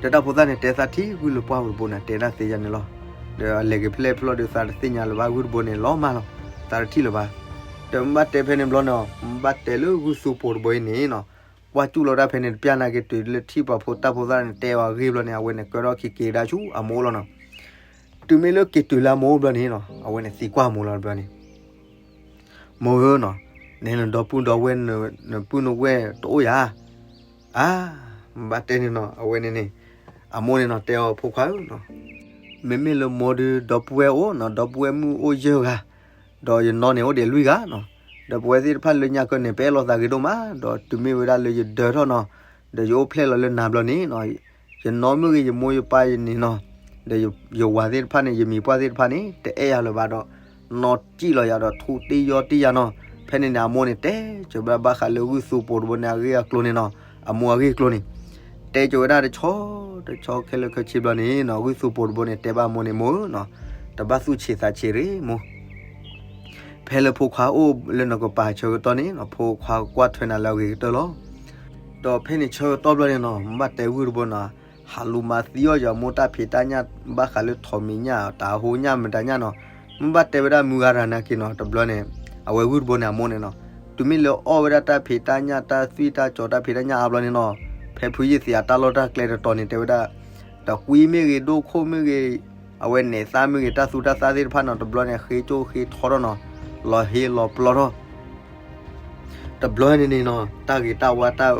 ဒီးတၢ်ဖိသၣ်န့ၣ်တဲသးထံၣ်ဂုၢ်လၢပှၢ်ပူၤတဘိန့ၣ် တဲတၢ်သ့ယၤန့ၣ်လီၤ, ဒီးအလဲၤက့ၤဖဲလဲၣ်ဖဲလဲၣ်ဒီးသးတသ့ၣ်ညါလၢၤဘၣ် ဂုၢ်တဘိန့ၣ်လီၤမၢ်လီၤ, သးတထံၣ်လၢၤဘၣ်, ဒီးမ့ၢ်ဘၣ်တဲဖဲန့ၣ်ဘျီန့ၣ် မ့ၢ်ဘၣ်တဲလၢဂုၢ်သူပိာ်တဘိအံၤန့ၣ်နီၤ, ကွၢ်ကၠူၣ်လီၤတၢ်ဖဲန့ၣ် တပျၢ်နာ်က့ၤတုၤလၢထံၣ်ပှၤဖိတၢ်ဖိသၣ်န့ၣ် တဲအီၤအဂ့ၢ်ဘျီန့ၣ် အဝဲန့ၣ်ကၢထီၣ်ခံက့ၤဒၣ်ဆူအမိၢ်လီၤနီၤ, တုၤမ့ၢ်လၢက့ၤတုၤလၢအမိၢ်ဘျီန့ၣ်နီၤ အဝဲန့ၣ်သံကွၢ်အမိၢ်လီၤတဘျီန့ၣ် မိၢ်ဧၢနီၤ, နဲနဒီပုၢ်ဒီဝဲၢ် နပုၢ်နဝဲၢ်တအိၣ်ဧါ, အါ, မ့ၢ်ဘၣ်တဲန့ၣ်နီၤ အဝဲန့ၣ်န့ၣ်, အမိၢ်န့ၣ်နီၤ တဲအီၤဖိခွါဧၢနီၤ, မ့မ့ၢ်လၢမိၢ်ဒုး ဒီပုၢ်ဝဲၢ်အိၣ်နီၤ ဒီပုၢ်ဝဲၢ်မုၣ်အိၣ်ယဲၢ်ဂၤ, ဒီးယနီၢ်န့ၣ်အိၣ်ဒံးလွံၢ်ဂၤနီၤ, ဒီးပဝဲသ့ၣ်တဖၣ်လၢညါကၢန့ၣ် ပအဲၣ်လိာ်သးဂ့ၤဒိၣ်မး, ဒီးတုၤမ့ၢ်ဝဲဒၣ်လၢယဒၢထီၣ်နီၤ, ဒီးယအိၣ်ဖျဲၣ်လီၤလၢနၤဘျီန့ၣ်နီၤ ယနီၢ်မုၣ်ဂ့ၤ ယမိၢ်ယပၢ်ယန့ၣ်နီၤ, ဒီးယဝၤသ့ၣ်တဖၣ်န့ၣ် ယမံၤပှၢ်သ့ၣ်တဖၣ်န့ၣ် တအဲၣ်ယၤလၢၤဘၣ်ဒီး နီၢ်စံၣ်လီၤယၤဒီးထူတ့ၢ်ယီတ့ၢ်ယၤနီၤ, ဖဲန့ၣ်န့ၣ် အမိၢ်န့ၣ် တဲကၠိဘၣ်ဘၣ်ဃးလၢဂုၢ်သူပိာ်တဘိန့ၣ် အဂ့ၢ်အကျိၤန့ၣ်နီၤ, အမိၢ်အဂ့ၢ်အကျိၤန့ၣ် တဲကၠိဝဲဒၣ်တဆီ, တဆီခဲလၢာ်ခဲဆ့ဘျီန့ၣ်နီၤ ဂုၢ်သူပိာ်တဘိန့ၣ် တဲဘၣ်မိၢ်န့ၣ် မိၢ်ဧၢနီၤ, တဘၣ်သူၣ်ဆံးသးဆံးရ့မိၢ် ဖဲလၢဖိခွါအိၣ်လၢနကပၤဆၢကတီၢ်န့ၣ်နီၤ ဖိခွါကွၢ်ထွဲနၤလၢအဂ့ၤကတၢၢ်လီၤ. ဒီးဖဲန့ၣ်ဆၢကတီၢ်ဘျီန့ၣ်နီၤ မ့ၢ်ဘၣ်တဲဂုၢ်တဘိနီၤ, ဟးလူၤမၤသံအီၣ်ယမိၢ်တၢ်ဖံးတၢ်ညၣ် ဘၣ်ဃးလၢထိးမံၤညၣ် တၢ်ဟိညၣ်မတၤညၣ်နီၤ, မ့ၢ်ဘၣ်တဲဝဲဒၣ်မုၢ်ဂၤရၤနာ်က့နီၤ တဘျီန့ၣ် အဝဲဂုၢ်တဘိန့ၣ် အမိၢ်န့ၣ်နီၤ, တုၤမ့ၢ်လၢအီၣ်ဝဲဒၣ်တၢ်ဖံးတၢ်ညၣ် တၢ်သွံၣ်တၢ်ကၠီတၢ်ဖံးတၢ်ညၣ်အါဘျီန့ၣ်နီၤ, ဖဲဖုယ့ၢ်သံးအတၢ်လီၢ်တၢ်ကျဲတတီၤန့ၣ် တဲဝဲဒၣ် တကွံမ့ၢ်ဂ့ၤ ဒိၣ်ခိၣ်မ့ၢ်ဂ့ၤ, အဝဲနဲၣ်သၣ်မ့ၢ်ဂ့ၤ တၢ်သူတၢ်သၣ်သ့ၣ်တဖၣ်နီၤ တဘျီန့ၣ် ဃ့ကၠိၣ်ဃ့ထီထီၣ်နီၤ, လီၤဟ့လီၤပျီထီၣ် တဘျီန့ၣ်န့ၣ်နီၤ တၢ်ဂ့ၤတၢ်ဝါတၢ်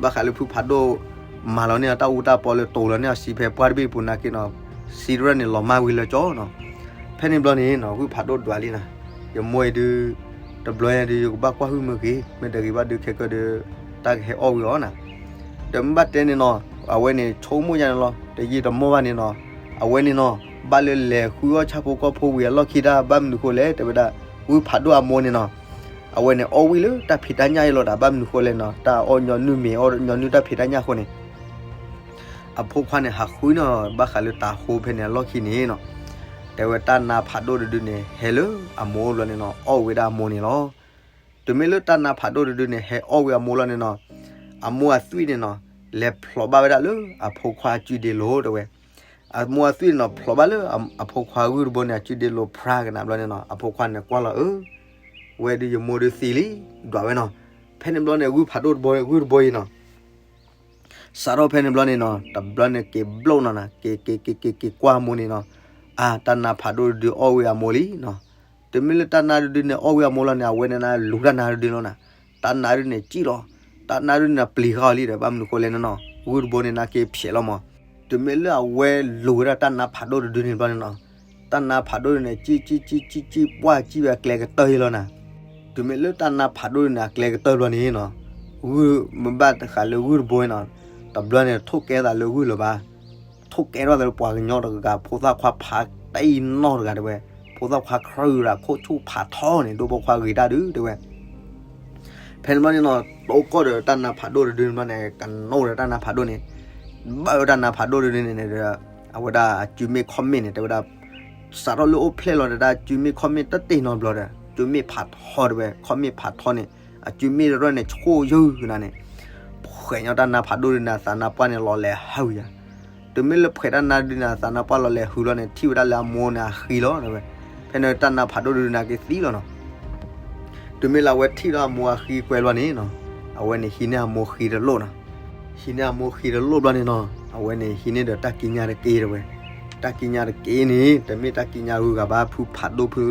ဘၣ်ဃးလၢဖုဖးဒိၣ် မၤလီၤန့ၢ်အီၤတၢ်အူတၢ်ပီလၢတိၤလီၤန့ၢ်အီၤစံးဖဲပှၢ်တဘ့ၣ်ပူၤနာ်က့နီၤ, စံးတရၢၣ်န့ၣ်လီၤမၢ်ဝံၤလၢကၠီနီၤ, ဖဲန့ၣ်ဘျီန့ၣ်နီၤ ဂုၢ်ဖးဒိၣ်ဒွးလံနၤ, ယမိၢ်အံၤဒုး တဘျီယၤဒုး ယကဘၣ်ကွၢ်ဟုၣ်မ့ၢ်ဂ့ၤ မ့ၢ်တဂ့ၤဘၣ်ဒုးခဲကၢဒုး တၢ်ကဟဲအီၣ်ဝံၤအီၤနၤ, ဒီးမ့ၢ်ဘၣ်တဲန့ၣ်နီၤ အဝဲန့ၣ်ဆိကမိၣ်ယါန့ၣ်လီၤ တယံာ်တမီၢ်ဘၣ်န့ၣ်နီၤ, အဝဲန့ၣ်နီၤ ဘၣ်လၢလဲၤဃုအီၣ်ဆၣ်ဖိကီၢ်ဖိဝံၤအလီၢ်ခံတၢ် ဘၣ်မနုၤဃိလဲၣ် တဲဝဲဒၣ် ဂုၢ်ဖးဒိၣ်အမိၢ်န့ၣ်နီၤ အဝဲန့ၣ်အီၣ်ဝံၣ်လၢတၢ်ဖံးတၢ်ညၣ်အံၤလီၤဒီး ဘၣ်မနုၤဃိလဲၣ်နီၤ တၢ်အီၣ်ညီနုၢ်မ့ၤအီၣ်ညီနုၢ်တၢ်ဖံးတၢ်ညၣ်အဃိန့ၣ် အဖိခွါန့ၣ် ဟးဃုန့ၢ်ဘၣ်ဃးလၢတၤဟိဖဲန့ၣ်အလီၢ်ခံန့ၣ်နီၤ, တဲဝဲတၢ်နါဖးဒိၣ်တဒုန့ၣ် ဟဲလၢအမိၢ်အိၣ်ဘျီန့ၣ်နီၤ အီၣ်ဝံၤဝဲဒၣ်အမိၢ်န့ၣ်လီၤ. တုၤမ့ၢ်လၢတၢ်နါဖးဒိၣ်တဒုန့ၣ် ဟဲအီၣ်ဝံၤအမိၢ်လီၤန့ၣ်နီၤ, အမိၢ်အသွံၣ်န့ၣ်နီၤ လဲၤဖျိးဘၣ်ဝဲဒၣ်လၢအဖိခွါအစုဒ့လိၤတဲဝဲ, အမိၢ်အသွံၣ်န့ၣ်နီၤ ဖျိးဘၣ်လၢအဖိခွါဂုၢ်တဘိန့ၣ် အစုဒ့လိၤဖျါကနၣ်ဘျီန့ၣ်နီၤ အဖိခွါန့ၣ်ကွၢ်လီၤအၢ ဝဲဒုးယမိၢ်ဒုးသံလံ, ဒွးဝဲနီၤ, ဖဲန့ၣ်ဘျီန့ၣ် ဂုၢ်ဖးဒိၣ်တဘိ ဂုၢ်တဘိအံၤနီၤ စးထီၣ်ဖဲန့ၣ်ဘျီန့ၣ်နီၤ တဘျီန့ၣ်က့ၤဘျီၣ်နီၤနၤ က့ၤက့ၤက့ၤက့ၤက့ၤကွၢ်အမိၢ်န့ၣ်နီၤ, အါ တၢ်နါဖးဒိၣ်တဒုအီၣ်ဝံၤအမိၢ်လံနီၤ, တုၤမ့ၢ်လၢတၢ်နါတဒုန့ၣ်အီၣ်ဝံၤအမိၢ်လီၤန့ၣ် အဝဲန့ၣ်နလူၤတၢ်နါတဒုလီၤနၤ, တၢ်နါတဒုန့ၣ်ကံၣ်လီၤ, တၢ်နါတဒုန့ၣ်ပျံၤဃာ်အီၤလံဒီး ဘၣ်မနုၤဃိလဲၣ်နီၤနီၤ ဂုၢ်တဘိန့ၣ်နါက့ၤဖျဲးလီၤမး, တုၤမ့ၢ်လၢအဝဲလူၤဝဲဒၣ်တၢ်နါဖးဒိၣ်တဒုန့ၣ်ဘျီန့ၣ်နီၤ တၢ်နါဖးဒိၣ်န့ၣ် ကံၣ်ကံၣ်ကံၣ်ကံၣ်ကံၣ် ပှၢ်ကံၣ်ဝဲအကျဲကတၢၢ်လီၤနၤ, တုၤမ့ၢ်လၢတၢ်နါဖးဒိၣ်န့ၣ် အကျဲကတၢၢ်ဘျီန့ၣ်နီၤ, ဂုၢ်မ့ၢ်ဘၣ်ဃးလၢဂုၢ်တဘိနီၤ, တဘျီန့ၣ်ထိၣ်ကဲထီၣ်သးလၢဂုၢ်လၢၤဘၣ်, ထိၣ်ကဲထီၣ်သးလၢပှၤကညီတဂၤ ဖိသၣ်ခွါဖးတံၢ်နီၢ်တဂၤတဲဝဲ, ဖိသၣ်ခွါခရၢၣ်တဂၤ ခိၣ်ဆူၣ်ဖးထီန့ၣ် ဒိၣ်ဖိခွါဂ့ၤတၢ်ဒုးတဲဝဲ ဖဲန့ၣ်ဘျီန့ၣ်နီၤ တိကီၢ်ဒီးတၢ်နါဖးဒိၣ်တဒုန့ၣ်ဘျီန့ၣ် ကနိဒီးတၢ်နါဖးဒိၣ်န့ၣ်, ဘၣ်ဝဲတၢ်နါဖးဒိၣ်တဒုန့ၣ်န့ၣ်ဒီး အဝဲဒၣ်အစုမ့ၣ်ခီၣ်မ့ၣ်န့ၣ် တဲဝဲဒၣ် စးထီၣ်လၢအိၣ်ဖျဲၣ်လီၤဒီးတၢ်စုမ့ၣ်ခီၣ်မ့ၣ်တတ့ၢ်နီတဘျီဒီး စုမ့ၣ်ဖးထီတဲဝဲ ခီၣ်မ့ၣ်ဖးထီန့ၣ် အစုမ့ၣ်တရၢၣ်န့ၣ် ဆှိၣ်ယုၢ်ကနၤန့ၣ်, ဖှဲးညီတၢ်နါဖးဒိၣ်ဒုန့ၣ် အသးနါပှၢ်န့ၣ်လီၤလဲၤဟးဝံၤယၤ တုၤမ့ၢ်လၢဖှဲးတၢ်နါဒုန့ၣ် အသးနါပှၢ်လီၤလဲၤဟးလီၤန့ၣ် ထံၣ်ဝဲဒၣ်လၢအမိၢ်န့ၣ်အဃံလီၤတဲဝဲ, ဖဲန့ၣ်တၢ်နါဖးဒိၣ်ဒုန့ၣ်က့ၤသံလီၤနီၤ တုၤမ့ၢ်လၢအဝဲထံၣ်ဒီးအမိၢ်အဃံကွဲဘျီန့ၣ်နီၤ, အဝဲန့ၣ်ဟံးန့ၢ်အမိၢ်ဃံတလိၣ်နီၤ, ဟံးန့ၢ်အမိၢ်ဃံတလိၣ်ဘျီန့ၣ်နီၤ, အဝဲန့ၣ်ဟံးန့ၢ်ဒီးတၢ်ကံးညာ်တက့ၢ်တဲဝဲ, တၢ်ကံးညာ်တက့ၢ်န့ၣ် တမ့ၢ်တၢ်ကံးညာ်ဂုၤဂၤဘၣ် ဖုဖးဒိၣ်ဖု,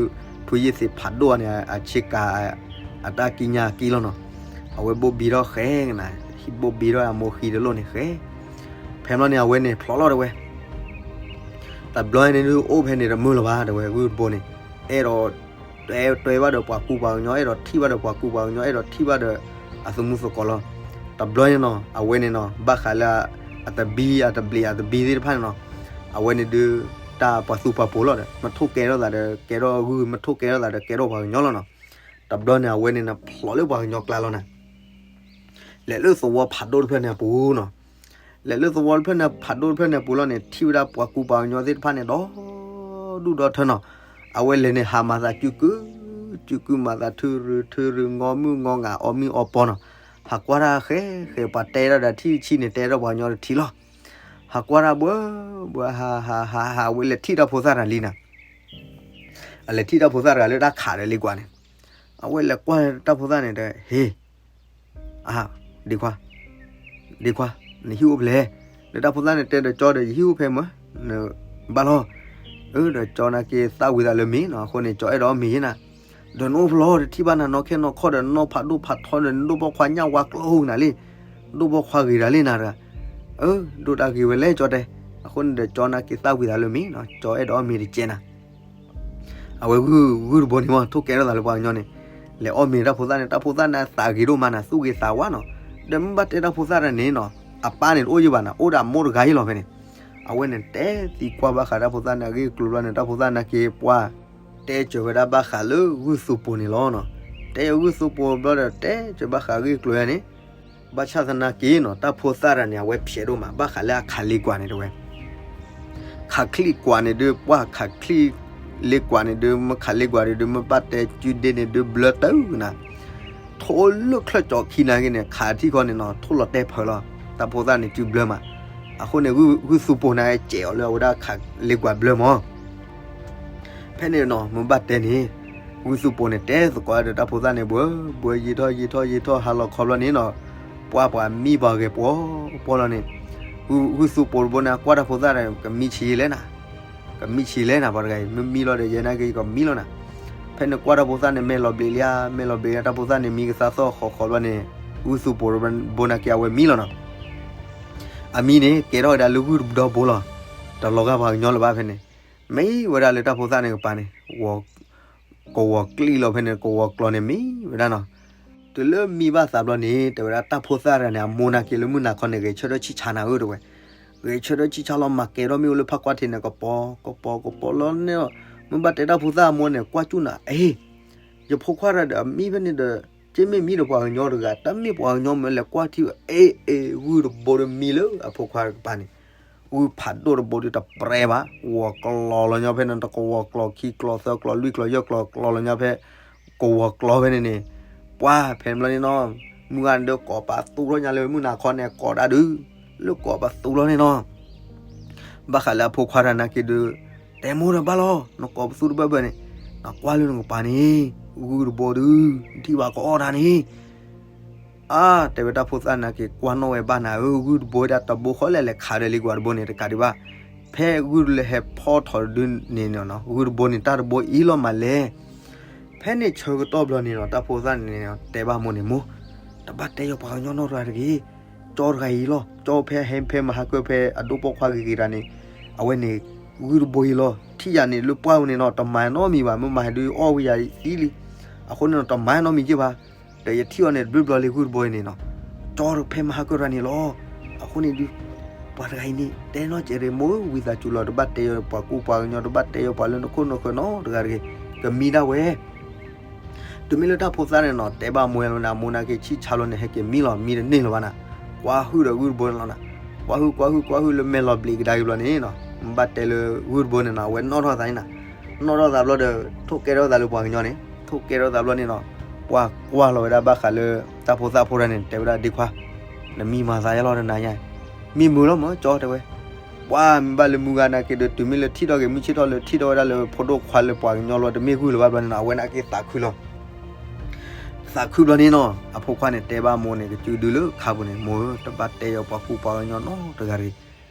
ဖုယ့ၢ်သ့းဖးဒိၣ်အန့ၣ် အဆ့ကၤ အတၢ်ကံးညာ်က့ၢ်လီၤနီၤ, အဝဲဘိၣ်ဘံထီၣ်ဃဲကနၤ, ဟံးဘိၣ်ဘံထီၣ်အမိၢ်ဃံတလိၣ်န့ၣ်ဃဲ, ဖဲဘျီန့ၣ် အဝဲန့ၣ်ဖျိးလီၤတဲဝဲ တဘျီန့ၣ်ဒုးအိၣ်ဖဲန့ၣ်တမုာ်လၢၤဘၣ်တဲဝဲ ဂုၢ်တဘိန့ၣ်, အဲၣ်ဒိး တဲ တဲဘၣ်ဒီးပှၤကူပှၤကညီ အဲၣ်ဒိးထံၣ်ဘၣ်ဒီးပှၤကူပှၤကညီ အဲၣ်ဒိးထံၣ်ဘၣ်ဒီး အသမူသကိးလီၤ, တဘျီန့ၣ်နီၤ အဝဲန့ၣ်နီၤ ဘၣ်ဃးလၢ အတဘံ အတဘျံး အတဘံသ့ၣ်တဖၣ်န့ၣ်နီၤ, အဝဲန့ၣ်ဒုး တၢ်ပှၤသူပှၤပိၤလီၤဒီး မ့ၢ်ထိၣ်ကဲထီၣ်သးဒီး ကဲထီၣ်ဂုၢ် မ့ၢ်ထိၣ်ကဲထီၣ်သးဒီး ကဲထီၣ်ပှၤကညီလီၤနီၤ, တဘျီန့ၣ် အဝဲန့ၣ်နီၤ ဖျိးလၢပှၤကညီကျါလီၤနၤ လဲၤလၢသဝီဖးဒိၣ်တဖျၢၣ်န့ၣ်အပူၤနီၤ, လဲၤလၢသဝီတဖျၢၣ်န့ၣ် ဖးဒိၣ်တဖျၢၣ်န့ၣ်အပူၤလီၤန့ၣ် ထံၣ်ဝဲဒၣ်ပှၤကူပှၤကညီသ့ၣ်တဖၣ်န့ၣ် ဒီဒူၣ်ဒီထၢနီၤ, အဝဲလဲၤန့ၣ် ဟးမၤသးစုကု, စုကုမၤသးထုရု ထုရု ငီမုၢ်ငီငါ အီမုၢ်အီပီနီၤ, ဟးကွၢ်တၢ်ဃဲ ဃဲ ပှၤတဲထီၣ်ဒီးထံၣ်ဆံန့ၣ် တဲထီၣ်ပှၤကညီတထံၣ်လီၤ, ဟးကွၢ်တၢ်ဘှၢ ဘှၢ ဟး ဟး ဟး ဟး ဝဲလဲၤထံၣ်တၢ်ဖိသၣ်တဂၤလံနၤ, အလဲၤထံၣ်တၢ်ဖိသၣ်တဂၤလၢတၢ်ခးဒီးလ့ကွၢ်န့ၣ်, အဝဲလဲၤကွၢ်တၢ်ဖိသၣ်န့ၣ်ဒီး ဟ့ၣ် အ ဒ့ခွါ, ဒ့ခွါ, နဟံၣ်အိၣ်ဖဲလဲၣ်, ဒီးတၢ်ဖိသၣ်န့ၣ်တဲဒီးကၠီဒီး ယဟံၣ်အိၣ်ဖဲမၢ်, နဘၣ်လီၤ, အၢ ဒီးကၠီနာ်က့သၣ်ဝံၤသးလၢမ့ၤနီၤ အဃိန့ၣ် ကၠီအဲၣ်ဒိးအီၣ်မ့ၤယဲနၤ, ဒီးနအိၣ်ဖဲလဲၣ် တထံၣ်ဘၣ်နၤနီၢ်ခဲနီၢ်ခီဒီး နနီၢ်ဖးဒိၣ်ဖးထီဒီး နဒိၣ်ဘီၣ်ခွါညၣ်ဝါကျိနၤလံ, ဒိၣ်ဘီၣ်ခွါဂ့ၤတၢ်လံနၤတဂၤ, အၢ ဒိၣ်တၢ်ဂ့ၤဝဲလဲၣ်ကၠီတဲ, အဃိန့ၣ်ဒီးကၠီနာ်က့သၣ်ဝံၤသးလၢမ့ၤနီၤ ကၠီအဲၣ်ဒိးအီၣ်မ့ၤတကဲနၤ အဝဲဂုၢ် ဂုၢ်တဘိန့ၣ်မ့ၢ် ထိၣ်ကဲထီၣ်သးလၢပှၤကညီန့ၣ်, လဲၤအီၣ်မ့ၤတၢ်ဖိသၣ်န့ၣ် တၢ်ဖိသၣ်န့ၣ်အသးဂ့ၤဒိၣ်မးနၤ သူၣ်ဂ့ၤသးဝါနီၤ, ဒီးမ့ၢ်ဘၣ်တဲတၢ်ဖိသၣ်တဂၤန့ၣ်နီၤ အပၢ်န့ၣ်တအိၣ်ယံၤဘၣ်နၤ အိၣ်ဒီးအမိၢ်တဂၤအံၤလီၤဖဲန့ၣ်, အဝဲန့ၣ်တဲသံကွၢ်ဘၣ်ဃးတၢ်ဖိသၣ်န့ၣ် အဂ့ၢ်အကျိၤဘျီန့ၣ် တၢ်ဖိသၣ်နာ်က့ပှၢ် တဲစၢၤဝဲဒၣ်ဘၣ်ဃးလၢဂုၢ်သူပူၤန့ၣ်လီၤနီၤ, တဲဂုၢ်သူပူၤဘျီဒီး တဲစၢၤဘၣ်ဃးအဂ့ၢ်အကျိၤယါန့ၣ် ဘၣ်ဆၣ်သနာ်က့နီၤ တၢ်ဖိသၣ်တဂၤန့ၣ် အဝဲဖျဲးဒိၣ်မး ဘၣ်ဃးလၢအခးလ့ကွၢ်န့ၣ်တဲဝဲ, ခးချံကွၢ်န့ၣ်ဒုး ပှၢ်ခးချံ လ့ကွၢ်န့ၣ်ဒုး မ့ၢ်ခးလ့ကွၢ်ဒုး မ့ၢ်ဘၣ်တဲစုဒ့န့ၣ်ဒုး ဘျၢတၢ်နၤ, ထိၣ်လၢချၢၣ်ကၠီခံနာ်က့န့ၣ် ခးထံၣ်ခီန့ၣ်နီၤ ထိၣ်လီၤတဲာ်ဖၢလီၤ, တၢ်ဖိသၣ်န့ၣ်စုဘျၢမး, အဃိန့ၣ် ဂုၢ်သူပူၤန့ၣ် ကဲးအီၤလၢအဝဲဒၣ်ခးလ့ကွၢ်ဘျၢမး ဖဲန့ၣ်နီၤ မ့ၢ်ဘၣ်တဲန့ၣ် ဂုၢ်သူပိၤန့ၣ် တဲသကိးဒီးတၢ်ဖိသၣ်န့ၣ် ဘှၢဘှၢ ယံာ်ထီၣ်ယံာ်ထီၣ်ယံာ်ထီၣ် ဟါလီၤခီဘျီန့ၣ်နီၤ, ပှၢ်ပှၤမံပှၤဂဲၤပှီၤပှီၤလီၤန့ၣ်, ဂုၢ်သူပိၤတဘိန့ၣ် ကွၢ်တၢ်ဖိသၣ်န့ၣ် ကမံဆံးလဲၣ်နၤ, ကမံဆံးလဲၣ်နၤ ပှၤတဂၤအံၤ မ့ၢ်မံလီၤဒီး ယဲနာ်က့ၤကမံလီၤနၤ. ဖဲန့ၣ်ကွၢ်တၢ်ဖိသၣ်န့ၣ် မဲာ်လီၤဘျံးလံဧါ, မဲာ်လီၤဘျံးဧါ, တၢ်ဖိသၣ်န့ၣ် မံကသါသီၣ်ဃီဃီဘျီန့ၣ် ဂုၢ်သူပိၤတဘိန့ၣ်က့ၤ အဝဲမံလီၤနီၤ. အမံန့ၣ် ကဲထီၣ်ဝဲဒၣ်လၢဂုၢ်တဘိလီၤ. တလီၤဂာ်ပှၤကညီလၢၤဘၣ်ဖဲန့ၣ်, မ့ၢ်ဝဲဒၣ်လၢတၢ်ဖိသၣ်န့ၣ်ကပၤန့ၣ် ကဝီၤကျံၣ်လီၤဖဲန့ၣ် ကဝီၤကျီၤန့ၣ်မံဝဲဒၣ်နီၤ. တုၤလၢမံဘၣ်သးဘျီန့ၣ် တဲဝဲဒၣ်တၢ်ဖိသၣ်တဂၤန့ၣ် အမိၢ်နာ်က့ၤလၢမုၢ်နၤခီန့ၣ် ဂဲၤဆၢထၢၣ်ဆံၣ်ဆါနၤဧၢတဲဝဲ, ဂဲၤဆၢထၢၣ်ဆံၣ်ဆါလီၤ မၤကဲၤထီၣ်မ့ၣ်အူလၢဖးကွၢ်ထံးန့ၣ် ကပီၤကပီၤကပီၤလီၤန့ၣ်လီၤ. မ့ၢ်ဘၣ်တဲတၢ်ဖိသၣ်အမိၢ်န့ၣ် ကွၢ်ကၠူၣ်နၤ အ့ ယဖိခွါတဂၤဒီးအမံဖဲန့ၣ်ဒီး က့မ့ၢ်မံဒီးပှၤကညီတဂၤ တမ့ၢ်ပှၤကညီမ့ၢ်လဲၤကွၢ်ထံၣ်ဝဲ အ့ အ့ ဂုၢ်တဘိဒီးမံလၢအဖိခွါကပၤန့ၣ်, ဂုၢ်ဖးဒိၣ်တဘိဒီးတပြဲဘၣ်, ဝီၤကျီၤလီၤညီဖဲန့ၣ် တကဝီၤကျီၤ ခံကျီၤ သၢကျီၤ လွံၢ်ကျီၤ ယဲၢ်ကျီၤ ကျီၤလီၤညီဖဲ ကဝီၤကျီၤဖဲန့ၣ်န့ၣ်, ပှၢ်ဖဲန့ၣ်ဘျီန့ၣ်နီၤ, မုၢ်ဂၤန့ၣ်ဒီးကိးပသူထီၣ်ညါလၢမုၢ်နၤခီန့ၣ် ကိးဒၣ်ဒုး, လၢကိးပသူလီၤန့ၣ်နီၤ. ဘၣ်ဃးလၢအဖိခွါတဂၤနာ်က့ၤဒီး တဲမိၢ်ဒီးဘၣ်လီၤ, နကိးပသူတဘၢဘၢန့ၣ်, နကွၢ်လၢနကပၤန့ၣ် ဂုၢ်တဘိဒုး နထံၣ်ဘၣ်ကအီၣ်တၢ်န့ၣ်, အါ တဲဝဲတၢ်ဖိသၣ်နာ်က့ၤ ကွၢ်နီၣ်ဝဲဘၣ်နၤဧၢ, ဂုၢ်တဘိဒၣ်တဘိဃီလဲၣ်လဲၣ် ခးဒီးလံကွၢ်တဘိန့ၣ် တကးဒံးဘၣ်. ဖဲဂုၢ်လၢဟဲဖီၣ်ထီၣ်ဒုးန့ၣ်နီၤ ဂုၢ်တဘိန့ၣ် တၢ်တဘိအံၤလီၤမးလဲၣ်. ဖဲန့ၣ်ဆၢကတီၢ်ဘျီန့ၣ်နီၤ တၢ်ဖိသၣ်န့ၣ်တဲဘၣ်မိၢ်န့ၣ် မိၢ်, တဘၣ်တဲယီၤပှၤကညီနီတဂၤတဂ့ၤ, ကၠီတဂၤအံၤလီၤ, ကၠီဖဲဟဲဖဲမဟါကၢၢ်ဖဲအဒိၣ်ပိာ်ခွါဂ့ၤဂ့ၤတဂၤန့ၣ်, အဝဲန့ၣ် ဂုၢ်တဘိအံၤလီၤ, ထံၣ်ယၤန့ၣ်လၢပှၢ်ဝဲန့ၣ်နီၤ တမၤနီတမံၤဘၣ်, မ့ၢ်မၤဟဲဒုးအီၣ်ဝံၤယၤသံလံ, အဃိန့ၣ်နီၤ တမၤနီတမံၤက့ၢ်ဘၣ်, ဒီးယထံၣ်အီၤန့ၣ် တဘျုးဘျီလံ ဂုၢ်တဘိအံၤန့ၣ်နီၤ, ကၠီဖဲမဟါကၢၢ်တဂၤန့ၣ်လီၤ. အဃိန့ၣ်ဒုး ပှၤတဂၤအံၤန့ၣ် တဲနီတစဲးရ့ၣ် မိၢ်ဧၢ ဝံသးစူၤလီၤ တဘၣ်တဲယီၤပှၤကူပှၤကညီ တဘၣ်တဲယီၤပှၤလၢနခိၣ်နဃၢၤနီတဂၤတဂ့ၤ, ကမံဒၣ်ဝဲ တုၤမ့ၢ်လၢတၢ်ဖိသၣ်န့ၣ်နီၤ တဲဘၣ်မိၢ်ဝဲလီၤန့ၣ် အမိၢ်နာ်က့ၤဆံၣ်ဆါလီၤန့ၣ် ဟဲက့ၤမံလီၤ မံတန့ၢ်လၢၤဘၣ်နၤ, ကွၢ်ဟုၣ်ဒီးဂုၢ်တဘိန့ၣ်လီၤနၤ, ကွၢ်ဟုၣ်ကွၢ်ဟုၣ်ကွၢ်ဟုၣ်လၢမဲာ်လီၤဘျံးကဒါက့ၤဘျီန့ၣ်နီၤ မ့ၢ်ဘၣ်တဲလၢဂုၢ်တဘိန့ၣ်နီၤ အဝဲနီၣ်ထီၣ်သးန့ၣ်နၤ, နီၣ်ထီၣ်သးဘျီဒီး ထိၣ်ကဲထီၣ်သးလၢပှၤကညီန့ၣ် ထိၣ်ကဲထီၣ်သးဘျီန့ၣ်နီၤ, ပှၤကွၢ်လီၤဝဲဒၣ်ဘၣ်ဃးလၢ တၢ်ဖိသၣ်ဖိတဂၤန့ၣ် တဲဝဲဒၣ်ဒ့ခွါ, နမံမၤသးယါလီၤတနၤညါ, မံမုာ်လီၤမၢ်ကၠီတဲဝဲ ပှၢ်မ့ၢ်ဘၣ်လၢမုၢ်ဂၤနာ်က့ၤဒီး တုၤမ့ၢ်လၢထံၣ်ထီၣ်က့ၤ မုၢ်ဆ့ၣ်ထီၣ်လၢထံၣ်ထီၣ်ဝဲဒၣ်လၢ ဖိဒိၣ်ခွါလၢပှၤကညီလီၤ တမ့ၢ်ဂုၢ်လၢၤဘၣ်ဘျီန့ၣ်နီၤ အဝဲနာ်က့ၤသးခုလီၤ. သးခုဘျီန့ၣ်နီၤ အဖိခွါန့ၣ် တဲဘၣ်မိၢ်န့ၣ် ကစုဒုလၢခါပူၤန့ၣ် မိၢ်ဧၢ တဘၣ်တဲယီၤပှၤကူပှၤကညီနီတဂၤတဂ့ၤ,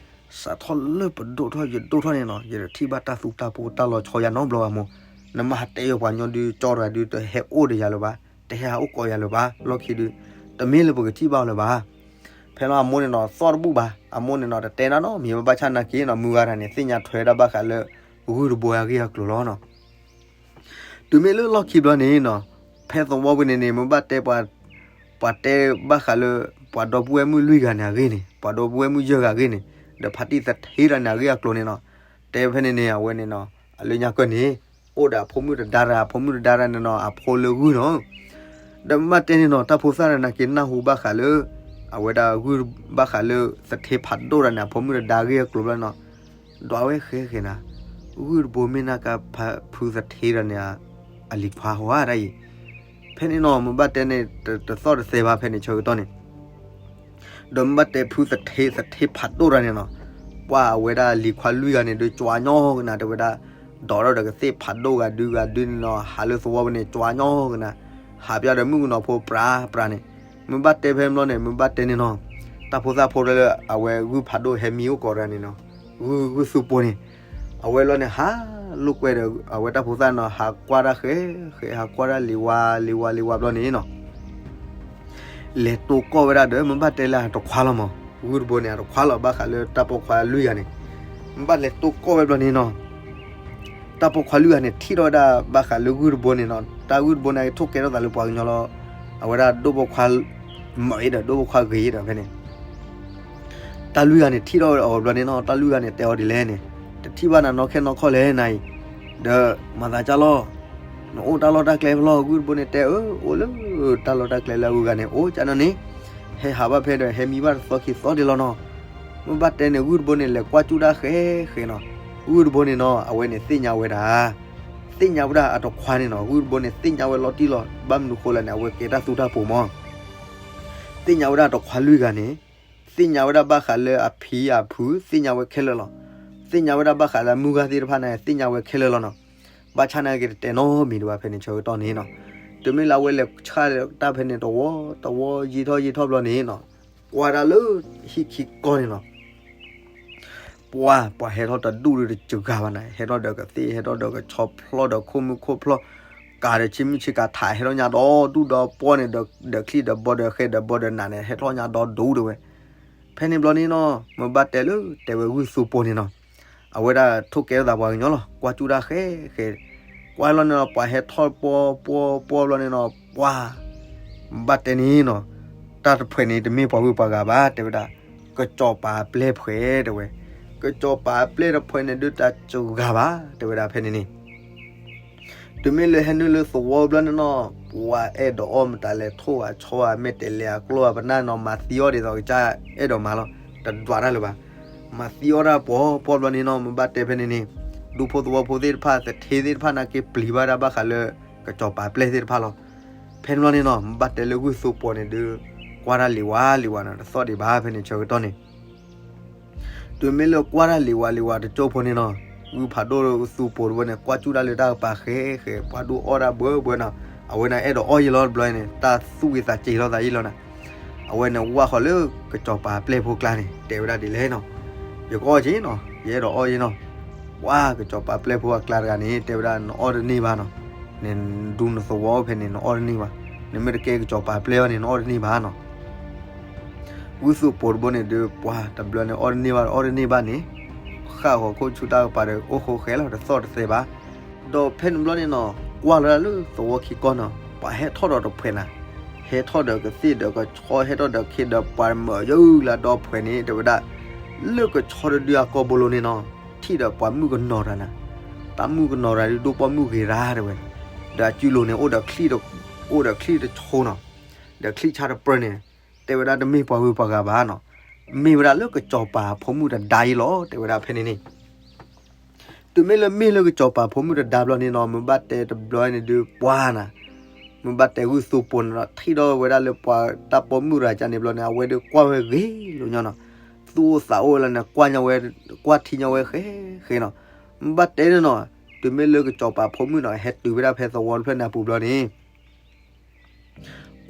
စးထီၣ်လၢပဒိၣ်ထီၣ်ယဒိၣ်ထီၣ်န့ၣ်နီၤ ယတထံၣ်ဘၣ်တၢ်သူတၢ်ပူတၢ်လီၤဆီယၤနီတဘျီဘၣ်မိၢ်, နမ့ၢ်ဟးတဲယီၤပှၤကညီဒုး ကၠီတဂၤဒုး တဟဲအိၣ်ဒီးယၤလၢၤဘၣ်, တဟဲဟးအိၣ်ကိးယၤလၢၤဘၣ်, လီၢ်ခံဒုး တမ့ၢ်လၢပကထံၣ်ဘၣ်အီၤလၢၤဘၣ်. ဖဲလီၤအမိၢ်န့ၣ်နီၤ သီၣ်တဘူၣ်ဘၣ်, အမိၢ်န့ၣ်နီၤ တတဲနီတမံၤဘၣ် ဘၣ်ဆၣ်နာ်က့ၤနီၤ မုၢ်ဂၤတဂၤန့ၣ် သ့ၣ်ညါထွဲဒၣ်ဘၣ်ဃးလၢ ဂုၢ်တဘိအဂ့ၢ်အကျိၤလီၤနီၤ. တုၤမ့ၢ်လၢလီၢ်ခံဘျီန့ၣ်နီၤ ဖဲသဝီပူၤန့ၣ်န့ၣ် မ့ၢ်ဘၣ်တဲ ပှၤတဲဘၣ်ဃးလၢ ပှၤဒီပုၢ်ဝဲၢ်မုၣ်လွံၢ်ဂၤန့ၣ်အဂ့ၢ်န့ၣ် ပှၤဒီပုၢ်ဝဲၢ်မုၣ်ယဲၢ်ဂၤအဂ့ၢ်န့ၣ် ဒီးဖါတံၢ်သထ့တဂၤန့ၣ်အဂ့ၢ်အကျိၤန့ၣ်နီၤ. တဲဖဲန့ၣ်န့ၣ် အဝဲန့ၣ်နီၤ အလၢညါကၢၢ်န့ၣ် အိၣ်ဒီးအဖိမုၣ်တဒါတဂၤ အဖိမုၣ်တဒါတဂၤန့ၣ်နီၤ အဖိလၢဂုၢ်နီၤ. ဒီးမ့ၢ်ဘၣ်တဲန့ၣ်နီၤ တၢ်ဖိသၣ်တဂၤနာ်က့ၤနၢ်ဟူဘၣ်ဃးလၢ အဝဲဒၣ်ဂုၢ်ဘၣ်ဃးလၢသထ့ဖးဒိၣ်တဂၤန့ၣ် အဖိမုၣ်တဒါအဂ့ၢ်အကျိၤဘျီန့ၣ်နီၤ ဒွးဝဲဃဲဃဲနၤ, ဂုၢ်တဘိမ့ၢ်နၢ်ကါဖုသထ့တဂၤန့ၣ် အလံၤခွါဟီဧါဒၣ်အံၤ. ဖဲန့ၣ်နီၤ မ့ၢ်ဘၣ်တဲန့ၣ် တသီၣ်တသဲဘၣ်ဖဲန့ၣ်ဆၢကတီၢ်န့ၣ် ဒီးမ့ၢ်ဘၣ်တဲဖုသထ့ သထ့ဖးဒိၣ်တဂၤန့ၣ်နီၤ ပှၤအဝဲဒၣ်လံၤခွါလွံၢ်ဂၤန့ၣ် ဒုးကွၢ်ညီကနၤ တဲဝဲဒၣ် ဒီးထီၣ်ဒီးကသ့ၣ်ဖးဒိၣ်ဂၤဒုဂၤဒုန့ၣ်နီၤ ဟးလၢသဝီပူၤန့ၣ် ကွၢ်ညီကနၤ ဟးပၠးဒီးမုၣ်ကနီၤဖိပြးပြးန့ၣ် မ့ၢ်ဘၣ်တဲဖဲဘျီန့ၣ် မ့ၢ်ဘၣ်တဲန့ၣ်နီၤ တၢ်ဖိသၣ်ဖိလၢအဝဲဂုၢ်ဖးဒိၣ်ဟဲမံအိၣ်ကိးတဂၤန့ၣ်နီၤ ဂုၢ်ဂုၢ်သူပိၤန့ၣ် အဝဲလီၤန့ၣ် ဟးလိာ်ကွဲဒီး အဝဲတၢ်ဖိသၣ်နီၤ ဟးကွၢ်တၢ်ဃဲဃဲ ဟးကွၢ်တၢ်လံၤဝါလံၤဝါလံၤဝါဘျီန့ၣ်နီၤ လဲၤတိကီၢ်ဝဲဒၣ်ဒီး မ့ၢ်ဘၣ်တဲလၢအတခွါလီၤမး ဂုၢ်တဘိန့ၣ် အတခွါလီၤ ဘၣ်ဃးလၢတၢ်ပိာ်ခွါလွံၢ်ဂၤန့ၣ် မ့ၢ်ဘၣ်လဲၤတိကီၢ်ဝဲဘျီန့ၣ်နီၤ တၢ်ပိာ်ခွါလွံၢ်ဂၤန့ၣ် ထံၣ်ထီၣ်ဝဲဒၣ်ဘၣ်ဃးလၢဂုၢ်တဘိန့ၣ်နီၤ တၢ်ဂုၢ်တဘိန့ၣ် ထိၣ်ကဲထီၣ်သးလၢပှၤကညီလီၤ အဝဲဒၣ်ဒိၣ်ပိာ်ခွါ မၤအံၤဒီး ဒိၣ်ပိာ်ခွါဂ့ၤအံၤဒီးဖဲန့ၣ် တၢ်လွံၢ်ဂၤန့ၣ် ထံၣ်ထီၣ်ဝဲအီၤဘျီန့ၣ်နီၤ တၢ်လွံၢ်ဂၤန့ၣ် တဲအီၤဒ်လဲၣ်န့ၣ် တထံၣ်ဘၣ်နၤနီၢ်ခဲနီၢ်ခီၣ်လဲၣ်နၤအံၤ ဒီးမၤသးကၢ်လီၤ နအိၣ်တၢ်လီၢ်တၢ်ကျဲဖဲလီၤ ဂုၢ်တဘိန့ၣ် တဲအၢ အိၣ်လၢတၢ်လီၢ်တၢ်ကျဲလၢအဂုၤအဂၤန့ၣ် အိၣ်ကၢ်နီၢ်န့ၣ် ဟဲဟးဘၣ်ဖဲဒီး ဟဲမံဘၣ်တသီခံသီဒံးလီၤနီၤ မ့ၢ်ဘၣ်တဲန့ၣ် ဂုၢ်တဘိန့ၣ် လဲၤကွၢ်ကၠူၣ်တၢ်ဃဲဃဲနီၤ ဂုၢ်တဘိန့ၣ်နီၤ အဝဲန့ၣ်သ့ၣ်ညါဝဲဒၣ် သ့ၣ်ညါဝဲဒၣ်အတခွါန့ၣ်နီၤ ဂုၢ်တဘိန့ၣ် သ့ၣ်ညါဝဲလီၤတံၢ်လီၤ ဘၣ်မနုၤဃိလဲၣ်န့ၣ် အဝဲကဲတၢ်သူတၢ်ပူၤမး သ့ၣ်ညါဝဲဒၣ်တခွါလွံၢ်ဂၤန့ၣ် သ့ၣ်ညါဝဲဒၣ်ဘၣ်ဃးလၢအဖံအဖု သ့ၣ်ညါဝဲခဲလၢာ်လီၤ. သ့ၣ်ညါဝဲဒၣ်ဘၣ်ဃးလၢမုၢ်ဂၤသ့ၣ်တဖၣ်န့ၣ် သ့ၣ်ညါဝဲခဲလၢာ်လီၤနီၤ. ဘၣ်ဆၣ်နာ်က့တတဲနီတမံၤဒံးဘၣ်ဖဲန့ၣ်ဆၢကတီၢ်န့ၣ်နီၤ. တုၤမ့ၢ်လၢအဝဲလဲၤဆှၣ်တၢ်ဖဲန့ၣ်တဝီတဝီ ယံာ်ထီၣ်ယံာ်ထီၣ်ဘျီန့ၣ်နီၤ, ကွၢ်ဒၣ်လၢဟံၣ်ခံကီၢ်န့ၣ်နီၤ ပှၤ ပှၤဟဲထီၣ်တဒူၣ်ဒီးတစှၤဘၣ်နၤ, ဟဲထီၣ်ဒီးကသ့ၣ် ဟဲထီၣ်ဒီးကဆီဖျီၣ်ဒီးခိၣ်မုၣ်ခိၣ်ဖျီၣ်, ကးဒီးဆ့မုၢ်ဆ့ကၤထး ဟဲထီၣ်ညါဒီဒူၣ်ဒီပှီၢ်န့ၣ်, ဒီးချံၣ်ဒီးဘီဒီးဃဲဒီးဘီဒီးနးန့ၣ် ဟဲထီၣ်ညါဒီဒူၣ်တဲဝဲ. ဖဲန့ၣ်ဘျီန့ၣ်နီၤ မ့ၢ်ဘၣ်တဲလၢတဲဝဲဂုၢ်သူပိၤန့ၣ်နီၤ, အဝဲဒၣ်ထိၣ်ကဲထီၣ်သးပှၤကညီလီၤ. ကွၢ်ကၠူၣ်တၢ်ဃဲဃဲ, ကွၢ်လီၤန့ၣ်နီၤ ပှၤဟဲထီၣ်ပှီၢ်ပှီၢ်ပှီၢ်ဘျီန့ၣ်နီၤ ပှၤ ဘၣ်တဲန့ၣ်နီၤ, တၢ်တဖှဲးန့ၣ် တမ့ၢ်ပှၤဂုၤပှၤဂၤဘၣ် တဲဝဲဒၣ်, ကစီၤပၤအပျဲၢ်တဖှဲးတဲဝဲ, ကစီၤပၤအပျဲၢ်တဖှဲးန့ၣ်ဒုးတၢ်စှၤဘၣ် တဲဝဲဒၣ်ဖဲန့ၣ်န့ၣ်. တုၤမ့ၢ်လၢဟဲနုာ်လၢသဝီဘျီန့ၣ်နီၤ, ပှၤအဲၣ်ဒိးအီၣ်မတၤလဲၣ် ထိၣ်ဧါဆီဧါ မဲာ်တဲၤလဲၤအကျိၣ်ဧါပနၢ်နီၤ မၤသံအီၣ်ဒ်သိးကစၢ်အဲၣ်ဒိးမၤလီၤ, တဒွးတၢ်လၢၤဘၣ်. မၤသံအီၣ်တၢ်ပှီၢ်ပှီၢ်ဘျီန့ၣ်နီၤ မ့ၢ်ဘၣ်တဲဖဲန့ၣ်န့ၣ်, ဒူဖိသဝီဖိသ့ၣ်တဖၣ် သထ့သ့ၣ်တဖၣ်နာ်က့ပျံၤဘၣ်ဒၣ်ဘၣ်ဃးလၢ ကစီၤပၤပျဲၢ်သ့ၣ်တဖၣ်လီၤ. ဖဲန့ၣ်ဘျီန့ၣ်နီၤ မ့ၢ်ဘၣ်တဲလၢဂုၢ်သူပိၤန့ၣ်ဒုး ကွၢ်တၢ်လံၤဝါလံၤဝါနီၤ တသီၣ်ဒံးဘၣ်ဖဲန့ၣ်ဆၢကတီၢ်န့ၣ် တုၤမ့ၢ်လၢကွၢ်တၢ်လံၤဝါလံၤဝါတကၠိဖိန့ၣ်နီၤ, ဂုၢ်ဖးဒိၣ်သူပိၤတဝဲန့ၣ် ကွၢ်ကၠူၣ်တၢ်လၢတၢ်ကပၤဃဲဃဲ ပှၤဒိၣ်အီၣ်တၢ်ဘှဲဘှဲနီၤ, အဝဲန့ၣ်အဲၣ်ဒိးအီၣ်ယဲလီၤတဘျီန့ၣ် တၢ်သူၣ်ဝံသးစဲၤလီၤသးယဲလီၤနီၤ. အဝဲန့ၣ်ဝၢ်ဃီၤလၢကစီၤပၤပျဲၢ်ဖိကျါန့ၣ် တဲဝဲဒၣ်ဒ်လဲၣ်နီၤ, ယကအီၣ်က့နီၤ ယအဲၣ်ဒိးအီၣ်ယဲနီၤ. ပှၤကစီၤပၤပျဲၢ်ဖိအကျါတဂၤန့ၣ် တဲဝဲဒၣ်နအီၣ်တန့ၢ်ဘၣ်နီၤ, နဒူနသဝီဖဲန့ၣ် နအီၣ်တန့ၢ်ဘၣ်, နမ့ၢ်တကဲကစီၤပၤပျဲၢ်ဘၣ်န့ၣ် နအီၣ်တန့ၢ်ဘၣ်နီၤ. ဂုၢ်သူပိၤတဘိန့ၣ်ဒုး ပှၤတဘျီန့ၣ် အီၣ်တန့ၢ်ဘၣ် အီၣ်တန့ၢ်ဘၣ်န့ၣ်, ဃၣ်ဃီၤခိၣ်ဆူတၢ်ကပၤဒီး အိၣ်ဃိဃဲလီၤ တသီၣ်တသဲဘၣ်. ဒီးဖဲန့ၣ်ဘျီန့ၣ်နီၤ ကွၢ်လီၤဒၣ်လၢသဝီခံကီၢ်နီၤ ပှၤဟဲထီၣ်ဒီးတဖှဲးနၤ, ဟဲထီၣ်ဒီးကသ့ၣ်ဒီးကဆီ ဟဲထီၣ်ဒီးခ့ဒီးပှၤမၢယုၢ်လၢဒီဖှဲးန့ၣ် တဲဝဲဒၣ်, လၢကဆီတဒုအကီၢ်ဘိလိန့ၣ်နီၤ, ထံၣ်ဒီးပှၤမုၣ်ကနီၤတဂၤနၤ, တၢ်မုၣ်ကနီၤတဂၤဒုးဒိၣ်ပိာ်မုၣ်ဂ့ၤရၤတဲဝဲ, ဒီးအစုလိၤန့ၣ် အိၣ်ဒီးချံၣ်တ, အိၣ်ဒီးချံၣ်တဆိနီၤ, ဒီးချံၣ်ဆၣ်တပြၢန့ၣ်, တဲဝဲဒၣ်တမ့ၢ်ပှၤဂုၤပှၤဂၤဘၣ်နီၤ, မ့ၢ်ဝဲဒၣ်လၢကစီၤပၤဖိမုၣ်တဒါအံၤလီၤ တဲဝဲဒၣ်ဖဲန့ၣ်န့ၣ်. တုၤမ့ၢ်လၢမ့ၢ်လၢကစီၤပၤဖိမုၣ်တဒါဘျီန့ၣ်နီၤ မ့ၢ်ဘၣ်တဲတဘျီန့ၣ်ဒုးပှၤနၤ, မ့ၢ်ဘၣ်တဲဂုၢ်သူပိၤန့ၣ်ဒီး ထံၣ်ဒီးဝဲဒၣ်လၢပှၤတၢ်ပိာ်မုၣ်တဂၤန့ၣ်ဘျီန့ၣ် အဝဲဒုးကွၢ်ဝဲဂ့ၤလိာ်ညီနီၤ, သူၣ်အိၣ်သးအိၣ်လၢန့ၣ် ကွၢ်ညီဝဲ, ကွၢ်ထံညီဝဲဃဲဃဲနီၤ. မ့ၢ်ဘၣ်တဲန့ၣ်နီၤ, တုၤမ့ၢ်လၢကစီၤပၤဖိမုၣ်နီၤ ဟဲတုၤဝဲဒၣ်ဖဲသဝီတဖျၢၣ်န့ၣ်အပူၤဘျီန့ၣ်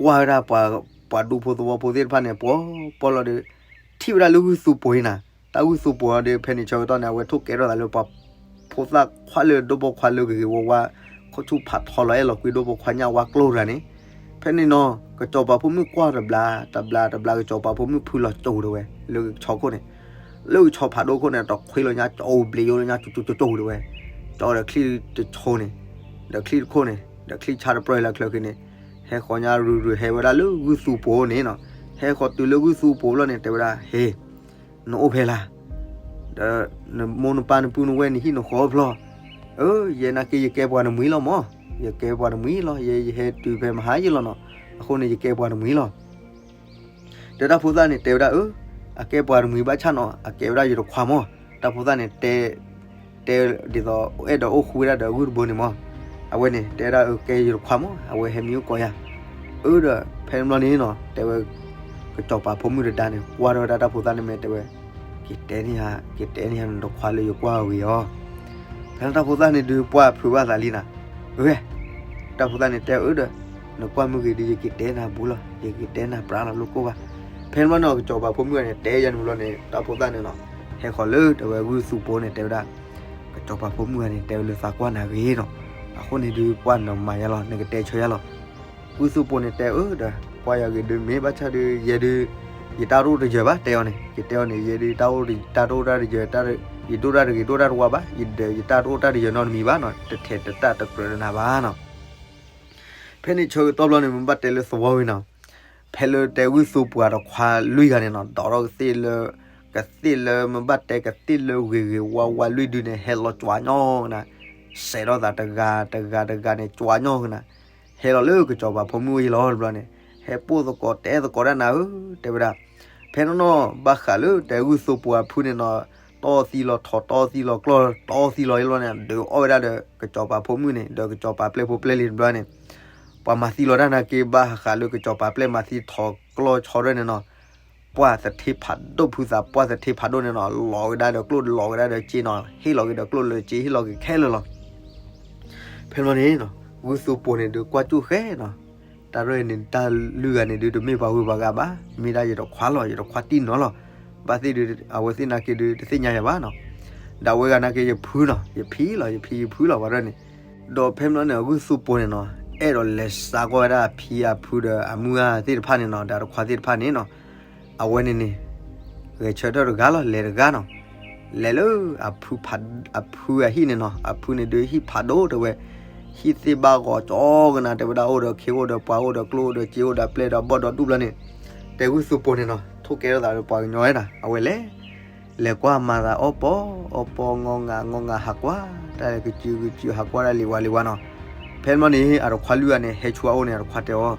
ကွၢ်ဝဲဒၣ်ပှၤဒူဖိသဝီဖိသ့ၣ်တဖၣ်န့ၣ် ပှီၢ်ပှီၢ်လီၤဒီး ထံၣ်ဝဲဒၣ်လၢဂုၢ်သူပိၤအံၤနၤ, တၢ်ဂုၢ်သူပိၤအံၤဒီး ဖဲန့ၣ်ဆၢကတီၢ်န့ၣ် အဝဲထိၣ်ကဲထီၣ်သးလၢပှၤဖိသၣ်ခွါလၢဒိၣ်ပိာ်ခွါလၢဂ့ၤဂ့ၤဝါဝါ, ခိၣ်ဆူၣ်ဖးထီလီၤအဲၣ်လီၤကွံဒိၣ်ပိာ်ခွါညၣ်ဝါကျိၣ်တဂၤန့ၣ်, ဖဲန့ၣ်နီၤ ကစီၤပၤဖိမုၣ်ကွၢ်တဘျီ တဘျီတဘျီ ကစီၤပၤဖိမုၣ်ဖုလီၤကၠိၤတဲဝဲ, လၢကဆီခိၣ်န့ၣ်, လၢကဆီဖးဒိၣ်ခိၣ်န့ၣ် တခွ့လီၤညါကၠိၤဘျံးယိလီၤညါကၠိၤကၠိၤကၠိၤတဲဝဲ, ကၠိဒီးချံၣ်တဆိန့ၣ်, ဒီးချံၣ်တခိၣ်န့ၣ် ဒီးချံၣ်ဆၣ်တပြၢလၢချၢဃ့န့ၣ်, ဟဲဃီၤညါရုၢ်ရုၢ်ဟဲဝဲဒၣ်လၢဂုၢ်သူပိၤန့ၣ်နီၤ, ဟဲဃီၤတုၤလၢဂုၢ်သူပိၤလီၤန့ၣ် တဲဝဲဒၣ် ဟ့ၣ် နအိၣ်ဖဲလဲၣ်, ဒီးနမိၢ်နပၢ်နပုၢ်နဝဲၢ်နဟံၣ်နဃီဖျီ, အၢ ယဲနာ်က့ယကဲပှၤတမှံၤလီၤမး, ယကဲပှၤတမှံၤလီၤ, ယဲယဟဲတုၤဖဲမဟါယဲလီၤနီၤ, အဃိန့ၣ်ယကဲပှၤတမှံၤလီၤ. ဒီးတၢ်ဖိသၣ်န့ၣ်တဲဝဲဒၣ် အၢ အကဲပှၤတမှံၤဘၣ်ဆၣ်နီၤ အကဲဝဲဒၣ်ယတခွါမး, တၢ်ဖိသၣ်န့ၣ်တဲ တဲဒ်သိးအိၣ်အဲၣ်ဒိးအိၣ်ဃူဝဲဒၣ်ဒီးအဂုၢ်တဘိန့ၣ်မး, အဝဲန့ၣ် တဲဝဲဒၣ်အၢ ကဲယတခွါမး အဝဲဟဲမံအိၣ်ကိးယၤ, အၢ ဒီးဖဲန့ၣ်ဘျီန့ၣ်နီၤ တဲဝဲ ကစီၤပၤဖိမုၣ်တဒါန့ၣ် ကွၢ်ထီၣ်ဝဲဒၣ်တၢ်ဖိသၣ်န့ၣ်မ့ၢ်တဲဝဲ, က့ၤတဲန့ၢ်ယၤ က့ၤတဲန့ၢ်ယၤနတခွါလၢယကွၢ်အဂ့ၤအီၤ, ဖဲန့ၣ်တၢ်ဖိသၣ်န့ၣ်ဒုးပှၢ်ဖုးဘၣ်သးလံနၤ, အၢ တၢ်ဖိသၣ်န့ၣ်တဲအၢဒီး, နကွၢ်မုၢ်ဂ့ၤဒီး ယက့ၤတဲနၤဘူးလီၤ ယက့ၤတဲနၤပြးလီၤလိၣ်ကိၢ်ဘၣ်, ဖဲန့ၣ်ဘျီန့ၣ် ကစီၤပၤဖိမုၣ်ဂၤန့ၣ် တဲယၤန့ၣ်ဘျီန့ၣ် တၢ်ဖိသၣ်န့ၣ်နီၤ, ဟဲဃီၤလၢတဲဝဲဂုၢ်သူပိၤန့ၣ် တဲဝဲဒၣ် ကစီၤပၤဖိမုၣ်ဂၤန့ၣ် တဲဝဲလၢသးကွၢ်နၤဂ့ၤနီၤ, အဃိန့ၣ်ဒုးပှၢ်နမၤယၤလီၤ နကတဲဆၢယၤလီၤ, ဂုၢ်သူပိၤန့ၣ်တဲအၢဒီး ပှၢ်ယၤဂ့ၤဒုးမ့ၢ်ဘၣ်ဆၣ်ဒုး ယဲဒုး ယတၢ်တအိၣ်တယၢၤဘၣ် တဲအီၤန့ၣ် ယတဲအီၤန့ၣ် ယဲဒုးတၢ်တအိၣ်တၢ်တယၢၤ ယဒိၣ်တၢ်တဂ့ၤဒိၣ်တၢ်တဝါဘၣ် ယဒီးယတၢ်တအိၣ်တၢ်တယၢၤနီတမံၤဘၣ်နီၤ တထဲးတတၢ်တကြၢးတနၤဘၣ်နီၤ, ဖဲန့ၣ်ဆၢကတီၢ်ဘျီန့ၣ် မ့ၢ်ဘၣ်တဲလၢသဝီဝံၤနီၤ, ဖဲလၢတဲဂုၢ်သူပိၤတခွါလွံၢ်ဂၤန့ၣ်နီၤ ဒိးထီၣ်ကသ့ၣ်လၢ ကသ့ၣ်လၢမ့ၢ်ဘၣ်တဲကသ့ၣ်လၢဂ့ၤဂ့ၤဝါဝါလွံၢ်ဒုန့ၣ် ဟဲလီၤကွၢ်ညီကနၤ, စဲးထီၣ်သးတဂၤတဂၤတဂၤန့ၣ် ကွၢ်ညီကနၤ, ဟဲလီၤလၢကစီၤပၤဖိမုၣ်အအိၣ်ယဲလီၤတဘျီန့ၣ်, ဟဲပိာ်သကိးတဲသကိးတၢ်နၤဧၢ, တဲဝဲဒၣ်, ဖဲနီၢ်နီၢ် ဘၣ်ဃးလၢတဲဂုၢ်သူပိၤအဖုန့ၣ်နီၤ, တီသံလီၤထီၣ် တီသံလီၤကျီၢ် တီသံလီၤယဲလီၤန့ၣ် ဒုးအီၣ်ဝဲဒၣ်ဒီး ကစီၤပၤဖိမုၣ်န့ၣ် ဒီးကစီၤပၤပျဲၢ်ဖိပျဲၢ်လံၤတဘျီန့ၣ်, ပှၤမၤသံလီၤတၢ်နၤက့ ဘၣ်ဃးလၢကစီၤပၤပျဲၢ်မၤသံထီၣ်ကျီၢ်ဆီရဲၣ်န့ၣ်နီၤ, ပှၢ်သထ့ဖးဒိၣ်ဖုသး ပှၢ်သထ့ဖးဒိၣ်န့ၣ်နီၤ လီၤကဒါဒီးကျိၣ်လီၤကဒါဒီးစ့နီၤ ဟ့ၣ်လီၤက့ၤဒီးကျိၣ်လၢစ့ဟ့ၣ်လီၤက့ၤခဲလၢာ်လီၤ. ဖဲန့ၣ်န့ၣ် ဂုၢ်သူပိၤန့ၣ်ဒုးကွၢ်ကၠူၣ်ဃဲနီၤ, တၢ်ရဲၣ်န့ၣ် တၢ်လွံၢ်ဂၤန့ၣ်ဒုး တမ့ၢ်ပှၤဂုၤပှၤဂၤဘၣ်, မ့ၢ်ဒၣ်ယတခွါလီၤ, ယတခွါတံၢ်နီၤလီၤ. ဘၣ်သ့ၣ်ဒုး အဝဲသ့ၣ်နာ်က့ဒုး တသ့ၣ်ညါယၤဘၣ်နီၤ. ဒီးအဝဲဂၤနာ်က့ ယဖုနီၤ, ယဖံလီၤ, ယဖံယဖုလီၤ ပှၤရဲၣ်န့ၣ်. ဒီးဖဲမ့ၢ်န့ၣ် ဂုၢ်သူပိၤန့ၣ်နီၤ အဲၣ်ဒိးလဲၤစးကွၢ်ဝဲဒၣ်အဖံအဖုဒီးအမုၢ်ဂၤသ့ၣ်တဖၣ်န့ၣ်နီၤ, ဒီးတခွါသ့ၣ်တဖၣ်န့ၣ်နီၤ အဝဲန့ၣ်န့ၣ် ဂဲၤဆၢထၢၣ်တဂၤလီၤ, လဲၤတဂၤနီၤ. လဲၤလၢ အဖုအဟံၣ်န့ၣ်နီၤ, အဖုန့ၣ်ဒုး ဟံၣ်ဖးဒိၣ်တဲဝဲ, ဟံၣ်သ့ၣ်ဘၣ်ဂီၤကၠီကနၤ တဲဝဲဒၣ် အိၣ်ဒီးခ့ အိၣ်ဒီးပှၤ အိၣ်ဒီးကျိၣ် အိၣ်ဒီးစ့ အိၣ်ဒီးပျဲၢ်ဒီးဘီၣ်ဒီးဒူၣ်ဘျီန့ၣ်, တဲဂုၢ်သူပိၤန့ၣ်နီၤ ထိၣ်ကဲထီၣ်သးဒီးပှၤကညီဝဲဒၣ် အဝဲလဲၤ လဲၤကွၢ်မၤသးအီၣ်ပီ, အီၣ်ပီ ငီၢ်ငၢ် ငီၢ်ငၢ် ဟးကွၢ်တၢ်ကစုကစု ဟးကွၢ်တၢ်လံၤဝါလံၤဝါနီၤ. ဖဲန့ၣ်န့ၣ် အတခွါလွံၢ်ဂၤန့ၣ် ဟဲဆူအအိၣ်န့ၣ် အတခွါတဲအီၤ,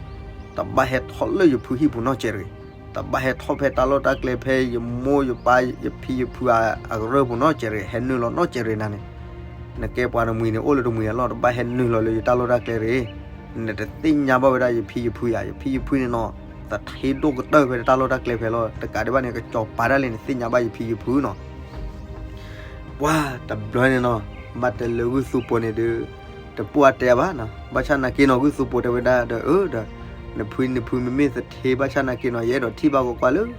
တဘၣ်ဟဲထီၣ်လၢယဖုဟံၣ်ပူၤနီတစဲးတဂ့ၤ, တဘၣ်ဟဲထီၣ်ဖဲတၢ်လီၢ်တၢ်ကျဲဖဲယမိၢ်ယပၢ်ယဖံယဖုအကရၢၢ်ပူၤနီတစဲးတဂ့ၤ, ဟဲနုာ်လီၤနီတစဲးတဂ့ၤနၤန့ၣ်. နကဲပှၤတမှံၤန့ၣ် အိၣ်လၢတမှံၤအလီၢ် တဘၣ်ဟဲနုာ်လီၤလၢယတၢ်လီၢ်တၢ်ကျဲတဂ့ၤ. နတသ့ၣ်ညါဘၣ်ဝဲဒၣ်ယဖံယဖုယၤ, ယဖံယဖုန့ၣ်နီၤ သထ့ဒိၣ်ကတၢၢ်ဖဲတၢ်လီၢ်တၢ်ကျဲဖဲလီၤ, တကးဒံးဘၣ်န့ၣ် ကစီၤပၤဒၣ်လဲာ်န့ၣ်သ့ၣ်ညါဘၣ်ယဖံယဖုနီၤ. ပှၤတဘျီန့ၣ်နီၤ ဘၣ်တဲလၢဂုၢ်သူပိၤန့ၣ်ဒုး တပိၢ်အတဲဘၣ်နီၤ, ဘၣ်ဆၣ်နာ်က့နီၤ ဂုၢ်သူပိၤတဲဝဲဒၣ်ဒီး အၢဒီး နဖံနဖုမ့မ့ၢ်သထ့ ဘၣ်ဆၣ်နာ်က့နီၤ ယအဲၣ်ဒိးထံၣ်ဘၣ်ကီကီလၢ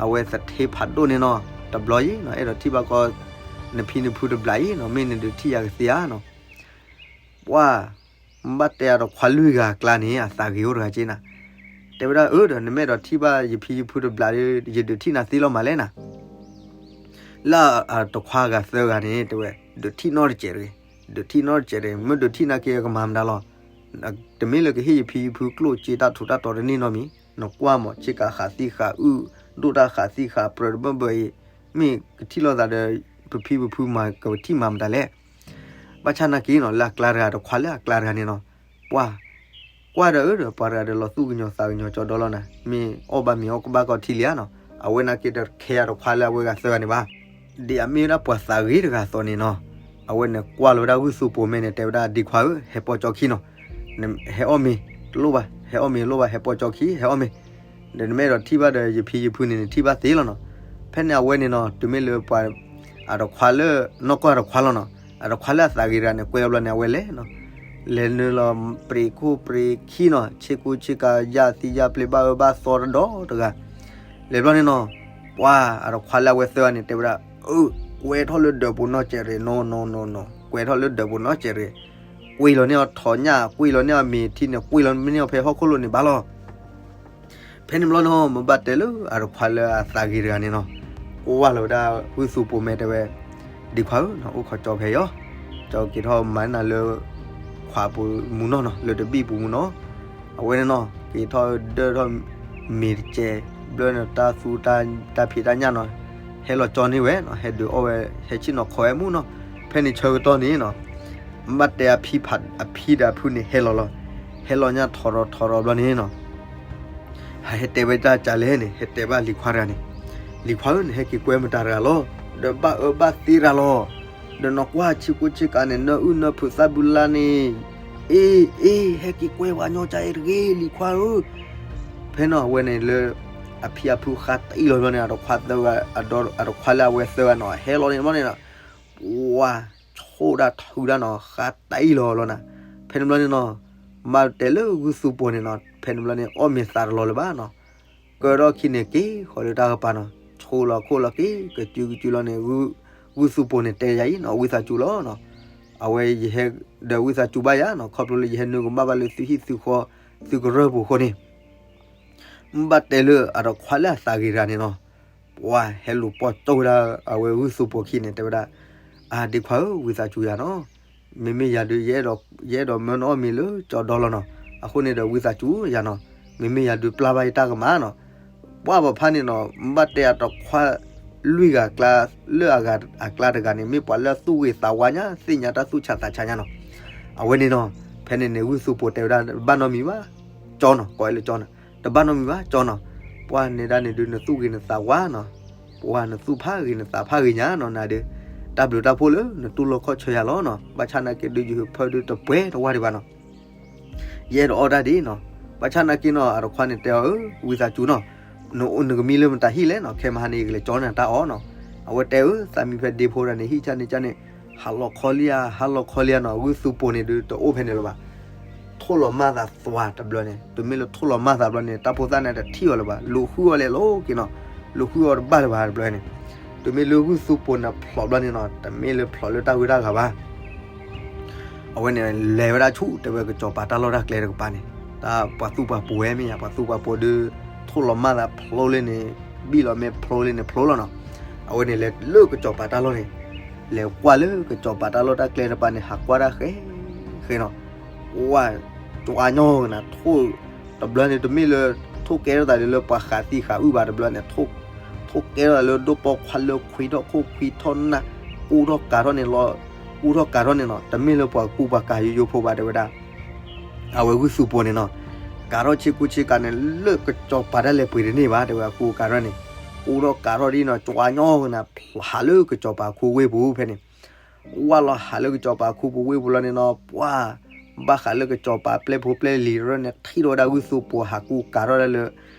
အဝဲသထ့ဖးဒိၣ်န့ၣ်နီၤ တဘျီအံၤနီၤ, အဲၣ်ဒိးထံၣ်ဘၣ်ကီ နဖံနဖုတဘျီအံၤနီၤ, မ့ၢ်န့ၣ်ဒုးထံၣ်ယၤကသ့ဧါနီၤ. ပှၤ ဘၣ်တဲအတခွါလွံၢ်ဂၤအကျါန့ၣ် အသးဂ့ၤအိၣ်တဂၤက့နၤ, တဲဝဲဒၣ် အၢဒီး နမ့ၢ်အဲၣ်ဒိးထံၣ်ဘၣ်ယဖံယဖုတဘျီဒီး ယဒုးထံၣ်နၤသ့လီၤမးလဲၣ်နၤ. လၢအတခွါဂၤသၢဂၤန့ၣ် တဲဝဲ ဒုးထံၣ်နီတစဲးတဂ့ၤ, ဒုးထံၣ်နီတစဲးတဂ့ၤ, မ့ၢ်ဒုးထံၣ်နာ်က့ကမၤမတၤလီၤ. တမ့ၢ်လၢကဟ့ၣ်ယဖံယဖုကျိၣ်စ့ တၢ်ထူးတၢ်တီၤတန့ၢ်နီတမံၤ, နကွၢ်မး ဆ့ကၤဃးသံဃးအုၣ် ဒိၣ်တၢ်ဃးသံဃးပြၢၤတဘၢဘၢအံၤ, မ့ၢ်ကထံၣ်လိာ်သးဒီး ပဖံပဖုမၤကထံၣ်မၤမတၤလဲၣ်. ဘၣ်ဆၣ်နာ်က့နီၤ လၢအကျါတဂၤ တခွါလၢအကျါတဂၤန့ၣ်နီၤ, ပှၤ ကွၢ်ဒီးအၢဒီး ပှၤတဂၤဒီးလီၤသူၣ်ကညီၤသးကညီၤကၠီဒီလီၤနၤ, မ့ၢ်အီၣ်ဘၣ်မ့ၤအီၣ်ကဘၣ်ကီထံလံဧါနီၤ, အဝဲနာ်က့တခဲအတခွါလၢအဝဲဂၤသၢဂၤန့ၣ်ဘၣ်. ဒ်အမ့ၢ်ဝဲဒၣ်ပှၤသးဂ့ၤတဂၤအသိးန့ၣ်နီၤ, အဝဲန့ၣ်ကွၢ်လီၤဝဲဒၣ်ဂုၢ်သူပိၤမဲာ်န့ၣ် တဲဝဲဒၣ် ဒံခွါဧၢ ဟဲပိာ်ကၠီခံနီၤ, ဟဲအီၣ်မ့ၤတလိၣ်ဘၣ်, ဟဲအီၣ်မ့ၤတလိၣ်ဘၣ်, ဟဲပိာ်ကၠီခံ ဟဲအီၣ်မ့ၤ ဒီးနမ့ၢ်အဲၣ်ဒိးထံၣ်ဘၣ်ဒီး ယဖံယဖုန့ၣ် နထံၣ်ဘၣ်သ့လီၤနီၤ. ဖဲန့ၣ်အဝဲန့ၣ်နီၤ တုၤမ့ၢ်လၢပှၤ အတခွါလၢ နီၢ်ကီၢ်အတခွါလီၤနီၤ, အတခွါလၢအသးဂ့ၤတဂၤန့ၣ် ကွဲအဘျီန့ၣ် အဝဲလဲၤနီၤ, လဲၤနုာ်လီၤ ပြံးခိၣ်ပြံးခံနီၤ, ဆ့ကူဆ့ကၤ ယၣ်သံယၣ်ပျ့ၤ ဘၣ်အၢဘၣ်သီတဒီတဂၤ, လဲၤဘျီန့ၣ်နီၤ, ပှၤအတခွါလၢအဝဲသၢဂၤန့ၣ် တဲဝဲဒၣ် အၢ ကွဲထီၣ်လၢဒၢးပူၤနီတစဲးတဂ့ၤ, နီၤနီၤနီၤနီၤ ကွဲထီၣ်လၢဒၢးပူၤနီတစဲးတဂ့ၤ, ကွံာ်လီၤန့ၢ်အီၤထိးညၣ် ကွံာ်လီၤန့ၢ်အီၤမ့ၤထံန့ၣ် ကွံာ်လီၤန့ၢ်အီၤဖဲဟီၣ်ခိၣ်လိၤန့ၣ်ဘၣ်လီၤ. ဖဲန့ၣ်ဘျီနီၤ မ့ၢ်ဘၣ်တဲလၢအတခွါလၢအသးဂ့ၤတဂၤန့ၣ်နီၤ, ကွၢ်လီၤဝဲဒၣ်ဂုၢ်သူပိၤမဲာ်တဲဝဲ, ဒံခွါဧၢ, အိၣ်ခိးကၠီဖဲအံၤ, ကၠီက့ၤထီၣ်မၤနၤလၢ ခွးပူၤမူနီၤနီၤ, လၢတဘံၣ်ပူၤမူနီၤ, အဝဲန့ၣ်နီၤ က့ၤထီၣ်ဒၢၣ်ထီၣ်မ့ၤတစဲး, ဘျီန့ၣ်တၢ်သူတၢ်ဖံးတၢ်ညၣ်နီၤ, ဟဲလီၤကၠီန့ၢ်ဝဲနီၤ, ဟဲဒုးအီၣ်ဝဲ ဟဲဆ့ၣ်နီၤခီဝဲမူနီၤ. ဖဲန့ၣ်ဆၢကတီၢ်န့ၣ်နီၤ ဘၣ်တဲအဖံဖး အဖံဒီးအဖုန့ၣ်ဟဲလီၤလီၤ, ဟဲလီၤညၣ်ထီၣ်ထီၣ်ထီၣ်ထီၣ်ဘျီန့ၣ်နီၤ, ဟဲတဲဝဲဒၣ်ကလဲၣ်န့ၣ် ဟဲတဲဘၣ်လံၤခွါတဂၤန့ၣ်, လံၤခွါဧၢ နဟဲက့ၤကွဲမတၤတဂၤလီၤ, ဒီးဘၣ်အၢဘၣ်သီတဂၤလီၤ, ဒီးနကွၢ်ဆ့ကူဆ့ကၤန့ၣ် နၢအုၣ်နၢဖုးသၣ်ဘုလါန့ၣ်, အ့ အ့ ဟဲက့ၤကွဲပှၤညီကါအံၤတဂ့ၤ လံၤခွါဧၢ. ဖဲန့ၣ်အဝဲန့ၣ်လၢ အဖံအဖုဃါတံၢ်လီၤဘျီန့ၣ် အတခွါသၢဂၤ အတခွါလၢအဝဲသၢဂၤနီၤ ဟဲလီၤန့ၣ်ဘျီန့ၣ်နီၤ, ပှၤ ဆိၣ်ဒၣ်ထုးဒၣ်နီၤ ဃါတံၢ်လီၤလီၤနၤ. ဖဲန့ၣ်ဘျီန့ၣ်နီၤ မ့ၢ်တဲလၢဂုၢ်သူပိၤန့ၣ်နီၤ ဖဲန့ၣ်ဘျီန့ၣ် အီၣ်မ့ၤသးတလီၤလၢၤဘၣ်နီၤ, ကၢထီၣ်ခံန့ၣ်က့ၤဃီၤလၢတၢ်ကပၤနီၤ ဆိၣ်လီၤခိၣ်လီၤက့ၤ ကစုကစုလီၤန့ၣ် ဂုၢ်သူပိၤန့ၣ်တဲယၤအံၤနီၤ ဝံသးစူၤလီၤနီၤ, အဝဲယဟဲဒီးဝံသးစူၤဘၣ်ယၤနီၤ ခီဖျိလၢယဟဲနုာ်ကဘၣ်ဘၣ်လၢသုဟံၣ်သုဃီ သုကရၢၢ်ပူၤအဃိန့ၣ် မ့ၢ်ဘၣ်တဲလၢအတခွါလၢအသးဂ့ၤတဂၤန့ၣ်နီၤ, ပှၤဟဲလူၤပိာ်ကၠိဝဲဒၣ်အဝဲဂုၢ်သူပိၤခံန့ၣ် တဲဝဲဒၣ်, အၢ ဒံခွါဧၢ ဝံသးစူၤယၤနီၤ, မ့မ့ၢ်ယၤဒုး ယအဲၣ်ဒိးမၢနအီၣ်မ့ၤလၢကၠီဒီလီၤနီၤ, အဃိန့ၣ်ဒီးဝံသးစူၤယၤနီၤ, မ့မ့ၢ်ယၤဒုးပျၢ်ဘၣ်ယတၢ်ကမၣ်နီၤ, ပှၤဘၣ်ဖးန့ၣ်နီၤ မ့ၢ်ဘၣ်တဲအတခွါလွံၢ်ဂၤအကျါ လၢအဂၤအကျါတဂၤန့ၣ် မ့ၢ်ပှၤလၢအသူၣ်ဂ့ၤသးဝါညါ သ့ၣ်ညါတၢ်သူၣ်ဆးသးဆးညါနီၤ, အဝဲန့ၣ်နီၤ, ဖဲန့ၣ်န့ၣ် ဂုၢ်သူပိၤတဲဝဲဒၣ် တဘၣ်နီတမံၤဘၣ်, ကၠီနီၤ ကိးဝဲလၢကၠီနီၤ, တဘၣ်နီတမံၤဘၣ် ကၠီနီၤ, ပှၤနဲဒၣ်န့ၣ်ဒုး နသူၣ်ဂ့ၤနသးဝါနီၤ, ပှၤနသူၣ်ဖးဂ့ၤနသးဖးဂ့ၤညါနီၤ နၤဒုး, တၢ်ဘျုးတၢ်ဖှိၣ်လၢနတူၢ်လိာ်ခီၣ်ဆၢယၤလီၤနီၤ, ဘၣ်ဆၣ်နာ်က့ဒုး ယဟၢဖၢဒုးတပှဲၤတဝါဒံးဘၣ်နီၤ ယအဲၣ်ဒိးအီၣ်တၢ်ဒ်နီၤ, ဘၣ်ဆၣ်နာ်က့နီၤ အတခွါန့ၣ်တဲအီၤ အၢ ဝံသးစူၤနီၤ, နကမံလၢမတၤဟံၣ်လဲၣ်နီၤ, ခဲမဟါန့ၣ် ယကလဲၤကၠီနၤတၢ်အီၣ်နီၤ, အဝဲတဲအၢ သးမံဖဲဒ့ဖိတဂၤန့ၣ် ဟံၣ်ကၢ်န့ၣ်ကၢ်န့ၣ်, ဟးလီၤခီလံဧါ ဟးလီၤခီလံဧါနီၤ, ဂုၢ်သူပိၤန့ၣ်ဒုးတအိၣ်ဖဲန့ၣ်လၢၤဘၣ်. ထိၣ်လီၤမၢ်သးသွါတဘျီန့ၣ်, တမ့ၢ်လၢထိၣ်လီၤမၢ်သးဘျီန့ၣ် တၢ်ဖိသၣ်န့ၣ်တထံၣ်အီၤလၢၤဘၣ်, လူၤဃုအီၤလဲၤလီၤက့ၤနီၤ, လူၤဃုအီၤတဘၣ်လၢၤဘၣ်တဘျီန့ၣ်. တမ့ၢ်လၢဂုၢ်သူပိၤန့ၣ်ဖျိးဘျီန့ၣ်နီၤ, တမ့ၢ်လၢဖျိးလၢတၢ်ဂုၤတၢ်ဂၤဘၣ်. အဝဲန့ၣ်လဲၤဝဲဒၣ်ဆူ တဲဝဲကစီၤပၤတၢ်လီၢ်တၢ်ကျဲတကပၤန့ၣ်, တၢ်ပှၤသူၣ်ပှၤပိၤဝဲမ့ၢ်ယါ, ပှၤသူၣ်ပှၤပိၤဒုး ထိၣ်လီၤမၢ်သးဖျိလၢန့ၣ်, ဘံၣ်လီၤမ့ၢ်ဖျိလၢန့ၣ်ဖျိလီၤနီၤ. အဝဲန့ၣ်လဲၤလၢကစီၤပၤတၢ်လီၢ်န့ၣ်, လဲၤကွၢ်လၢကစီၤပၤတၢ်လီၢ်တၢ်ကျဲတကပၤန့ၣ် ဟးကွၢ်တၢ်ဃဲဃဲနီၤ. ဝါ, ကၠီအညီကနၤ, ထိၣ်တဘျီန့ၣ် တမ့ၢ်လၢ ထိၣ်ကဲထီၣ်သးလၢပှၤဃးသံဃးအုၣ်ဘၣ်တဘျီန့ၣ်, ထိၣ်ကဲထီၣ်သးလၢဒိၣ်ပိာ်ခွါလၢခွံထီၣ်ခိၣ်ခွံထီၣ်နၢ်, ကူထီၣ်ကၤထီၣ်န့ၣ်လီၤ, ကူထီၣ်ကၤထီၣ်န့ၣ်နီၤ, တမ့ၢ်လၢပှၤကူပှၤကၤယိယိဖိဘၣ်တဲဝဲဒၣ်. အဝဲဂုၢ်သူပိၤန့ၣ်နီၤ, ကၤထီၣ်ဆ့ကူဆ့ကၤန့ၣ် လၢကစီၤပၤတၢ်လဲၤပှ့ၤတန့ၢ်ဘၣ်တဲဝဲ, အကူကၤထီၣ်န့ၣ်, ကူထီၣ်ကၤထီၣ်ဒ်နီၤ, ကၠီအညီကနၤ, ဟးလၢကစီၤပၤခူဝ့ၢ်ပူၤဖဲန့ၣ်. ဝါလီၤဟးလၢကစီၤပၤခူပူၤဝ့ၢ်ပူၤလီၤန့ၣ်နီၤ, ပှၤဘၣ်ဃးလၢကစီၤပၤပျဲၢ်ဖိပျဲၢ်လံၤတရၢန့ၣ် ထံၣ်ထီၣ်ဝဲဒၣ်ဂုၢ်သူပိၤဟးကူကၤထီၣ်ဒၣ်လၢ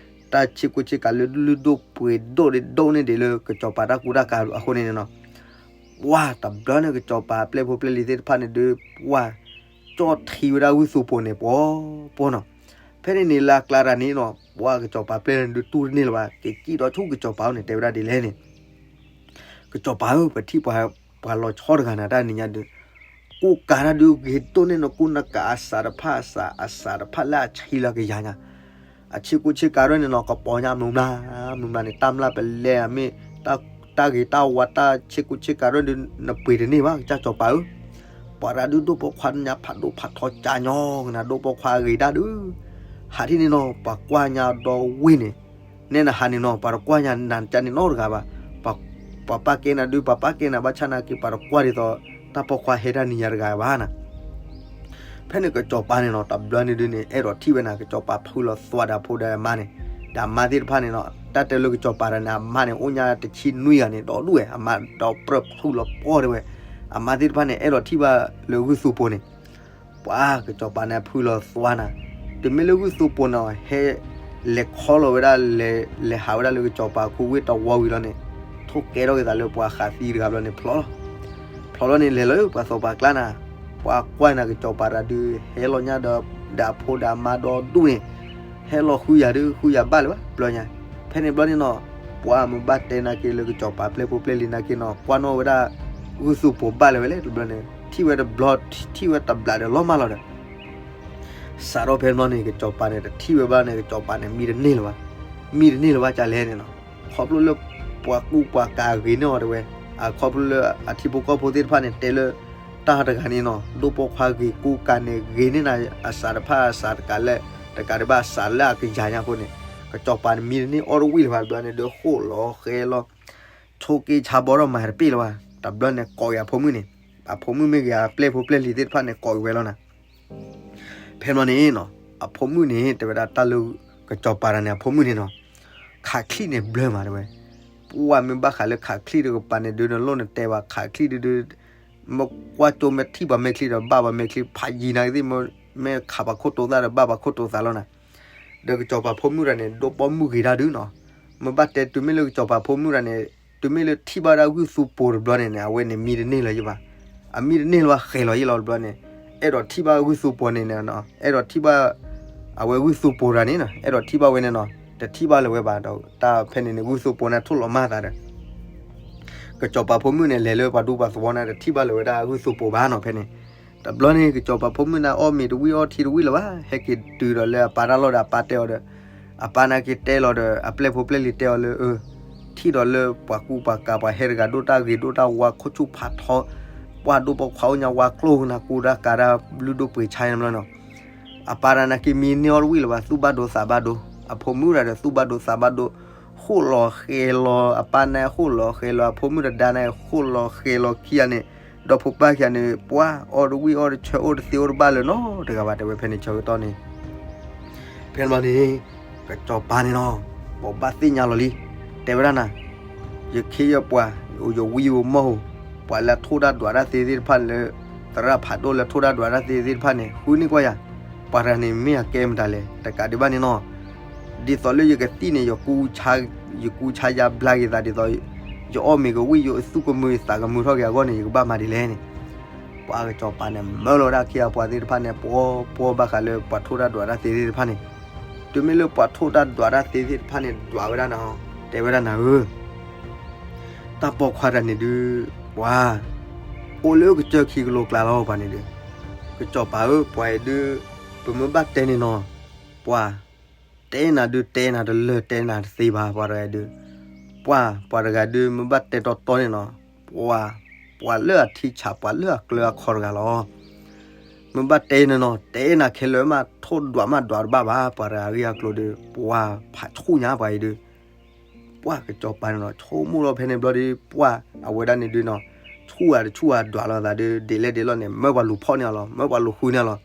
တၢ်ဆ့ကူဆ့ကၤလၢလုၢ်ဒိၣ်ပှ့ၤဒိၣ်ဒ့ဒိၣ်န့ၢ်ဒံးလၢကစီၤပၤတၢ်ကူတၢ်ကၤအဃိန့ၣ်န့ၣ်နီၤ. ပှၤတဘျီန့ၣ် ကစီၤပၤပျဲၢ်ဖိပျဲၢ်လံၤသ့ၣ်တဖၣ်န့ၣ်ဒုး ပှၤကၠီထံဝဲဒၣ်ဂုၢ်သူပိၤန့ၣ် ပီၤပီၤနီၤ. ဖဲန့ၣ်န့ၣ်လၢအကျါတၢ်န့ၣ်နီၤ, ပှၤကစီၤပၤပျဲၢ်န့ၣ်ဒုးတူၢ်တန့ၢ်လၢၤဘၣ်, က့ၤစံၣ်ဒီးဆူကစီၤပၤအိၣ်န့ၣ် တဲဝဲဒၣ်ဒ်လဲၣ်န့ၣ်, ကစီၤပၤဧၢ, ပထံၣ်ပှၤလီၤဆီတဂၤနၤတၢ်နံၤညါဒုး, ကူကၤတၢ်ဒုးဂ့ၤဒိၣ်န့ၢ်နကူနကၤအစးတဖၣ်အစး, အစးတဖၣ်လၢအဆံလၢကယၤညါ, အဆ့ကူဆ့ကၤဒၣ်န့ၣ်နီၤ ကပီၤညါမုာ်မုာ်, မုာ်မုာ်န့ၣ် တၢ်မျၢ်ပလဲအမ့ၢ် တၢ်ဂ့ၤတၢ်ဝါတၢ်ဆ့ကူဆ့ကၤဒၣ်ဒုး နပှ့ၤတန့ၢ်ဘၣ် ကစၢ်စီၤပၤဧၢ. ပှၤတၢ်ဒုးဒိၣ်ပိာ်ခွါညါဖးဒိၣ်ဖးထီကၠီညီကနၤ ဒိၣ်ပိာ်ခွါဂ့ၤဒၣ်ဒုး, ဟးထံၣ်န့ၣ်နီၤ ပှၤကွၢ်ညါဒီဝ့ၢ်န့ၣ်, နဲနဟးန့ၣ်နီၤ ပှၤတကွၢ်ညါနၤကန့ၣ်နီတဂၤဘၣ်, ပှၤပာ်ကဲနၤဒုး ပှၤပာ်ကဲနၤဘၣ်ဆၣ်နာ်က့ ပှၤတကွၢ်ဒ်သိး တၢ်ပိာ်ခွါဟဲတၢ်နံၤညါတဂၤဘၣ်နၤ. ဖဲန့ၣ်ကစီၤပၤန့ၣ်နီၤ တဘျီန့ၣ်ဒုးန့ၣ် အဲၣ်ဒိးထံၣ်ဝဲနၤ ကစီၤပၤဖုလီၤသွါဒီးအဖိဒီးအမါန့ၣ်, ဒီးအမါသ့ၣ်တဖၣ်န့ၣ်နီၤ တၢ်တဲလၢကစီၤပၤဒီးန့ၣ် အမါန့ၣ် အိၣ်ညါတဆံနွံဂၤန့ၣ် ဒီဒူၣ်ဝဲ အမါဒီးပြၢဖုလီၤပှီၢ်တဲဝဲ, အမါသ့ၣ်တဖၣ်န့ၣ် အဲၣ်ဒိးထံၣ်ဘၣ်လၢဂုၢ်သူပိၤန့ၣ် ပှၤကစီၤပၤန့ၣ်ဖုလီၤသွါနၤ, တမ့ၢ်လၢဂုၢ်သူပိၤန့ၣ် ဟဲလဲၤခီလီၤဝဲဒၣ် လဲၤဟးဝဲဒၣ်လၢကစီၤပၤခူဝ့ၢ်တဝီဝံၤလီၤန့ၣ်, ထိၣ်ကဲထီၣ်က့ၤသးလၢပှၤဃးသံတဂၤဘျီန့ၣ် ဖျိလီၤ, ဖျိလီၤန့ၣ် လဲၤလီၤလၢပှၤသီပှၤကျါနၤ, ပှၤကွၢ်နၤကစီၤပၤတၢ်ဒုး ဟဲလီၤညါဒီး ဒီးအဖိဒီးအမါဒီဒူၣ်န့ၣ်, ဟဲလီၤဃုယၤဒုး ဃုယၤဘၣ်လၢၤဘၣ် ဘျီညါ, ဖဲန့ၣ်ဘျီန့ၣ်နီၤ, ပှၤမ့ၢ်ဘၣ်တဲနာ်က့လၢကစီၤပၤပျဲၢ်ဖိပျဲၢ်လံၤနာ်က့နီၤ ကွၢ်နီၣ်ဝဲဒၣ် ဂုၢ်သူပိၤဘၣ်လၢၤဝဲလဲၣ် တဘျီန့ၣ် ထံၣ်ဝဲတဘျီ ထံၣ်ဝဲတဘျီဒီးလီၤမၢ်လီၤဒီး စးထီၣ်ဖဲဘျီန့ၣ် ကစီၤပၤန့ၣ် တထံၣ်ဝဲဘၣ်န့ၣ် ကစီၤပၤန့ၣ် မံတန့ၢ်လၢၤဘၣ်, မံတန့ၢ်လၢၤဘၣ်ကလဲၣ်န့ၣ်နီၤ, ခီဖျိလၢ ပှၤကူပှၤကၤဂ့ၤန့ၢ်အီၤတဲဝဲ, အခီဖျိလၢအထံဖိကီၢ်ဖိသ့ၣ်တဖၣ်န့ၣ် တဲလၢ တၢ်တဂၤန့ၣ်နီၤ ဒိၣ်ပိာ်ခွါဂ့ၤကူကၤန့ၣ် ဂ့ၤန့ၢ်နၤအစးတဖၣ်အစးတကးလၢ တကးဒံးဘၣ်အစးလၢအကယၤညါအဃိန့ၣ်, ကစီၤပၤန့ၣ် မံတန့ၢ်အီၣ်တဝံၣ်လၢၤဘၣ်ဘျီန့ၣ် ဒုးဃိၣ်လီၤဃဲလီၤ ဆိက့ဆါဘီထီၣ်မၤတပ့ၢ်လၢၤဘၣ်, တဘျီန့ၣ် ကိးက့ၤအဖိမုၣ်န့ၣ်, အဖိမုၣ်မ့ၢ်ဂ့ၤ အပျဲၢ်ဖိပျဲၢ်လံၤသ့ၣ်တဖၣ်န့ၣ် ကိးက့ၤဝဲလီၤနၤ ဖဲဘျီန့ၣ်နီၤ အဖိမုၣ်န့ၣ် တဲဝဲဒၣ်တၢ်လၢ ကစီၤပၤတဂၤန့ၣ် အဖိမုၣ်န့ၣ်နီၤ, ခးချံၣ်န့ၣ်ဘျၢမးတဲဝဲ, ပှၤမ့ၢ်ဘၣ်ဃးလၢခးချံၣ်တကပၤန့ၣ် ဒုးနလိၣ်နတဲဘၣ် ခးချံၣ်ဒုးဒုး, မ့ၢ်ကွၢ်ကၠိမ့ၢ်ထံၣ်ပှၤမဲာ်ချံဒီး ဘၣ်ပှၤမဲာ်ချံ ဖးယံၤနာ်က့သ့ၣ်, မ့ၢ်ခးပှၤခိၣ်တိၤသၣ်ဒီး ဘၣ်ပှၤခိၣ်တိၤသးလီၤနၤ ဒီးကစီၤပၤဖိမုၣ်တဂၤန့ၣ် ဒိၣ်ပိာ်မုၣ်ဂ့ၤဒၣ်ဒုးနီၤ, မ့ၢ်ဘၣ်တဲတုၤမ့ၢ်လၢကစီၤပၤဖိမုၣ်တဂၤန့ၣ်, တုၤမ့ၢ်လၢထံၣ်ဘၣ်ဒၣ်ဂုၢ်သူပိၤတဘျီန့ၣ်န့ၣ် အဝဲန့ၣ်မံတန့ၢ်လၢၤယဘၣ်, အမံတန့ၢ်လၢၤဘၣ် ဃဲၤလီၤယ့ၣ်လီၤတဘျီန့ၣ်, အဲၣ်ဒိးထံၣ်ဘၣ်ဂုၢ်သူပိၤန့ၣ်န့ၣ်, အဲၣ်ဒိးထံၣ်ဘၣ် အဝဲဂုၢ်သူပိၤတဂၤန့ၣ်နီၤ, အဲၣ်ဒိးထံၣ်ဘၣ်ဝဲန့ၣ်နီၤ, တထံၣ်ဘၣ်လၢၤဝဲဘၣ်ဒီး တၢ်ဖဲန့ၣ်န့ၣ် ဂုၢ်သူပိၤန့ၣ်ထိၣ်လီၤမၢ်သးဒီး ကစီၤပၤဖိမုၣ်န့ၣ် လဲၤလၢပှၤဒူပှၤသဝီန့ၣ် တထံၣ်ဘၣ်လၢၤဝဲဒၣ်ဂုၢ်သူပိၤဘၣ်နီၤ ဖဲန့ၣ်, တဘျီန့ၣ် ကစီၤပၤဖိမုၣ်န့ၣ် အီၣ်မ့ၤတဝံၣ်အီထံတဝံၣ်လၢၤဘၣ်, ဟဲက့ၤတုၤဒီးလၢအပၢ်တၢ်လီၢ်ဒီးအပၢ်တဲအီၤဒီး, အပၢ်န့ၣ်က့ၤတဲလီၤဒီး အပျဲၢ်ဖိပျဲၢ်လံၤတဲအီၤလၢအ, ထံၣ်ဒီးလၢပှၤကူပှၤကၤပှၤဟဲတဂၤဒိၣ်တၢ်ဂ့ၤဒိၣ်တၢ်ဝါခိၣ်ဆူၣ်ဖးထီ, ပှၤဒိၣ်ပိာ်ခွါအိၣ်ညါဝါကျိၣ်နၤ ကူတၢ်ကၤတၢ်လုၢ်ဒိၣ်ပှ့ၤဆါန့ၣ်ဘျီနီၤ အပၢ်တဂၤန့ၣ်က့ၤမံန့ၢ်အီၣ်တဝံၣ်လၢၤဘၣ်, သူၣ်ဘၣ်ဒိသးဘၣ်ဒိ, အဖိမုၣ်တဂၤဒီးသူၣ်ဘၣ်ဒိသးဘၣ်ဒိ, ဃိၣ်လီၤဃဲၤလီၤ အပၢ်န့ၣ်ဃိၣ်လီၤဃဲၤလီၤ အဖိမုၣ်တဒါန့ၣ်ဃိၣ်လီၤဃဲၤလီၤခံဂၤန့ၣ်, ဒီးဖိပၢ်ခံဂၤန့ၣ် ပှၤအီၣ်တဝံၣ်အီၣ်တဆၢအိၣ်တသ့အိၣ်တဘၣ်လၢၤနီတဂၤဘၣ် တဲဝဲဖဲန့ၣ်ဆၢကတီၢ်န့ၣ် ဖဲန့ၣ်ဘျီန့ၣ် ကစီၤပၤန့ၣ်နီၤ ဘိးဘၣ်သ့ၣ်ညါလီၤလံ, တဲဝဲဒၣ်နၤ, ယခ့ယပှၤ, ယဝံယမိၢ်ဧိၤ, ပှၤလၢအထိၣ်တၢ်ဒွးတၢ်သ့သ့ၣ်တဖၣ်လၢ သရၣ်ဖးဒိၣ်လၢထိၣ်တၢ်ဒွးတၢ်သ့သ့ၣ်တဖၣ်န့ၣ် ဃုန့ၢ်ကွၢ်ယၤ, ပှၤတဂၤန့ၣ်မ့ၢ်အကဲမတၤလဲၣ်, တကးဒံးဘၣ်န့ၣ်နီၤ ဒ်သိးလၢယကသံၣ်န့ၣ် ယကူဆါယါဘျါက့ၤသးဒ်သိး ယအီၣ်မ့ၤကဝံၣ်ယသူၣ်ကမုာ်ယသးကမုာ်ထီၣ်က့ၤအဂီၢ်န့ၣ် ယကဘၣ်မၤဒ်လဲၣ်န့ၣ်, ပှၤကစီၤပၤန့ၣ် မၢလီၤဝဲဒၣ်အခ့အပှၤသ့ၣ်တဖၣ်န့ၣ် ပှီပှီဘၣ်ဃးလၢပှၤထိၣ်တၢ်ဒွးတၢ်သ့သ့ၣ်တဖၣ်န့ၣ်, တုၤမ့ၢ်လၢပှၤထိၣ်တၢ်ဒွးတၢ်သ့သ့ၣ်တဖၣ်န့ၣ် ဒွးဝဲဒၣ်နၤ, တဲဝဲဒၣ်နၤဧၢ, တၢ်ပိာ်ခွါတဂၤန့ၣ်ဒုး ပှၤ အိၣ်လၢကစၢၢ်ခံကလိကျါလီၤ ပှၤန့ၣ်ဒုး, ကစီၤပၤဧၢ ပှၤအံၤဒုး ပမ့ၢ်ဘၣ်တဲန့ၣ်နီၤ, ပှၤ တဲနၤဒုး တဲနၤတလၢာ် တဲနၤတသ့ဘၣ် ပှၤတဂၤဒုး, ပှၤ ပှၤတဂၤဒုး မ့ၢ်ဘၣ်တဲတီတီန့ၣ်နီၤ, ပှၤ ပှၤလၢအထံဆး ပှၤလၢအကျၢၤအခီတဂၤလီၤ. မ့ၢ်ဘၣ်တဲနၤနီၤ တဲနၤခဲလၢာ်မး ထိၣ်ဒွးမးဒွးတဘၣ်ဘၣ် ပှၤတဂၤအဂ့ၢ်အကျိၤဒုး ပှၤဖးဆူၣ်ညါပှၤအံၤဒုး, ပှၤကစီၤပၤန့ၣ်နီၤ ဆိကမိၣ်လီၤဖဲန့ၣ်ဘျီဒုး ပှၤအဝဲဒၣ်န့ၣ်ဒုးနီၤ, ဆူၣ်ဧါတဆူၣ်ဧါဒွးလိာ်သးဒုး ဒ်လဲၣ်ဒ်လဲၣ်န့ၣ် မၢပှၤလူၤဖီၣ်န့ၢ်အီၤလီၤ မၢပှၤလူၤဃုန့ၢ်အီၤလီၤ.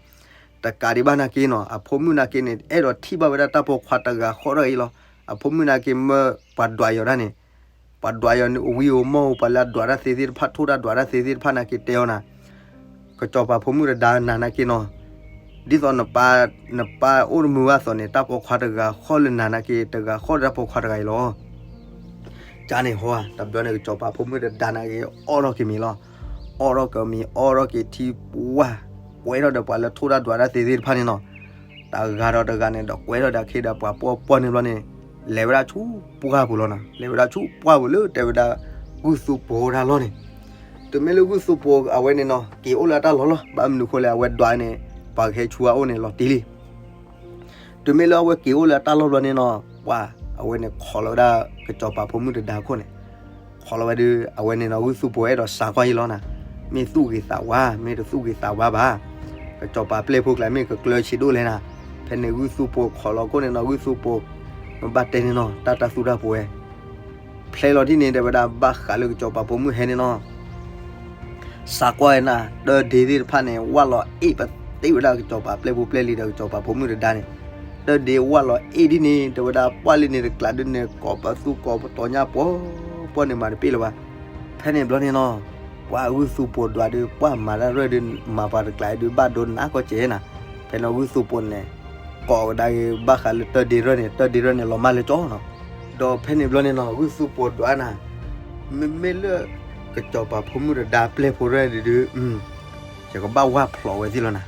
တကးဒံးဘၣ်နာ်က့နီၤ အဖိမုၣ်နာ်က့န့ၣ် အဲၣ်ဒိးထံၣ်ဘၣ်ဝဲဒၣ်တၢ်ပိာ်ခွါတဂၤဃီတဂၤအံၤလီၤ. အဖိမုၣ်နာ်က့မၢပှၤဒွးအီၤဒၣ်န့ၣ် ပှၤဒွးအီၤန့ၣ် အဝံၤအမီၢ် ပှၤလၢအဒွးတၢ်သ့သ့ၣ်တဖၣ် ထိၣ်တၢ်ဒွးတၢ်သ့သ့ၣ်တဖၣ်နာ်က့တဲအီၤနၤ ကစီၤပၤဖိမုၣ်တဒါနၤနာ်က့နီၤ, ဒ်သိးနပၢ် နပၢ်အိၣ်တမုာ်ဘၣ်သိးန့ၣ် တၢ်ပိာ်ခွါတဂၤဃီလၢနၤနာ်က့ တဂၤဃီလၢတၢ်ပိာ်ခွါတဂၤအံၤလီၤ. ကန့ၣ်ဟီ တဘျီန့ၣ် ကစီၤပၤဖိမုၣ်တဒါနာ်က့ အီၣ်ထီၣ်က့ၤမ့ၤလီၤ. အီၣ်ထီၣ်က့ၤမ့ၤ အီၣ်ထီၣ်က့ၤထံ ပှၤ ကွဲထီၣ်ဒီးပှၤလၢထိၣ်တၢ်ဒွးတၢ်သ့သ့ၣ်တဖၣ်န့ၣ်နီၤ, တဂၤဒီးတဂၤန့ၣ် ဒီးကွဲထီၣ်ဒီးအခ့ဒီးပှၤပှီၢ်ပှီၢ်န့ၣ်ဘျီန့ၣ် လဲၤဝဲဒၣ်ဆူပှၢ်ပူၤလီၤနီၤ. လဲၤဝဲဒၣ်ဆူပှၢ်ပူၤလၢတဲဝဲဒၣ် ဂုၢ်သူပိၤတၢ်လီၢ်န့ၣ်, တုၤမ့ၢ်လၢဂုၢ်သူပိၤအဝဲန့ၣ်နီၤ က့ၤအိၣ်လၢအတၢ်လီၢ်လီၤ. ဘၣ်မနုၤဃိလဲၣ် အဝဲဒွးန့ၣ် ပှၤကဟဲဆူအအိၣ်န့ၣ်လီၤတံၢ်လံ. တုၤမ့ၢ်လၢအဝဲက့ၤအိၣ်လၢအတၢ်လီၢ်ဘျီန့ၣ်နီၤ ပှၤ အဝဲန့ၣ်ခိးလီၤဝဲဒၣ် ကစီၤပၤဖိမုၣ်တဒါခိၣ်န့ၣ် ခိးလီၤဝဲဒုး အဝဲန့ၣ်နီၤ ဂုၢ်သူပိၤအဲၣ်ဒိးစးကွၢ်အံၤလီၤနၤ, မ့ၢ်သူၣ်ဂ့ၤသးဝါ မ့ၢ်တသူၣ်ဂ့ၤသးဝါဘၣ်, ကစီၤပၤပျဲၢ်ဖိကျါမ့ၢ်ကကျၢဆံးဒိၣ်လဲၣ်နၤ, ဖဲန့ၣ်ဂုၢ်သူပိၤခိးလီၤခိၣ်န့ၣ်နီၤ ဂုၢ်သူပိၤ မ့ၢ်ဘၣ်တဲန့ၣ်နီၤ တၢ်တၢ်သူတၢ်ပဝဲ ဖျဲလီၤဒ်န့ၣ် တဲဝဲဒၣ် ဘၣ်ဃးလၢကစီၤပၤဖိမုၣ်ဟဲန့ၣ်နီၤ စးကွၢ်ဝဲနၤ တၢ်ဒ့သ့ၣ်တဖၣ်န့ၣ် ဝၢ်လီၤအ့ၣ်ပသ့ဝဲဒၣ်ကစီၤပၤပျဲၢ်ဖိပျဲၢ်လံဒီးကစီၤပၤဖိမုၣ်တဒါန့ၣ်, တၢ်ဒ့ဝၢ်လီၤအ့ၣ်ဒ်န့ၣ် တဲဝဲဒၣ် ပှၢ်လံန့ၣ်တကျးဒ်န့ၣ် ကိးပသူကိးပတီၤညါပှီၤပှီၤန့ၣ်မၤတပ့ၢ်လၢၤဘၣ်. ဖဲန့ၣ်ဘျီန့ၣ်နီၤ ပှၤဂုၢ်သူပိၤဒွးဒုး ပှၢ်မၤတၢ်ရၢၢ်ဒုး မၤပှၤတကျးဒုး ဘၣ်ဒိနးကီၢ်ကဲနၤ, ဖဲန့ၣ်ဂုၢ်သူပိၤန့ၣ် ကိးကဒါက့ၤ ဘၣ်ဃးလၢတၢ်ဒ့ရၢၢ်န့ၣ် တၢ်ဒ့ရၢၢ်န့ၣ် လီၤမၢ်လၢကၠီနီၤ. ဒီးဖဲန့ၣ်ဘျီန့ၣ်နီၤ ဂုၢ်သူပိၤဒွးနၤ, မ့မ့ၢ်လၢ ကစီၤပၤဖိမုၣ်တဒါပျဲၢ်ဖိရၢၢ်ဒုးဒုး ယကဘၣ်ဝၢ်ဖျိးဝဲသ့ၣ်လီၤနၤ,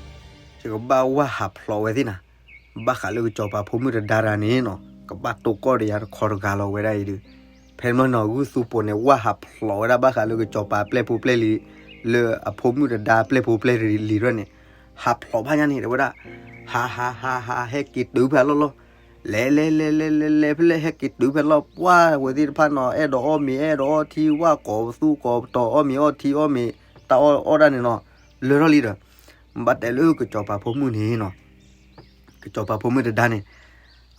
ယကဘၣ်ဝၢ်ဟးဖျိးဝဲသ့ၣ်နၤ, ဘၣ်ဃးလၢကစီၤပၤဖိမုၣ်တဒါတဂၤန့ၣ်နီၤ ကဘၣ်တိၢ်ကီၢ်တယၤတခီတဂၤလီၤဝဲဒၣ်အံၤဒုး, ဖဲန့ၣ်နီၤ ဂုၢ်သူပိၤန့ၣ် ဝၢ်ဟးဖျိးဝဲဒၣ်ဘၣ်ဃးလၢကစီၤပၤပျဲၢ်ဖိပျဲၢ်လံ လၢအဖိမုၣ်တဒါပျဲၢ်ဖိပျဲၢ်လံရၢၢ်န့ၣ်, ဟးဖျိးဖးညါန့ၣ် တဲဝဲဒၣ်, ဟးဟးဟးဟး ဟဲက့ၤတုၤဖဲလီၢ်လီၢ်, လဲၤလဲၤလဲၤလဲၤလဲၤလဲၤဖဲလဲၣ် ဟဲက့ၤတုၤဖဲလီၢ် ပှၢ်ဝဲသ့ၣ်တဖၣ်နီၤ အဲၣ်ဒိးအီၣ်မ့ၤ အဲၣ်ဒိးအီထံ ဝၣ်ကိးပသူကိးပတီၤ အီၣ်မ့ၤအီထံ အီၣ်မ့ၤ တၢ်အီၣ်အီၣ်ဒၣ်န့ၣ်နီၤ, လၢထီၣ်လံဒီး, ဘၣ်တဲလၢကစီၤပၤဖိမုၣ်န့ၣ်နီၤ ကစီၤပၤဖိမုၣ်တဒါန့ၣ်,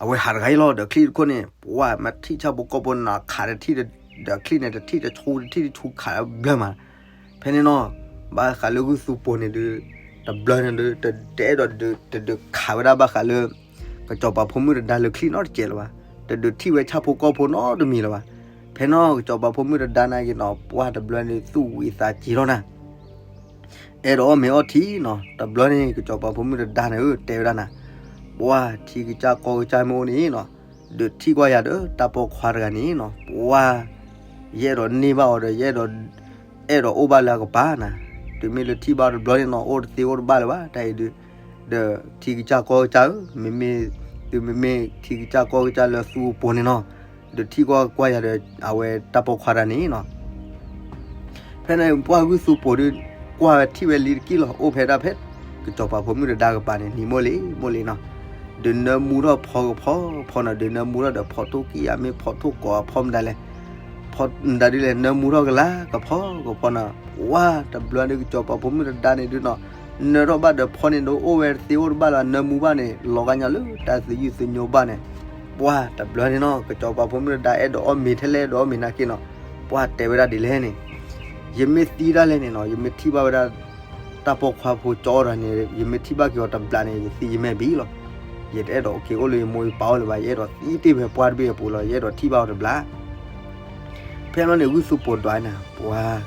အဝဲဟးတဂၤအံၤလီၤ ဒီးချံၣ်တခိၣ်န့ၣ် ပှၤမၤထံၣ်ဆၣ်ဖိကီၢ်ဖိနီၤ ခးတထံၣ်, ဒီးချံၣ်န့ၣ် တထံၣ်တဆူ တထံၣ်တဆူခးဘျၢမး, ဖဲန့ၣ်နီၤ, ဘၣ်ဃးလၢဂုၢ်သူပိၤန့ၣ်ဒုး, တဘျီန့ၣ်ဒုး, တအဲၣ်ဒိးဒုး, တဒုးခးဝဲဒၣ်ဘၣ်ဃးလၢ ကစီၤပၤဖိမုၣ်တဒါလၢချံၣ်နီတစဲးလၢၤဘၣ်, တဒုးထံၣ်ဝဲဆၣ်ဖိကီၢ်ဖိနီတမံၤလၢၤဘၣ်, ဖဲန့ၣ်နီၤ ကစီၤပၤဖိမုၣ်တဒါနာ်က့ၤနီၤ ပှၢ်တဘျီန့ၣ်သူၣ်ဝံၤသးစ့ၤထီၣ်နၤ အဲၣ်ဒိးအီၣ်မ့ၤအီထံနီၤ, တဘျီန့ၣ် ကစီၤပၤဖိမုၣ်တဒါန့ၣ်ဧၢ တဲဝဲဒၣ်နၤ, ပှၢ်ထံကစၢ်ကီၢ်ကစၢ်မ့ၢ်အိၣ်န့ၣ်နီၤ, ဒုးထံၣ်ကွၢ်ယၤဒီးတၢ်ပိာ်ခွါတဂၤန့ၣ်နီၤ, ပှၢ်ယအဲၣ်ဒိးန့ၢ်ဘၣ်အီၤဒီး ယအဲၣ်ဒိး, အဲၣ်ဒိးအိၣ်ဘၣ်လၢအကပၤနၤ, တုၤမ့ၢ်လၢထံၣ်ဘၣ်တဘျီန့ၣ်နီၤ အိၣ်တသ့အိၣ်တဘၣ်လၢၤဘၣ် တၢ်အံၤဒုး, ဒီးထံကစၢ်ကီၢ်ကစၢ်ဧၢ, မ့မ့ၢ်, တုၤမ့မ့ၢ်ထံကစၢ်ကီၢ်ကစၢ်လၢသူအပူၤန့ၣ်နီၤ, ဒုးထံၣ်ကွၢ်ကွၢ်ယၤဒီး အဝဲတၢ်ပိာ်ခွါတဂၤန့ၣ်နီၤ ဖဲန့ၣ်ပှၢ်ဂုၢ်သူပိၤဒုး, ကွၢ်ဝဲထံၣ်ဝဲလံတက့ၢ်လီၤ အိၣ်ဖဲဒၣ်ဖဲ, ကစီၤပၤဖိမုၣ်တဒါကပၤန့ၣ် နံၤမိၢ်လံၤမိၢ်လံၤနီၤ, ဒုးနၢမူထီၣ်ဖီကဖီဖီနီၤ, ဒုးနၢမူထီၣ်ဒီးဖီထိၣ်ကံယၤမ့ၢ်ဖီထိၣ်ကိးအဖီမတၤလဲၣ်, ဖီမတၤဒ်လဲၣ် နၢမူထီၣ်ကလၤကဖီကဖီနီၤ, ပှၢ်တဘျီဒုး ကစီၤပၤဖိမုၣ်တဒါန့ၣ်ဒုးနီၤ, နၢထီၣ်ဘၣ်ဒီးဖီန့ၣ်ဒုး အိၣ်ဝဲတသ့အိၣ်တဘၣ်လၢၤ နၢမူဘၣ်န့ၣ် လီၤဂာ်ညါလၢတၢ်သယုၢ်သညိဘၣ်န့ၣ်, ပှၢ်တဘျီန့ၣ်နီၤ ကစီၤပၤဖိမုၣ်တဒါအဲၣ်ဒိးအီၣ်မ့ၤထဲလဲၣ် အဲၣ်ဒိးအီၣ်မ့ၤနာ်က့ၤနီၤ, ပှၢ်တဲဝဲဒၣ်ဒ်လဲၣ်န့ၣ်, ယမ့ၢ်သံဒၣ်လဲၣ်န့ၣ်နီၤ ယမ့ၢ်ထံၣ်ဘၣ်ဝဲဒၣ် တၢ်ပိာ်ခွါဖိကၠီတဂၤန့ၣ် ယမ့ၢ်ထံၣ်ဘၣ်က့ၤအီၤတဘျီန့ၣ် ယသံယမဲာ်ဘံလီၤ, ယတအဲၣ်ဒိးက့ၤအိၣ်လၢယမိၢ်ယပၢ်အိၣ်လၢၤဘၣ် ယအဲၣ်ဒိးသံတ့ၢ်ဖဲပှၢ်တဘ့ၣ်အပူၤလီၤ ယအဲၣ်ဒိးထံၣ်ဘၣ်အီၤတဘျီ ဖဲန့ၣ်န့ၣ် ဂုၢ်သူပိၤဒွးနၤ ပှၤ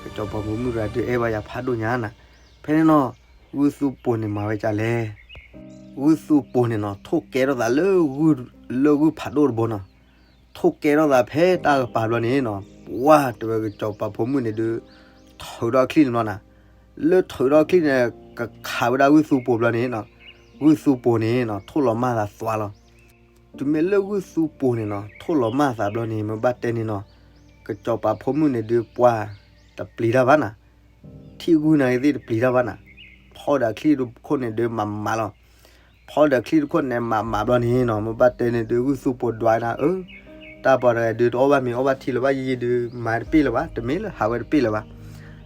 ကစီၤပၤဖိမုၣ်တဂၤဒုးအဲၣ်ဘၣ်ယၤဖးဒိၣ်ညါနၤ, ဖဲန့ၣ်နီၤ ဂုၢ်သူပိၤန့ၣ်မၤဝဲဒ်လဲၣ်, ဂုၢ်သူပိၤန့ၣ်နီၤ ထိၣ်ကဲထီၣ်သးလၢ လၢဂုၢ်ဖးဒိၣ်တဘိနီၤ, ထိၣ်ကဲထီၣ်သးဖဲတၢ်ကပၤဘျီန့ၣ်နီၤ ပှၤတဲဝဲကစီၤပၤဖိမုၣ်န့ၣ်ဒုး ထုးထီၣ်ချံၣ်န့ၣ်ဘျီနၤ, လၢထုးထီၣ်ချံၣ်န့ၣ် ကခးဝဲဒၣ်ဂုၢ်သူပိၤဘျီန့ၣ်နီၤ, ဂုၢ်သူပိၤန့ၣ်နီၤ ထိၣ်လီၤမၢ်သးသွါလီၤ. တုၤမ့ၢ်လၢဂုၢ်သူပိၤန့ၣ်နီၤ ထိၣ်လီၤမၢ်သးဘျီန့ၣ် မ့ၢ်ဘၣ်တဲန့ၣ်နီၤ, ကစီၤပၤဖိမုၣ်န့ၣ်ဒုးပှၤတပျံၤတၢ်ဘၣ်နၤ, ထံၣ်ဂုၢ်နၤဂ့ၤသ့ၣ်တပျံၤတၢ်ဘၣ်နၤ, ဖီဒီးချံၣ်တခိၣ်န့ၣ်ဒုးမၤမးလီၤ. ဖီဒီးချံၣ်တခိၣ်န့ၣ်မၤမးဘျီန့ၣ်နီၤ မ့ၢ်ဘၣ်တဲန့ၣ်ဒုး ဂုၢ်သူပိၤဒွးနၤဧၢ, တၢ်ပှၤတဂၤဒုးတအီၣ်ဘၣ်မ့ၤအီၣ်ဘၣ်ထံလၢၤဘၣ် ယံာ်ယံာ်ဒုး မၤတပ့ၢ်လၢၤဘၣ်, တမ့ၢ်လၢဟးဝဲတပ့ၢ်လၢၤဘၣ်.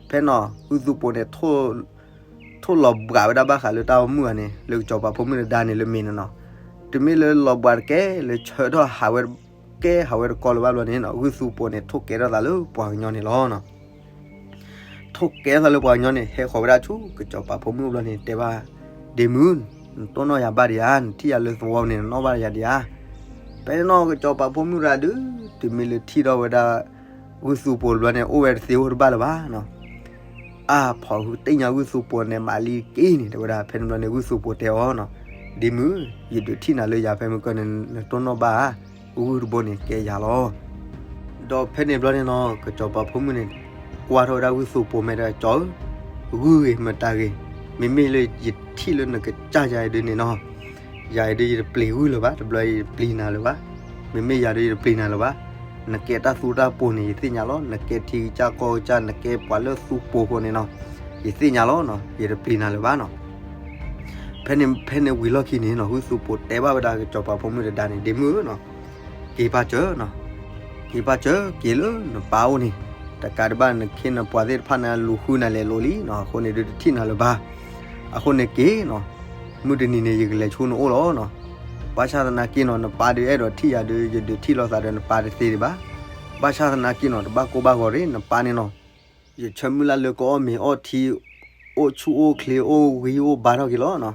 ဖဲနီၤ ဂုၢ်သူပိၤန့ၣ် ထိၣ်လီၤဘှးဝဲဒၣ်ဘၣ်ဃးလၢတၢ်အိၣ်မူအဂၤန့ၣ် လၢကစီၤပၤဖိမုၣ်တဒါန့ၣ်လၢမ့ၢ်န့ၣ်နီၤ, တမ့ၢ်လၢလီၤဘှးတကဲ လၢဆၢထၢၣ်ဟးဝဲတကဲဟးဝဲတကီလၢၤဘၣ်ဘျီန့ၣ်နီၤ ဂုၢ်သူပိၤန့ၣ် ထိၣ်ကဲထီၣ်သးလၢပှၤကညီန့ၣ်လီၤ. ထိၣ်ကဲထီၣ်သးလၢပှၤကညီန့ၣ် ဟဲဃီၤဝဲဒၣ်ဆူကစီၤပၤဖိမုၣ်ဘျီန့ၣ် တဲဘၣ်, ဒ့မုၣ်, နတိၢ်နီၣ်ယၤဘၣ်ဒံးဧါ, နထံၣ်ယၤလၢသဝီန့ၣ် နနီၣ်ဘၣ်ယၤဒံးဧါ. ဖဲန့ၣ်နီၤ ကစီၤပၤဖိမုၣ်တဒါဒုး တုၤမ့ၢ်လၢထံၣ်ထီၣ်ဝဲဒၣ် ဂုၢ်သူပိၤတဘျီန့ၣ် အိၣ်ဝဲတသ့အိၣ်တဘၣ်လၢၤဘၣ်နီၤ. အါ ဖီၣ်ဃုာ်သ့ၣ်ညါဂုၢ်သူပိၤန့ၣ် မၤလံက့ၤန့ၣ် တဲဝဲဒၣ်. ဖဲန့ၣ်ဘျီန့ၣ် ဂုၢ်သူပိၤတဲအီၤနီၤ, ဒ့မုၣ်, ယဒုးထံၣ်နၤလၢယၤဖဲမုၢ်ကၢန့ၣ် နတိၢ်နီၣ်ဘၣ်ဧါ, ဂုၢ်တဘိန့ၣ်ကဲယၤလီၤ. ဒီးဖဲန့ၣ်ဘျီန့ၣ်နီၤ ကစီၤပၤဖိမုၣ်န့ၣ် ကွၢ်ထီၣ်ဝဲဒၣ်ဂုၢ်သူပိၤမဲာ်ဒီး ကၠီဧၢ, ဂုၢ်ဂ့ၤမတၤဂ့ၤ, မ့မ့ၢ်လၢယထံၣ်လၢနကစၢ်ယၤအံၤဒုးန့ၣ်နီၤ, ယၤအံၤဒုးယတပျံၤဂုၢ်လၢၤဘၣ်, တဘျီယတပျံၤနၤလၢၤဘၣ်, မ့မ့ၢ်ယၤဒုးယတပျံၤနၤလၢၤဘၣ်. နကဲတၢ်သူတၢ်ပိၤန့ၣ် ယသ့ၣ်ညါလီၤ, နကဲထံကစၢ်ကီၢ်ကစၢ် နကဲပှၤလၢသူပိၤဃိန့ၣ်နီၤ, ယသ့ၣ်ညါလီၤနီၤ, ယတပျံၤနၤလၢၤဘၣ်နီၤ. ဖဲန့ၣ် ဖဲန့ၣ်ဝံၤလီၢ်ခံန့ၣ်နီၤ ဂုၢ်သူပိၤတဲဘၣ်ဝဲဒၣ်ကစီၤပၤဖိမုၣ်တဒါန့ၣ် ဒ့မုၣ်ဧၢနီၤ, က့ၤပာ်စၢၤနီၤ, က့ၤပာ်စၢၤ က့ၤလၢနပၢ်အိၣ်န့ၣ်, တကးဒံးဘၣ်နခ့နပှၤသ့ၣ်တဖၣ်န့ၣ် လူၤဃုနၤလဲၤလိၤလံနီၤ, အဃိန့ၣ်ဒုးတထံၣ်နၤလၢၤဘၣ်. အဃိန့ၣ်က့ၤနီၤ, မုၢ်တနံၤန့ၣ် ယကလဲၤဆူနအိၣ်လီၤနီၤ. ဘၣ်ဆၣ်သနာ်က့နီၤ နပၢ်ဒုးအဲၣ်ဒိးထံၣ်ယၤဒုး ယဒုးထံၣ်လိာ်သးဒီးနပၢ်တသ့ဒံးဘၣ်. ဘၣ်ဆၣ်သနာ်က့နီၤ တဘၣ်ကိၢ်ဘၣ်ဂီၤရ့ၣ် နပၢ်န့ၣ်နီၤ ယဆၢမုၢ်လၢ်လၢကအီၣ်မ့ၤအီၣ်ထံ အိၣ်ဆူၣ်အိၣ်ချ့ အိၣ်ဂံၢ်အိၣ်ဘါထီၣ်က့ၤလီၤနီၤ.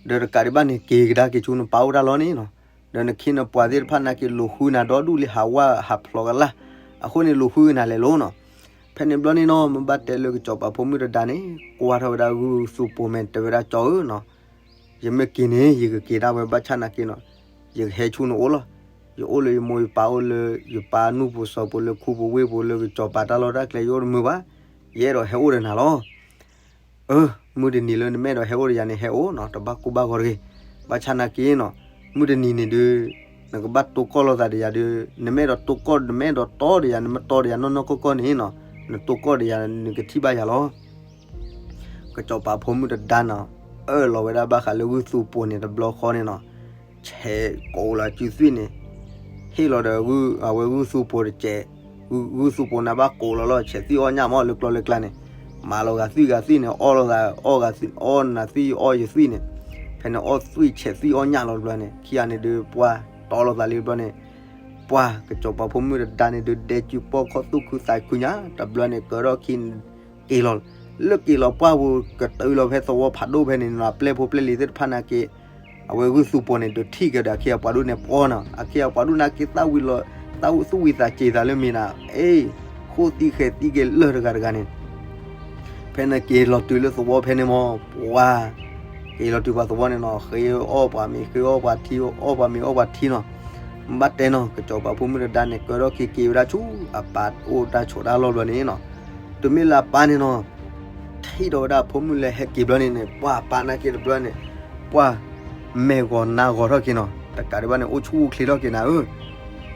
ဒီးတကးဒံးဘၣ်န့ၣ် က့ၤကဒါက့ၤဆူနပၢ်အိၣ်တၢ်လီၢ်န့ၣ်နီၤ, ဒီးနခ့နပှၤသ့ၣ်တဖၣ်နာ်က့ၤ လူၤဃုနၤဒီဒူၣ်လံဟးဝါဟးဖျိးကလၢ်, အဃိန့ၣ်လူၤဃုနၤလဲၤလိၤနီၤ. ဖဲန့ၣ်ဘျီန့ၣ်နီၤ မ့ၢ်ဘၣ်တဲလၢကစီၤပၤဖိမုၣ်တဒါန့ၣ် ကွၢ်ထီၣ်ဝဲဒၣ်ဂုၢ်သူပိၤမဲာ် တဲဝဲဒၣ် ကၠီဧၢနီၤ, ယမ့ၢ်က့ၤန့ၣ် ယကက့ၤဒၣ်ဝဲ ဘၣ်ဆၣ်နာ်က့နီၤ ယကဟဲဆူနအိၣ်လီၤ. ယအိၣ်လၢယမိၢ်ယပၢ်အိၣ်လၢ ယပၢ်နူၢ်ပူၤစီၤပူၤ လၢခူပူၤဝ့ၢ်ပူၤ လၢကစီၤပၤတၢ်လီၢ်တၢ်ကျဲ ယအိၣ်တမုာ်ဘၣ်. ယအဲၣ်ဒိးဟဲအိၣ်ဒီးနၤလီၤ. အၢ မုၢ်တနံၤလၢနမ့ၢ်အဲၣ်ဒိးဟဲအိၣ်ဒီးယၤန့ၣ် ဟဲအိၣ်နီၤ, တဘၣ်ကိၢ်ဘၣ်ဂီၤတဂ့ၤ. ဘၣ်ဆၣ်နာ်က့နီၤ မုၢ်တနံၤန့ၣ်ဒုး နကဘၣ်တိၢ်ကီၢ်လိာ်သးဒီးယၤဒုး နမ့ၢ်အဲၣ်ဒိးတိၢ်ကီၢ် နမ့ၢ်အဲၣ်ဒိးတီဒီးယၤ နမ့ၢ်တီဒီးယၤနီၢ်နီၢ်ကီၢ်ကီၢ်န့ၣ်နီၤ နတိၢ်ကီၢ်ဒီးယၤ နကထံၣ်ဘၣ်ယၤလီၤ. ကစီၤပၤဖိမုၣ်တဒါနီၤ အၢၣ်လီၤဝဲဒၣ်ဘၣ်ဃးလၢဂုၢ်သူပိၤန့ၣ်တဘျီဃီန့ၣ်နီၤ, ဆဲးကိးလီၤစုသွံၣ်န့ၣ် ဟ့ၣ်လီၤဒီး အဝဲဂုၢ်သူပိၤတစဲး, ဂုၢ်သူပိၤန့ၣ်ဘၣ်ကိးလီၤလီၤ ဆဲးသွံၣ်အီၣ်ညၣ်မးလၢကျီလၢကျါန့ၣ်, မၤလီၤဂာ်သွံၣ်ဂာ်သွံၣ်န့ၣ် အီၣ်လီၤသး အီၣ်ဂာ်သွံၣ် အီၣ်နၤသွံၣ်အီၣ်ယသွံၣ်န့ၣ်, ဖဲန့ၣ်အီၣ်သွံၣ်ဆဲးသွံၣ်အီၣ်ညၣ်လီၤတဘျီန့ၣ် ခံဂၤန့ၣ်ဒုး ပှၤတီလိာ်သးလံတဘျီန့ၣ် ပှၤကစီၤပၤဖိမုၣ်တဒါန့ၣ်ဒုး ဒဲကုပီၢ်ခီၣ်သူၣ်ခုသးခုညါ တဘျီန့ၣ် ကၢထီၣ်ခံ က့ၤလီၤ, လၢက့ၤလီၤပှၢ်ပူၤ ကတုၤလီၤဖဲသဝီဖးဒိၣ်ဖဲန့ၣ်နီၤ အပျဲၢ်ဖိပျဲၢ်လံၤသ့ၣ်တဖၣ်နာ်က့ၤ အဝဲဂုၢ်သူပိၤန့ၣ် ဒုးထံၣ်ကဒီးအခ့အပှၤဒိၣ်န့ၣ်ပှီၤနီၤ, အခ့အပှၤဒိၣ်နာ်က့ၤသးဝံၤလီၤ သးသူၣ်ဝံၤသးစဲၤသးလၢမ့ၢ်နၤ, အ့ ဃိၣ်သံဃဲၤသံက့ၤလၢာ်တဂၤတဂၤန့ၣ် ဖဲန့ၣ်က့ၤလီၤတုၤလၢသဝီဖဲန့ၣ်မး ပှၤ က့ၤလီၤတုၤပှၤသဝီန့ၣ်နီၤ ဃ့အီၣ်ပှၤမ့ၤ ဃ့အီၣ်ပှၤထံ အီၣ်ပှၤမ့ၤအီၣ်ပှၤထံနီၤ, ဘၣ်တဲနီၤ ကစီၤပၤဖိမုၣ်တဒါန့ၣ် ကၢထီၣ်ခံက့ၤဝဲဒၣ်ဆူအပၢ်အိၣ်တၢ်ဆိးတၢ်လီၢ်ဘျီန့ၣ်နီၤ, တုၤမ့ၢ်လၢအပၢ်န့ၣ်နီၤ ထံၣ်ဒီးဝဲဒၣ်ဖိမုၣ်လၢဟဲက့ၤဘျီန့ၣ်န့ၣ် ပှၤပၢ်နာ်က့ၤတဘျီန့ၣ် ပှၤ မဲာ်ဂီၤနါဂီၤထီၣ်က့ၤနီၤ တကးဒံးဘၣ်န့ၣ် အိၣ်ဆူၣ်အိၣ်ချ့ထီၣ်က့ၤနၤဧၢ,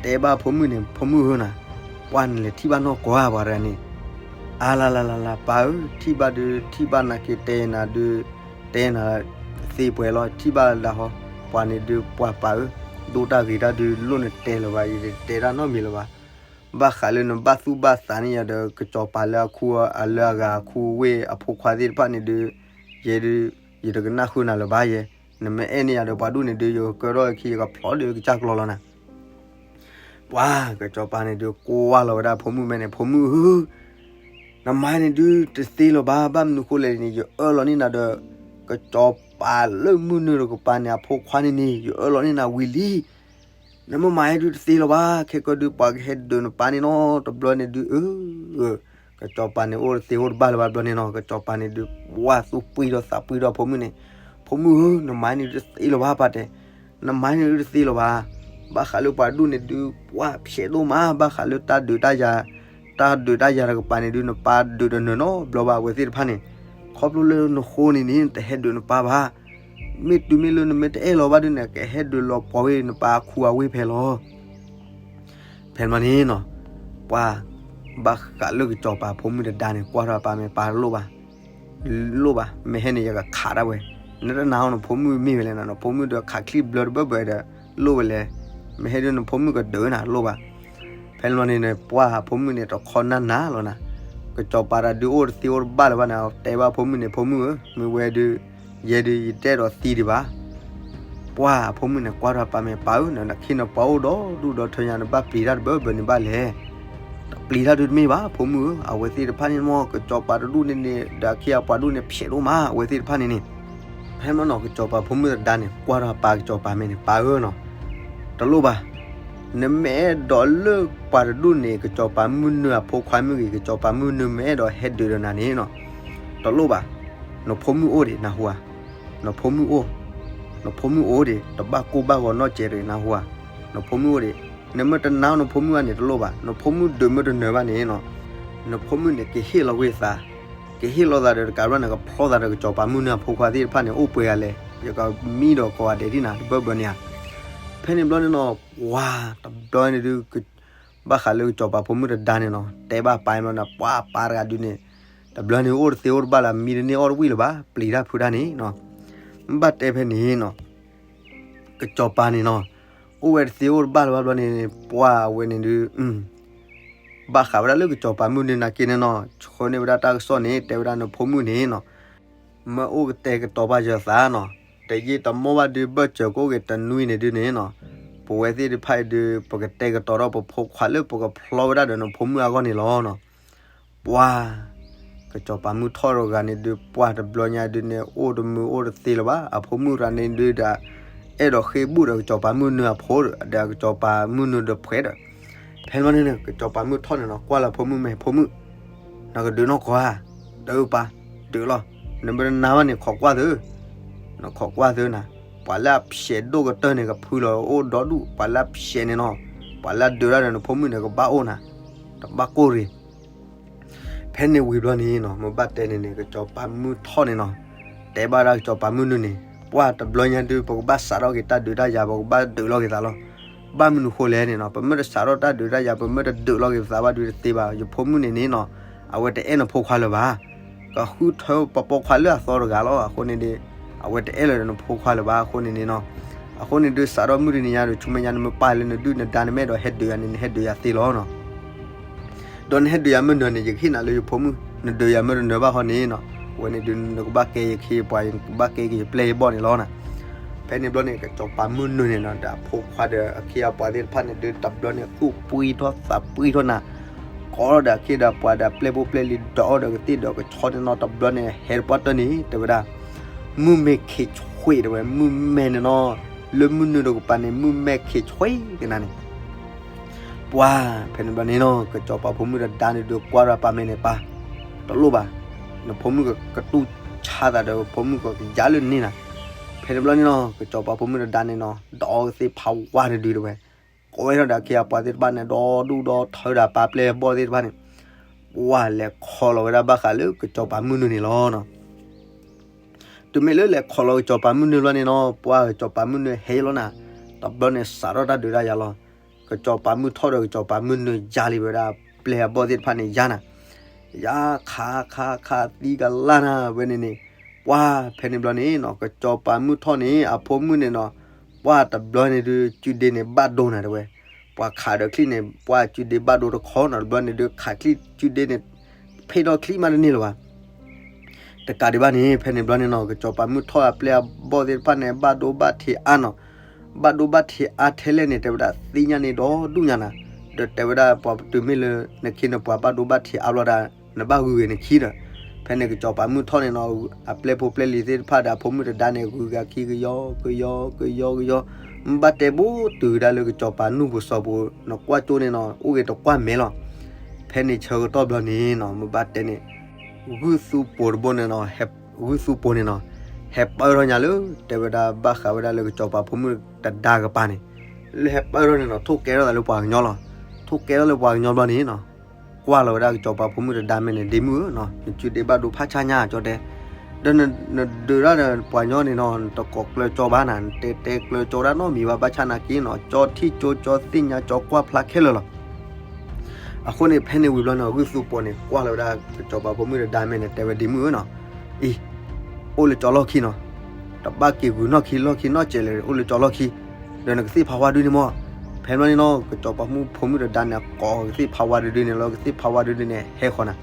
တဲဘၣ်ဖိမုၣ်န့ၣ် ဖိမုၣ်ဧၢနၤ, ပှၤနလဲၤထံၣ်ဘၣ်နီၢ်ကီၢ်ဧါပှၤတဂၤန့ၣ်, အါလါလါလါလါ ပၢ်ဧၢ ထံၣ်ဘၣ်ဒုး ထံၣ်ဘၣ်နာ်က့ၤတဲနၤဒုး တဲနၤသ့ပှဲၤလီၤ ထံၣ်ဘၣ်လၢဟီ, ပှၤန့ၣ်ဒုး ပှၤပၢ်ဧၢ, ဒိၣ်တၢ်ဂ့ၤတၢ်ဒုး လိၣ်နတဲလၢၤဘၣ် ယတတဲတၢ်နီတမံၤလၢၤဘၣ်. ဘၣ်ဃးလၢနဘၣ်သူၣ်ဘၣ်သးန့ၢ်ယၤဒီး ကစီၤပၤလၢအခူ လၢအဂၤအခူအဝ့ၢ်အဖိခွါသ့ၣ်တဖၣ်န့ၣ်ဒုး ယဲဒုး ယတကနၣ်ဃုာ်နၤလၢၤဘၣ်ယဲ, နမ့ၢ်အဲၣ်န့ၢ်ယၤဒီးပှၤဒိၣ်န့ၣ်ဒုး ယကကၢထီၣ်အခံ ယကဖျီဒီးကစၢ်ကျီလီၤနၤ ပှၤကစီၤပၤန့ၣ်ဒုး ကွၢ်လီၤဝဲဒၣ်ဖိမုၣ်မဲာ်န့ၣ် ဖိမုၣ်ဧၢ, နမါန့ၣ်ဒုးတသ့လၢၤဘၣ်, ဘၣ်မနုၤဃိလဲၣ်န့ၣ် ယအၢၣ်လီၤန့ၢ်နၤဒီး ကစီၤပၤလၢမုၢ်နုာ်တကပၤန့ၣ် အဖိခွါန့ၣ်န့ၣ် ယအၢၣ်လီၤန့ၢ်နၤဝံၤလံ. နမ့ၢ်မၤဟဲဒုးတသ့လၢၤဘၣ်, ခဲကီဒုးပှၤကဟဲဒုးနပၢ်န့ၣ်နီၤ တဘျီန့ၣ်ဒုး အၢ ကစီၤပၤန့ၣ်အိၣ်တသ့အိၣ်တဘၣ်လၢၤဘၣ်တဘျီန့ၣ်နီၤ, ကစီၤပၤန့ၣ်ဒုး ပှၤသူၣ်ပှံၢ်ထီၣ်သးပှံၢ်ထီၣ်ဖိမုၣ်န့ၣ်, ဖိမုၣ်ဧၢ, နမၤန့ၣ်ဒုးတသ့လၢၤဘၣ် ပၢ်တဲ, နမၤန့ၣ်ဒုးတသ့လၢၤဘၣ်. ဘၣ်ဃးလၢပှၤဒိၣ်န့ၣ်ဒုး ပှၤဖျဲးဒိၣ်မး, ဘၣ်ဃးလၢတၢ်ဒုးတၢ်ယၤ, တၢ်ဒုးတၢ်ယၤတကပၤန့ၣ်ဒုး နပၢ်ဒုးတနၢၤနီတဘျီဘၣ် အဝဲသ့ၣ်တဖၣ်န့ၣ်, ခီဖျိလၢနဃိန့ၣ်န့ၣ် တဟဲဒုးနပၢ်ဘၣ်. မ့ၢ်တုၤမ့ၢ်လၢနမ့ၢ်တအဲၣ်လီၤဘၣ်ဒုးန့ၣ် ကဟဲဒုးလီၤပှီၢ်ဝဲနပၢ်အခူအဝ့ၢ်ဖဲလီၤ. ဖဲန့ၣ်ဘျီန့ၣ်နီၤ, ပှၤဘၣ်ဃးလၢကစီၤပၤဖိမုၣ်တဒါန့ၣ် ကွၢ်ထီၣ်ပၢ်မ့ၢ်ပၢ်တလိၣ်ဘၣ်, လိၣ်ဘၣ်, မ့ၢ်ဟဲန့ၣ် ယကခးဒၣ်ဝဲ, နတနာ်အီၤနဖိမုၣ်မ့ၢ်ဝဲလဲၣ်နီၤ, နဖိမုၣ်ဒီးခးချံဘျၢတဘၢဘၢဒီး လိၣ်ဝဲလဲၣ်, မ့ၢ်ဟဲဒုးနဖိမုၣ်ကဒုးနၤလိၣ်ဘၣ်. ဖဲန့ၣ်ဘျီန့ၣ်န့ၣ် ပှၤဖိမုၣ်န့ၣ် တခီနၢ်နၤလီၤနၤ, ကစီၤပၤတၢ်ဒုးအိၣ်တသ့အိၣ်တဘၣ်လၢၤဘၣ်န့ၣ် တဲဘၣ်ဖိမုၣ်န့ၣ် ဖိမုၣ်ဧၢ, မ့ၢ်ဝဲဒုး ယဲဒုးယတအဲၣ်ဒိးသံဒံးဘၣ်. ပှၤအဖိမုၣ်န့ၣ် ကွၢ်ထီၣ်ပၢ်မ့ၢ်ပၢ်ဧၢ, နခ့နပှၤအိၣ်ဒီဒူၣ်ဒီထၢညါ နဘၣ်ပျံၤတၢ်တဘၢဘၢန့ၣ်ဘၣ်လဲၣ်. တပျံၤတၢ်ဒုးတမ့ၢ်ဘၣ် ဖိမုၣ်ဧၢ, အဝဲသ့ၣ်တဖၣ်န့ၣ်မ့ၢ် ကစီၤပၤတဒူၣ်န့ၣ်န့ၣ် ဒီးအခ့အပှၤဒူၣ်န့ၣ် ဖျဲးဒိၣ်မး အဝဲသ့ၣ်တဖၣ်န့ၣ်န့ၣ်. ဖဲမ့ၢ်နီၤ ကစီၤပၤဖိမုၣ်တဒါန့ၣ် ကွၢ်ထီၣ်ပၢ်ကစီၤပၤမ့ၢ်န့ၣ် ပၢ်ဧၢနီၤ, တလိၣ်ဘၣ်. နမ့ၢ်အဲၣ်ဒိးလၢပှၤတဒူၣ်န့ၣ် ကစီၤပၤမုၢ်နုာ်အဖိခွါမ့ၢ်ဂ့ၤ ကစီၤပၤမုၢ်နုာ်မ့ၢ်အဲၣ်ဒိးဟဲဒုးဒီးနၤန့ၣ်နီၤ, တလိၣ်ဘၣ်. နဖိမုၣ်အိၣ်ဒံးနၢ်ဟူဧါ, နဖိမုၣ်အိၣ်, နဖိမုၣ်အိၣ်ဒံး တဘၣ်ကိၢ်ဘၣ်ဂီၤနီတစဲးတဂ့ၤနၢ်ဟူဧါ, နဖိမုၣ်အိၣ်ဒံး. နမ့ၢ်တနာ်နဖိမုၣ်ဘၣ်န့ၣ်တလိၣ်ဘၣ်, နဖိမုၣ်ဒုးမ့ၢ်တနၢၤဘၣ်န့ၣ်နီၤ, နဖိမုၣ်န့ၣ် ကဟ့ၣ်လီၤဝဲသး, ကဟ့ၣ်လီၤသးဒီးတကးဘၣ်န့ၣ် ကဖျီသးဒီးကစီၤပၤမုၢ်နုာ်အဖိခွါသ့ၣ်တဖၣ်န့ၣ် အိၣ်ပှဲၤဂၤလဲၣ်, ယကမံဒီးကိးဂၤဒဲးဒ်နၤ တဘၢဘၢန့ၣ်ဧါ. ဖဲန့ၣ်ဘျီန့ၣ်နီၤ ပှၤတဘျီန့ၣ်ဒုး ဘၣ်ဃးလၢကစီၤပၤဖိမုၣ်တဒါန့ၣ်နီၤ တဲဘၣ်ပၢ်ဘျီန့ၣ် ပှၤပၢ်တဂၤဒုးန့ၣ် တဘျီန့ၣ်အိၣ်တသ့အိၣ်တဘၣ်လၢ မံတန့ၢ်အီၣ်တဝံၣ်လၢၤဘၣ် ပျံၤတၢ်ဖုးတၢ်န့ၣ်နီၤ. ဘၣ်တဲဖဲန့ၣ်နီၤ ကစီၤပၤန့ၣ်နီၤ အိၣ်ဝဲတသ့အိၣ်တဘၣ်လၢၤဘၣ်ဘျီန့ၣ် ပှၤအဝဲန့ၣ်ဒုး ဘၣ်ဃးဝဲဒၣ်လၢကစီၤပၤမုၢ်နုာ်နာ်က့န့ၣ်နီၤ ဆှၢန့ၢ်ဝဲဒၣ်တၢ်ကစီၣ်န့ၣ် တဲဝဲဒၣ်နဖိမုၣ်န့ၣ်နီၤ မ့ၢ်အိၣ်ကတဲာ်ကတီၤပာ်ယသးနီၤ တယံာ်တမီၢ်ဘၣ်ဒုး ဘၢၣ်စၢၤကအိၣ်က့ၤတနွံန့ၣ်ဒုးန့ၣ်နီၤ ပဝဲသ့ၣ်တဖၣ်အံၤဒုး ပကတဲာ်ကတီၤထီၣ်ပဖိခွါလၢပကဖျီဝဲဒၣ်ဒီးနဖိမုၣ်အဂီၢ်န့ၣ်လီၤနီၤ. ပှၤ ကစီၤပၤမုၢ်ထီၣ်တဂၤန့ၣ်ဒုး ပှၤတဘျီညါဒုးန့ၣ် အိၣ်တမုာ်အိၣ်တသ့လၢၤဘၣ် အဖိမုၣ်တဂၤန့ၣ်ဒုးဒီး အဲၣ်ဒိးဃ့ဘူၣ်ဒီးကစီၤပၤမုၢ်နုာ်အဖိဒီး ကစီၤပၤမုၢ်နုာ်ဒီးဖှဲးဒီး ဖဲန့ၣ်ဘျီန့ၣ် ကစီၤပၤမုၢ်ထီၣ်န့ၣ်နီၤ ကွၢ်လၢဖိမုၣ်မဲာ် ဖိမုၣ် နကဒုးနီၢ်ကီၢ်ဧါ, တၢ်ပၢ် ဒုးလီၤ, နမ့ၢ်တနာ်ဘၣ်န့ၣ် ခိးကွၢ်သု, နခိးကွၢ်သုနၤ, ပှၤလၢအဖျဲးဒိၣ်ကတၢၢ်န့ၣ် ကဖုလီၤအိၣ်ဒီဒူၣ် ပှၤလၢအဖျဲးန့ၣ်နီၤ, ပှၤလၢအဒုးတၢ်ဒီးနဖိမုၣ်န့ၣ် ကဘၣ်အိၣ်နၤ, တဘၣ်ကိၢ်ရ့ၣ် ဖဲန့ၣ်ဝံၤဘျီန့ၣ်နီၤ မ့ၢ်ဘၣ်တဲန့ၣ်န့ၣ် ကစီၤပၤမုၢ်ထီၣ်န့ၣ်နီၤ, တဲဘၣ်ဒၣ်ကစီၤပၤမုၢ်နုာ်န့ၣ် ပှၤတဘျီညါဒုး ပကဘၣ်စးထီၣ်က့ၤတၢ်ဒုးတၢ်ယၤ ပကဘၣ်ဒုးလီၤက့ၤသးလီၤ. ဘၣ်မနုၤဃိလဲၣ်န့ၣ်နီၤ ပမ့ၢ်တစးထီၣ်တၢ်ဒုးတၢ်ယၤ ပမ့ၢ်တဒုးလီၤက့ၤပသးဘၣ်ဒုးတသ့ဘၣ်. ယဖိမုၣ်န့ၣ်န့ၣ်နီၤ အဝဲတအဲၣ်နဖိခွါလၢၤဘၣ်. ကဃုထၢပှၤပိာ်ခွါလၢအသီတဂၤလီၤ. အဃိန့ၣ်ဒီး အဝဲတအဲၣ်လၢၤဒီးနဖိခွါလၢၤဘၣ်. အဃိန့ၣ်န့ၣ်နီၤ အဃိန့ၣ်ဒုး စးထီၣ်မုၢ်တနံၤညါဒီး ဆူမဲာ်ညါနမ့ၢ်ပာ်လၢနဒုၣ်နဒါ နမ့ၢ်အဲၣ်ဒိးဟဲဒုးယၤန့ၣ် နဟဲဒုးယၤသ့လီၤနီၤ. ဒီးနဟဲဒုးယၤမ့ၢ်နၢၤန့ၣ် ယကဟ့ၣ်နၤလၢယဖိမုၣ်, နဒုးယၤမ့ၢ်တနၢၤဘၣ်ဃီန့ၣ်နီၤ အဝဲန့ၣ်ဒုး နကဘၣ်ကဲယခ့ယပှၤ နကဘၣ်ကဲက့ၤယပျဲၢ်ယဘီၣ်န့ၣ်လီၤနီၤ. ဖဲန့ၣ်ဘျီန့ၣ် ကစီၤပၤမုၢ်နုာ်န့ၣ်နီၤ ဒီးအဖိခွါဒီးအခ့အပှၤသ့ၣ်တဖၣ်န့ၣ်ဒုး တဘျီန့ၣ်သူၣ်ပှံထီၣ်သးပှံထီၣ်နၤ ကိးဒီးအခ့ဒီးပှၤဒီးပျဲၢ်ဖိပျဲၢ်လံၤဒီးအီၤဒီးကသ့ၣ်ဒီးကဆီန့ၣ်နီၤ တဘျီန့ၣ် ဟဲတပှၢ်တၢၢ်န့ၣ် တဲဝဲဒၣ် မုၢ်မဲာ်ခံးဆွံးတဲဝဲ မုၢ်မဲာ်န့ၣ်နီၤ လၢမုၢ်နုာ်တကပၤန့ၣ် မုၢ်မဲာ်ခံးဆွံးက့ၤနၤန့ၣ် ပှၤ ဖဲန့ၣ်ဘျီန့ၣ်နီၤ ကစီၤပၤဖိမုၣ်တဒါန့ၣ်ဒုးကွၢ်ထီၣ်ပၢ်မဲာ်န့ၣ် ပၢ် တလိၣ်ဘၣ်, နဖိမုၣ်ကတူၢ်ဆါသးဒီးဖိမုၣ်ကကယါလၢန့ၣ်နၤ. ဖဲန့ၣ်ဘျီန့ၣ်နီၤ ကစီၤပၤဖိမုၣ်တဒါန့ၣ်နီၤ ဒီးအီၤကသ့ၣ်ဖးဝါတဒုးတဲဝဲ ကိးဝဲထီၣ်ဒီးအခ့အပှၤသ့ၣ်တဖၣ်န့ၣ် ဒီဒူၣ်ဒီထၢဒီးပှၤပျဲၢ်ဘီၣ်သ့ၣ်တဖၣ်န့ၣ် ပှၤလဲၤခိးလီၤဝဲဒၣ်ဘၣ်ဃးလၢကစီၤပၤမုၢ်နုာ်န့ၣ်လီၤနီၤ. တုၤမ့ၢ်လၢလဲၤခိးလီၤကစီၤပၤမုၢ်နုာ်ဘျီန့ၣ်နီၤ ပှၤကစီၤပၤမုၢ်နုာ်ဟဲလီၤနၤ, တဘျီန့ၣ်စးထီၣ်တၢ်ဒုးတၢ်ယၤလီၤ. ကစီၤပၤမုၢ်ထီၣ်ဒီးကစီၤပၤမုၢ်နုာ်ယါလံဝဲဒၣ် ပျဲၢ်အဘီၣ်သ့ၣ်တဖၣ်န့ၣ်ယါနၤ, ယါခးခးခးသံကလၢ်နၤ ဝဲန့ၣ်န့ၣ်, ပှၤဖဲန့ၣ်ဘျီန့ၣ်နီၤ ကစီၤပၤမုၢ်ထီၣ်န့ၣ် အဖိမုၣ်န့ၣ်နီၤ, ပှၤတဘျီန့ၣ်ဒုး စုဒ့န့ၣ်ဘၣ်ဒိနၤတဲဝဲ, ပှၤခးဒီးချံၣ်န့ၣ် ပှၤစုဒ့ဘၣ်ဒိတခီနီၤ တဘျီန့ၣ်ဒုး ခးချံၣ်စုဒ့န့ၣ် ဖ့ၣ်ထီၣ်ချံၣ်မးတန့ၢ်လၢၤဘၣ် တကးဒံးဘၣ်န့ၣ် ဖဲန့ၣ်ဘျီန့ၣ်နီၤ ကစီၤပၤမုၢ်ထီၣ်အပျဲၢ်အဘီၣ်သ့ၣ်တဖၣ်န့ၣ် ဘၣ်ဒိဘၣ်ထံးအါနီၤ, ဘၣ်ဒိဘၣ်ထံးအါထဲလဲၣ်န့ၣ် တဲဝဲဒၣ်သ့ၣ်ညါန့ၣ်ဒီဒူၣ်ညါနၤ, ဒီးတဲဝဲဒၣ်ပှၤတုၤမ့ၢ်လၢနခ့နပှၤဘၣ်ဒိဘၣ်ထံးအါဘျီဒၣ် နဘၣ်ဂုာ်ဂ့ၤနခံဒီး, ဖဲန့ၣ်ကစီၤပၤမုၢ်ထီၣ်န့ၣ်နီၤ အပျဲၢ်ဖိပျဲၢ်လံၤသ့ၣ်တဖၣ်ဒီးအဖိမုၣ်တဒါန့ၣ် ဂုာ်ဂၤခံကယီကယီကယီကယီ, ဘၣ်တဲဘူးတုၤဝဲဒၣ်လၢကစီၤပၤနူၢ်ပူၤစီၤပူၤ နကွၢ်ကၠိန့ၣ်နီၤ အိၣ်ဂ့ၤတကွၢ်မဲာ်လီၤ. ဖဲန့ၣ်ဆၢကတီၢ်ဘျီန့ၣ်နီၤ မ့ၢ်ဘၣ်တဲန့ၣ် ဂုၢ်သူပူၤတဘိန့ၣ်နီၤ, ဂုၢ်သူပူၤန့ၣ်နီၤ, ဟဲပၢၢ်ထီၣ်ညါလၢ တဲဝဲဒၣ်ဘၣ်ဃးဝဲဒၣ်လၢကစီၤပၤဖိမုၣ်တဒါကပၤန့ၣ်, လၢဟဲပၢၢ်ထီၣ်န့ၣ်နီၤ ထိၣ်ကဲထီၣ်သးလၢပှၤကညီလီၤ. ထိၣ်ကဲထီၣ်လၢပှၤကညီဘျီန့ၣ်နီၤ, ကွၢ်လီၤဝဲဒၣ်ကစီၤပၤဖိမုၣ်တဒါမဲာ်န့ၣ် ဒ့မုၣ်ဧၢနီၤ, နစုဒ့ဘၣ်ဒိဖးဆါညါကၠီတဲ ဒီးနဒုးဒၣ်ဒီးပှၤညီန့ၣ်နီၤ နတကိးကျၢၤကၠီဘၣ်နၤ, နတဲတဲကျၢၤကၠီဒၣ်နီတမံၤဘၣ်, ဘၣ်ဆၣ်နာ်က့နီၤ ကၠီထံၣ်ကၠိ ကၠီသ့ၣ်ညါ ကၠီကွၢ်ဖျါခဲလၢာ်လီၤ. အဃိန့ၣ် ဖဲန့ၣ်ဝံၤဘျီန့ၣ် ဂုၢ်သူပိာ်န့ၣ် ကွၢ်လီၤဝဲဒၣ် ကစီၤပၤဖိမုၣ်တဒါမဲာ်န့ၣ် တဲဝဲဒ်မုၢ်ဧၢနီၤ, အံၤ အိၣ်လၢကၠီလီၢ်ခံနီၤ, တဘၣ်က့ၤဂုာ်နီၢ်ခံလီၢ်ခံနီတစဲးလၢၤ, အိၣ်လၢကၠီလီၢ်ခံ, ဒီးနကသ့ၣ်ဖးဝါဒုန့ၣ်မီၢ်. ဖဲန့ၣ်ဘျီန့ၣ်နီၤ ကစီၤပၤမုၣ်ဖိမုၣ်တဒါန့ၣ် ကိးကသ့ၣ်ဖးဝါဒုဒုန့ၣ်လီၤ, ကသ့ၣ်ဖးဝါဒုဒုန့ၣ် ဟဲဃီၤနၤ,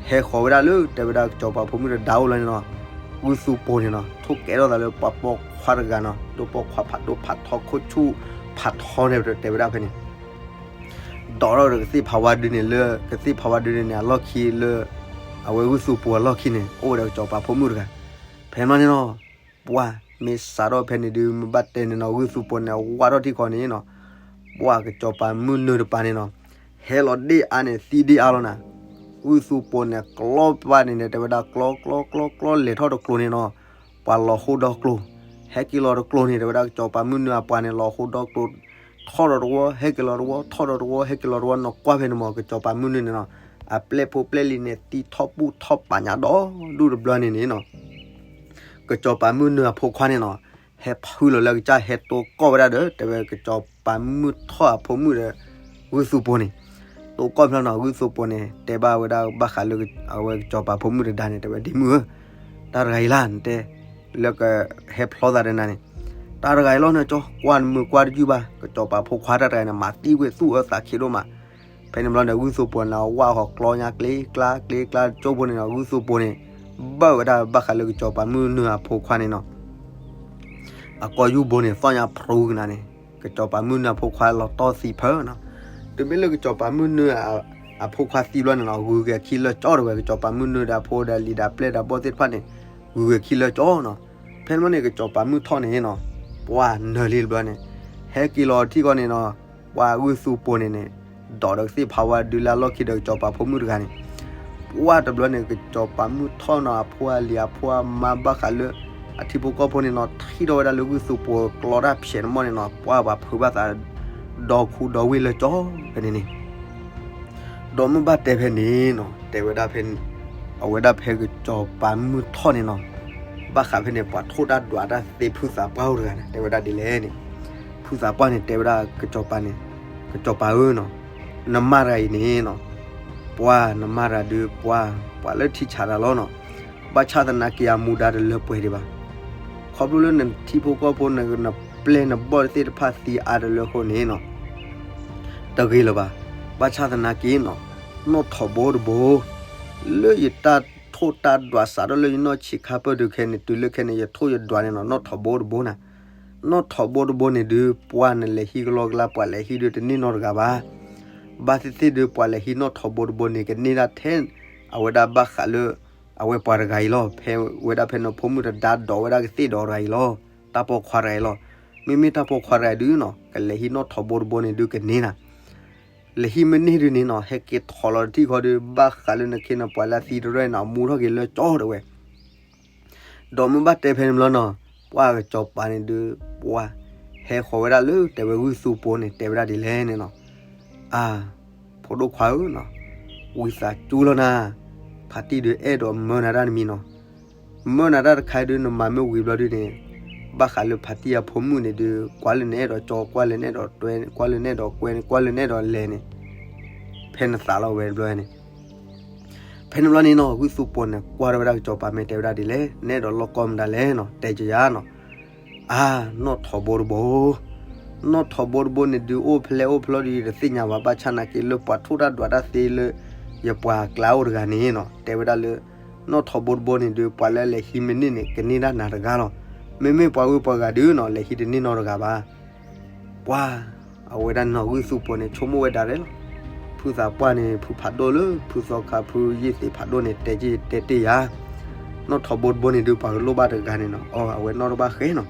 ဟဲဃီၤဝဲဒၣ်လၢ တဲဝဲဒၣ်ကစီၤပၤဖိမုၣ်တဒါအိၣ်လီၤန့ၣ်နီၤ, ဂုၢ်သူပိာ်န့ၣ်နီၤ ထိၣ်ကဲထီၣ်သးလၢပှၤပိာ်ခွါတဂၤနီၤ, ဒိၣ်ပိာ်ခွါဖးဒိၣ်ဖးထီ ခိၣ်ဆူၣ်ဖးထီန့ၣ် တဲဝဲဒၣ်ဖဲန့ၣ် ဒိးထီၣ်ဒီးကသ့ၣ်ဖးဝါဒုန့ၣ်လၢ ကသ့ၣ်ဖးဝါဒုန့ၣ်န့ၣ် အလီၢ်ခံလၢ အဝဲဂုၢ်သူပိာ်အလီၢ်ခံန့ၣ် အိၣ်ဝဲဒီးကစီၤပၤဖိမုၣ်တဂၤ. ဖဲန့ၣ်ဘျီန့ၣ်နီၤ ပှၢ်မ့ၢ်စးထီၣ်ဖဲန့ၣ်ဒုး မ့ၢ်ဘၣ်တဲန့ၣ်နီၤ ဂုၢ်သူပိာ်န့ၣ် ဝါထီၣ်ထံဃီန့ၣ်နီၤ, ပှၢ်ကစီၤပၤမုၢ်နုာ်တပၤန့ၣ်နီၤ ဟဲလီၤဒ့ၣ်အါန့ၣ် သံဒ့ၣ်အါလီၤနၤ. ဂုၢ်သူပိာ်န့ၣ် ကျီပၢ်န့ၣ်န့ၣ် တဲဝဲဒၣ် ကျီကျီကျီကျီ လဲၤထီၣ်တကျိၤန့ၣ်နီၤ, ပှၤလီၤဃိဒီကျိၤ, ဟဲက့ၤလီၤတကျိၤန့ၣ် တဲဝဲဒၣ်ကစီၤပၤမုၢ်နုာ်အပှၤန့ၣ် လီၤဃိဒီကျိၤ, ထီၣ်ဒီးတဝီ ဟဲက့ၤလီၤတဝီ ထီၣ်ဒီးတဝီ ဟဲက့ၤလီၤတဝီ နကွၢ်ဖဲန့ၣ်မီၢ် ကစီၤပၤမုၢ်နုာ်န့ၣ်နီၤ အပျဲၢ်ဖိပျဲၢ်လံၤန့ၣ် သံထီၣ်ပူၣ်ထီၣ်ပာ်ညါဒီဒူၣ်တဘျီန့ၣ်န့ၣ်နီၤ ကစီၤပၤမုၢ်နုာ်အဖိခွါန့ၣ်နီၤ ဟဲဖုလီၤလၢကစၢ် ဟဲတိကိၢ်ဝဲဒၣ်ဒီး တဲဝဲကစီၤပၤမုၢ်ထီၣ်အဖိမုၣ်ဒီး ဂုၢ်သူပိာ်န့ၣ်, တိကိၢ်ဖျါနီၤ ဂုၢ်သူပိာ်န့ၣ် တဲဘၣ်ဝဲဒၣ်ဘၣ်ဃးလၢ အဝဲကစီၤပၤဖိမုၣ်တဒါန့ၣ် တဲဝဲဒ်မုၢ်ဧၢ, တၢ်တဂၤအံၤလၢနတဲ လၢကဟဲဖျီသးဒီးနၤန့ၣ်, တၢ်တဂၤအံၤလီၤန့ၣ် ကၠီကွၢ်နမုာ်ကွၢ်တယုၢ်ဘၣ် ကစီၤပၤဖိခွါတၢ်တဂၤန့ၣ် မၤသံကွံာ်သူၣ်အၢသးခံဒိၣ်မး. ဖဲန့ၣ်ဘျီန့ၣ် ဂုၢ်သူပိာ်န့ၣ် အဝၣ်ဃီၤကျီညါကျ့ကျါကျ့ကျါကၠိဖိန့ၣ်နီၤ ဂုၢ်သူပိာ်န့ၣ် ဘၣ်ဝဲဒၣ်ဘၣ်ဃးလၢကစီၤပၤမုၢ်နုာ်အဖိခွါန့ၣ်နီၤ အကိာ်ယူၢ်ဘိန့ၣ် သီၣ်ညါဖြူကနၤန့ၣ် ကစီၤပၤမုၢ်နုာ်အဖိခွါလီၤတီၢ်သံဖၢနီၤ. တုၤမ့ၢ်လၢကစီၤပၤမုၢ်နုာ်အဖိခွါသံဘျီန့ၣ်နီၤ ဂုၤက့ၤအခံလၢကၠီတဝဲ ကစီၤပၤမုၢ်နုာ်ဒီးအဖိဒီးလံၤဒီးပျဲၢ်ဒီးဘီၣ်သ့ၣ်တဖၣ်န့ၣ် ဂုၤက့ၤအခံလၢကၠီနီၤ. ဖဲန့ၣ်ဘျီန့ၣ် ကစီၤပၤမုၢ်ထီၣ်န့ၣ်နီၤ ပှၢ်နၢၤလံတဘျီန့ၣ် ဟဲက့ၤလီၤထံၣ်ဃီန့ၣ်နီၤ ပှၢ်ဂုၢ်သူပိာ်န့ၣ်န့ၣ် ဒိးဒီးကသ့ၣ်ဖးဝါဒုလၢအလီၢ်ခံဒီးကစီၤပၤဖိမုၣ်တဂၤန့ၣ် ပှၢ်တဘျီန့ၣ် ကစီၤပၤမုၢ်ထီၣ်နီၤ အဖိအလံၤအဖိအမါဘၣ်ဃးလၢ အထံဖိကီၢ်ဖိန့ၣ်နီၤ ထံၣ်ထီၣ်ဝဲဒၣ်လၢဂုၢ်သူပိာ်ကျီတၢ်ဖျဲးန့ၣ်မီၢ်န့ၣ်နီၤ ပှၢ်ပှၤဖုးဘၣ်သး ဒီခူဒီဝ့ၢ်လၢကၠီဖဲန့ၣ်န့ၣ် ဒီးမုၢ်ဘၣ်တဲဖဲန့ၣ်နီၤ တဲဝဲဒၣ်ဖဲ အဝဲဒၣ်ဖဲကစီၤပၤမုၢ်ထီၣ်န့ၣ်နီၤ ဘၣ်ဃးဖဲန့ၣ် ပှၤထိၣ်တၢ်ဒွးတၢ်သ့ဖုသးပှၢ်အိၣ်တဂၤန့ၣ် တဲဝဲဒၣ်ဒ်လဲၣ်န့ၣ် ဖုသးပှၢ်န့ၣ် တဲဝဲဒၣ်ကစီၤပၤန့ၣ် ကစီၤပၤဧၢနီၤ နမၤတဂၤအံၤန့ၣ်နီၤ ပှၢ်နမၤတဂၤဒုး ပှၢ် ပှၤလၢထံဆးတၢ်လီၤနီၤ ဘၣ်ဆၣ်သနာ်က့အမူဒါတလၢပှဲၤဒံးဘၣ် ခီဖျိလၢနထံဖိကီၢ်ဖိ နပျဲၢ်နဘီၣ်သ့ၣ်တဖၣ်သံအါတလၢအဃိန့ၣ်နီၤ တဂ့ၤလၢၤဘၣ်. ဘၣ်ဆၣ်သနာ်က့နီၤ နီၣ်ထိးဘိတဘိ လၢယတၢ်ထိၣ်တၢ်ဒွးစးထီၣ်လၢယနီၢ်ဆံးခါပၢၢ်တုၤခဲန့ၣ် တုၤလၢခဲန့ၣ် ယထိၣ်ယဒွးန့ၣ်နီၤ နီၣ်ထိးဘိတဘိနၤ နီၣ်ထိးဘိတဘိန့ၣ်ဒုး ပှၢ်နလဲၤဟံၣ်ကလီကလါ ပှၤလဲၤဟံၣ်ဒုးတန့ၢ်နီတဂၤဘၣ်. ဘၣ်သ့ၣ်သ့ၣ်ဒုး ပှၤလဲၤဟံၣ်နီၣ်ထိးဘိတဘိန့ၣ် ကန့ၢ်ဒၣ်ထဲ အဝဲဒၣ်ဘၣ်ဃးလၢ အဝဲပှၤတဂၤအံၤလီၤ. ဖဲဝဲဒၣ်ဖဲနဖိမုၣ်တဒါဒိးဝဲဒၣ်ကသ့ၣ်ဒီးတဂၤအံၤလီၤ. တၢ်ပိာ်ခွါတဂၤအံၤလီၤ. မ့မ့ၢ်တၢ်ပိာ်ခွါတဂၤအံၤဒုးနီၤ ကလဲၤဟံၣ်နီၣ်ထိးဘိတဘိန့ၣ်ဒုးကန့ၢ်နၤ လဲၤဟံၣ်မ့ၢ်န့ၢ်ဒုးန့ၣ်နီၤ ဟဲက့ၤထီၣ်လီၤတထံၣ်ဃီဒုး ဘၣ်ဃးလၢနခ့နပှၤလၢအသံတရၢၣ်န့ၣ် အမူထီၣ်က့ၤလၢကၠီတဝဲ ဒီးမ့ၢ်ဘၣ်တဲဖဲန့ၣ်ဘျီနီၤ ပှၢ်ကစီၤပၤန့ၣ်ဒုး ပှၢ် ဟဲဃီၤဝဲဒၣ်လၢတဲဝဲဂုၢ်သူပိာ်န့ၣ် တဲဝဲဒၣ်ဒ်လဲၣ်န့ၣ်နီၤ အါ ဖိဒိၣ်ခွါဧၢနီၤ ဝံသးစူၤလီၤနၤ ဖါတံၢ်ဒုးအဲၣ်ဒိးမၢနၤတၢ်တမံၤနီၤ မၢနၤတၢ်တခါဒုး နမၤမ့ၢ်ဝံၤဘျီဒုးန့ၣ် ဘၣ်ဃးလၢဖါတံၢ်အဖိမုၣ်န့ၣ်ဒုး ကွၢ်လၢနအဲၣ်ဒိးကၠီ ကွၢ်လၢနအဲၣ်ဒိးတွဲ ကွၢ်လၢနအဲၣ်ဒိးကွဲ ကွၢ်လၢနအဲၣ်ဒိးလဲၤန့ၣ် ဖဲနသးလီၤဝဲတဘျီန့ၣ် ဖဲန့ၣ်ဘျီန့ၣ်နီၤ ဂုၢ်သူပိာ်န့ၣ် ကွၢ်ထီၣ်ဝဲဒၣ်ကစီၤပၤမ့ၢ်တဲဝဲဒၣ်ဒ်လဲၣ် နအဲၣ်ဒိးလီၢ်ကီၢ်မတၤလဲၣ်နီၤ တဲကယၤနီၤ အါ နီၣ်ထိးဘိတဘိ နီၣ်ထိးဘိတဘိန့ၣ်ဒုး အိၣ်ဖဲလဲၣ်အိၣ်ဖဲလဲၣ်ဒုး ယတသ့ၣ်ညါဘၣ် ဘၣ်ဆၣ်သနာ်က့လၢပှၤထိၣ်တၢ်ဒွးတၢ်သ့လၢ ယပှၤကျါအိၣ်တဂၤန့ၣ်နီၤ တဲဝဲဒၣ်လၢ နီၣ်ထိးဘိတဘိန့ၣ်ဒုး ပှၤလၢလဲၤဟံးမ့ၢ်န့ၢ်န့ၣ် ကန့ၢ်ဒၣ်နၤတဂၤလီၤ. မ့မ့ၢ်ပှၤဂုၤပှၤဂၤဒုးနီၤ လဲၤဟံးတန့ၢ်နီတဂၤဘၣ် ပှၤ အဝဲဒၣ်နီၢ်ဂုၢ်သူပိာ်န့ၣ် ဆိကမိၣ်ဝဲဒၣ်ရဲၣ်လီၤ. ဖုသးပှၢ်န့ၣ် ဖုဖးဒိၣ်လၢ ဖုသီခါဖုယ့ၢ်သ့ၣ်ဖးဒိၣ်န့ၣ် တဲက့ၤတဲတ့ၢ်ယၤ, နီၢ်ထိးဘိတဘိန့ၣ်ဒုး ပှၤကလိၣ်ဘၣ်တဂၤန့ၣ်နီၤ, အီ အဝဲနီၢ်တဘၣ်ဃဲနီၤ.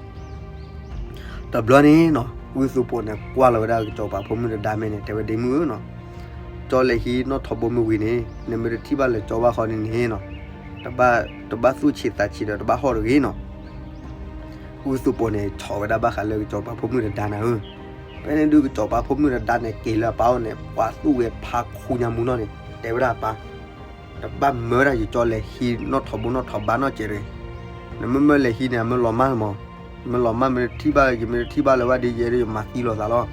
တဘျီန့ၣ်နီၤ ဂုၢ်သူပိာ်န့ၣ် ကွၢ်လီၤဝဲဒၣ်ကစီၤပၤဖိမုၣ်တဒါမဲာ်န့ၣ် တဲဝဲဒ်မုၢ်ဧၢနီၤ, ကၠီလဲၤဟံးနီၢ်ထိးဘိမ့ၢ်ဝံၤန့ၣ် နမ့ၢ်တထံၣ်ဘၣ်လၢကၠီဘၣ်ဃီန့ၣ်န့ၣ်နီၤ, တဘၣ်သူၣ်ဆံးသးဆံးဒီးတဘၣ်ဟီၣ်တဂ့ၤနီၤ. ဂုၢ်သူပိာ်န့ၣ် ဆီၣ်ဝဲဒၣ်ဘၣ်ဃးလၢကစီၤပၤဖိမုၣ်တဒါနၤဧၢ, ဖဲန့ၣ်ဒုးကစီၤပၤဖိမုၣ်တဒါန့ၣ် က့ၤလၢအပၢ်အိၣ်န့ၣ် ပှၤသူၣ်ဝဲဖးခူညါမူနီၢ်န့ၣ် တဲဝဲဒၣ်အပၢ်, တ ဘၣ်မၢဝဲဒၣ်ယကၠီလဲၤဟံးနီၣ်ထိးဘိနီၣ်ထိးဘါနီၣ်ကဲးရ့ၣ်, နမ့ၢ်မၢလဲၤဟံးန့ၣ် အမၢလီၤမၢ်မး, မၢလီၤမၢ်မ့ၢ်တထံၣ်ဘၣ် ယမ့ၢ်တထံၣ်ဘၣ်လၢၤဘၣ်ဒီး ယဲဒၣ်ယမၤသံလီၤသးလီၤ.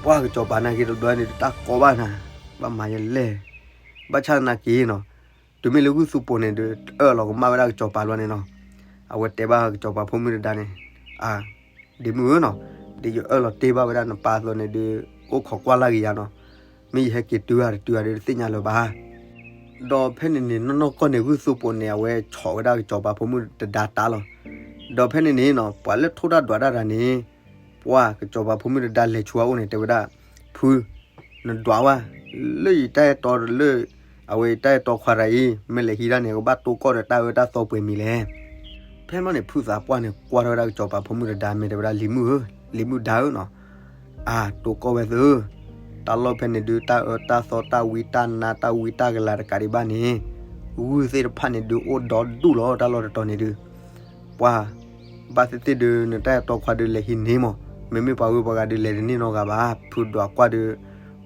ပှၢ်ကစီၤပၤနာ်က့ၤတဘျီန့ၣ် တၢ်ကီဘၣ်နၤ, ဘၣ်မၤယဲလဲၣ်, ဘၣ်ဆၣ်နာ်က့ၤနီၤ, တုၤမ့ၢ်လၢဂုၢ်သူပိာ်န့ၣ်ဒီး အၢၣ်လီၤကမၣ်ဝဲဒၣ်ကစီၤပၤဘျီန့ၣ်နီၤ, အဝဲတဲဘၣ်ကစီၤပၤဖိမုၣ်တဒါန့ၣ်, အ ဒ့မုၣ်ဧၢနီၤ, ဒ်ယအၢၣ်လီၤတ့ၢ်ဘၣ်ဝဲဒၣ်နပၢ်အသိးန့ၣ်ဒီး အိၣ်ခိးကွၢ်လၢ်က့ၤယၤနီၤ, မ့ၢ်ယဟဲက့ၤတုၤဧါတတုၤဧါဒီးတသ့ၣ်ညါလၢၤဘၣ်. ဒီးဖဲန့ၣ်န့ၣ် နီၢ်နီၢ်ကီၢ်န့ၣ် ဂုၢ်သူပိာ်န့ၣ် အဝဲဆီၣ်ဝဲဒၣ်ကစီၤပၤဖိမုၣ်တဒါတၢ်လီၤ. ဒီးဖဲန့ၣ်န့ၣ်နီၤ ပှၤလၢထိၣ်တၢ်ဒွးတၢ်တဂၤန့ၣ်, ပှၢ်ကစီၤပၤဖိမုၣ်တဒါလဲၤဆူအအိၣ်န့ၣ် တဲဝဲဒၣ်, ဖု နဒွးဝဲ လၢယတၢ်အဲၣ်တီလၢ အဝဲယတၢ်အဲၣ်တီခွါတဂၤအံၤ မ့ၢ်လဲၤဟံးဒၣ်န့ၣ် ကဘၣ်တိၢ်ကီၢ်ဒီးတၢ်အၢတၢ်သီပှဲၤမံၤလဲၣ်. ဖဲမီန့ၣ် ဖုသးပှၢ်န့ၣ် ကွၢ်ထီၣ်ဝဲဒၣ်ကစီၤပၤဖိမုၣ်တဒါ မ့ၢ်တဲဝဲဒၣ် လံၤမုၣ်ဧၢ, လံၤမုၣ်ဒါဧၢနီၤ, အတိၢ်ကီၢ်ဝဲသု, တၢ်လီၢ်ဖဲန့ၣ်ဒုး တၢ်အၢတၢ်သီ တၢ်ဝံတၢ်နါ တၢ်ဝံတၢ်ကလၤတကးဒံးဘၣ်န့ၣ်, ဂုၢ်သ့ၣ်တဖၣ်န့ၣ်ဒုး အိၣ်ဒီဒူၣ်လီၤ တၢ်လီၢ်တတီၤန့ၣ်ဒုး ပှၢ်, ဘၣ်သ့ၣ်သ့ၣ်ဒုး နတၢ်အဲၣ်တီခွါဒုးလဲၤဟံးန့ၢ်မး, မ့မ့ၢ်ပှၤဂုၤပှၤဂၤဒုးလဲၤတန့ၢ်နီတဂၤဘၣ်. ဖုဒွးကွၢ်ဒုး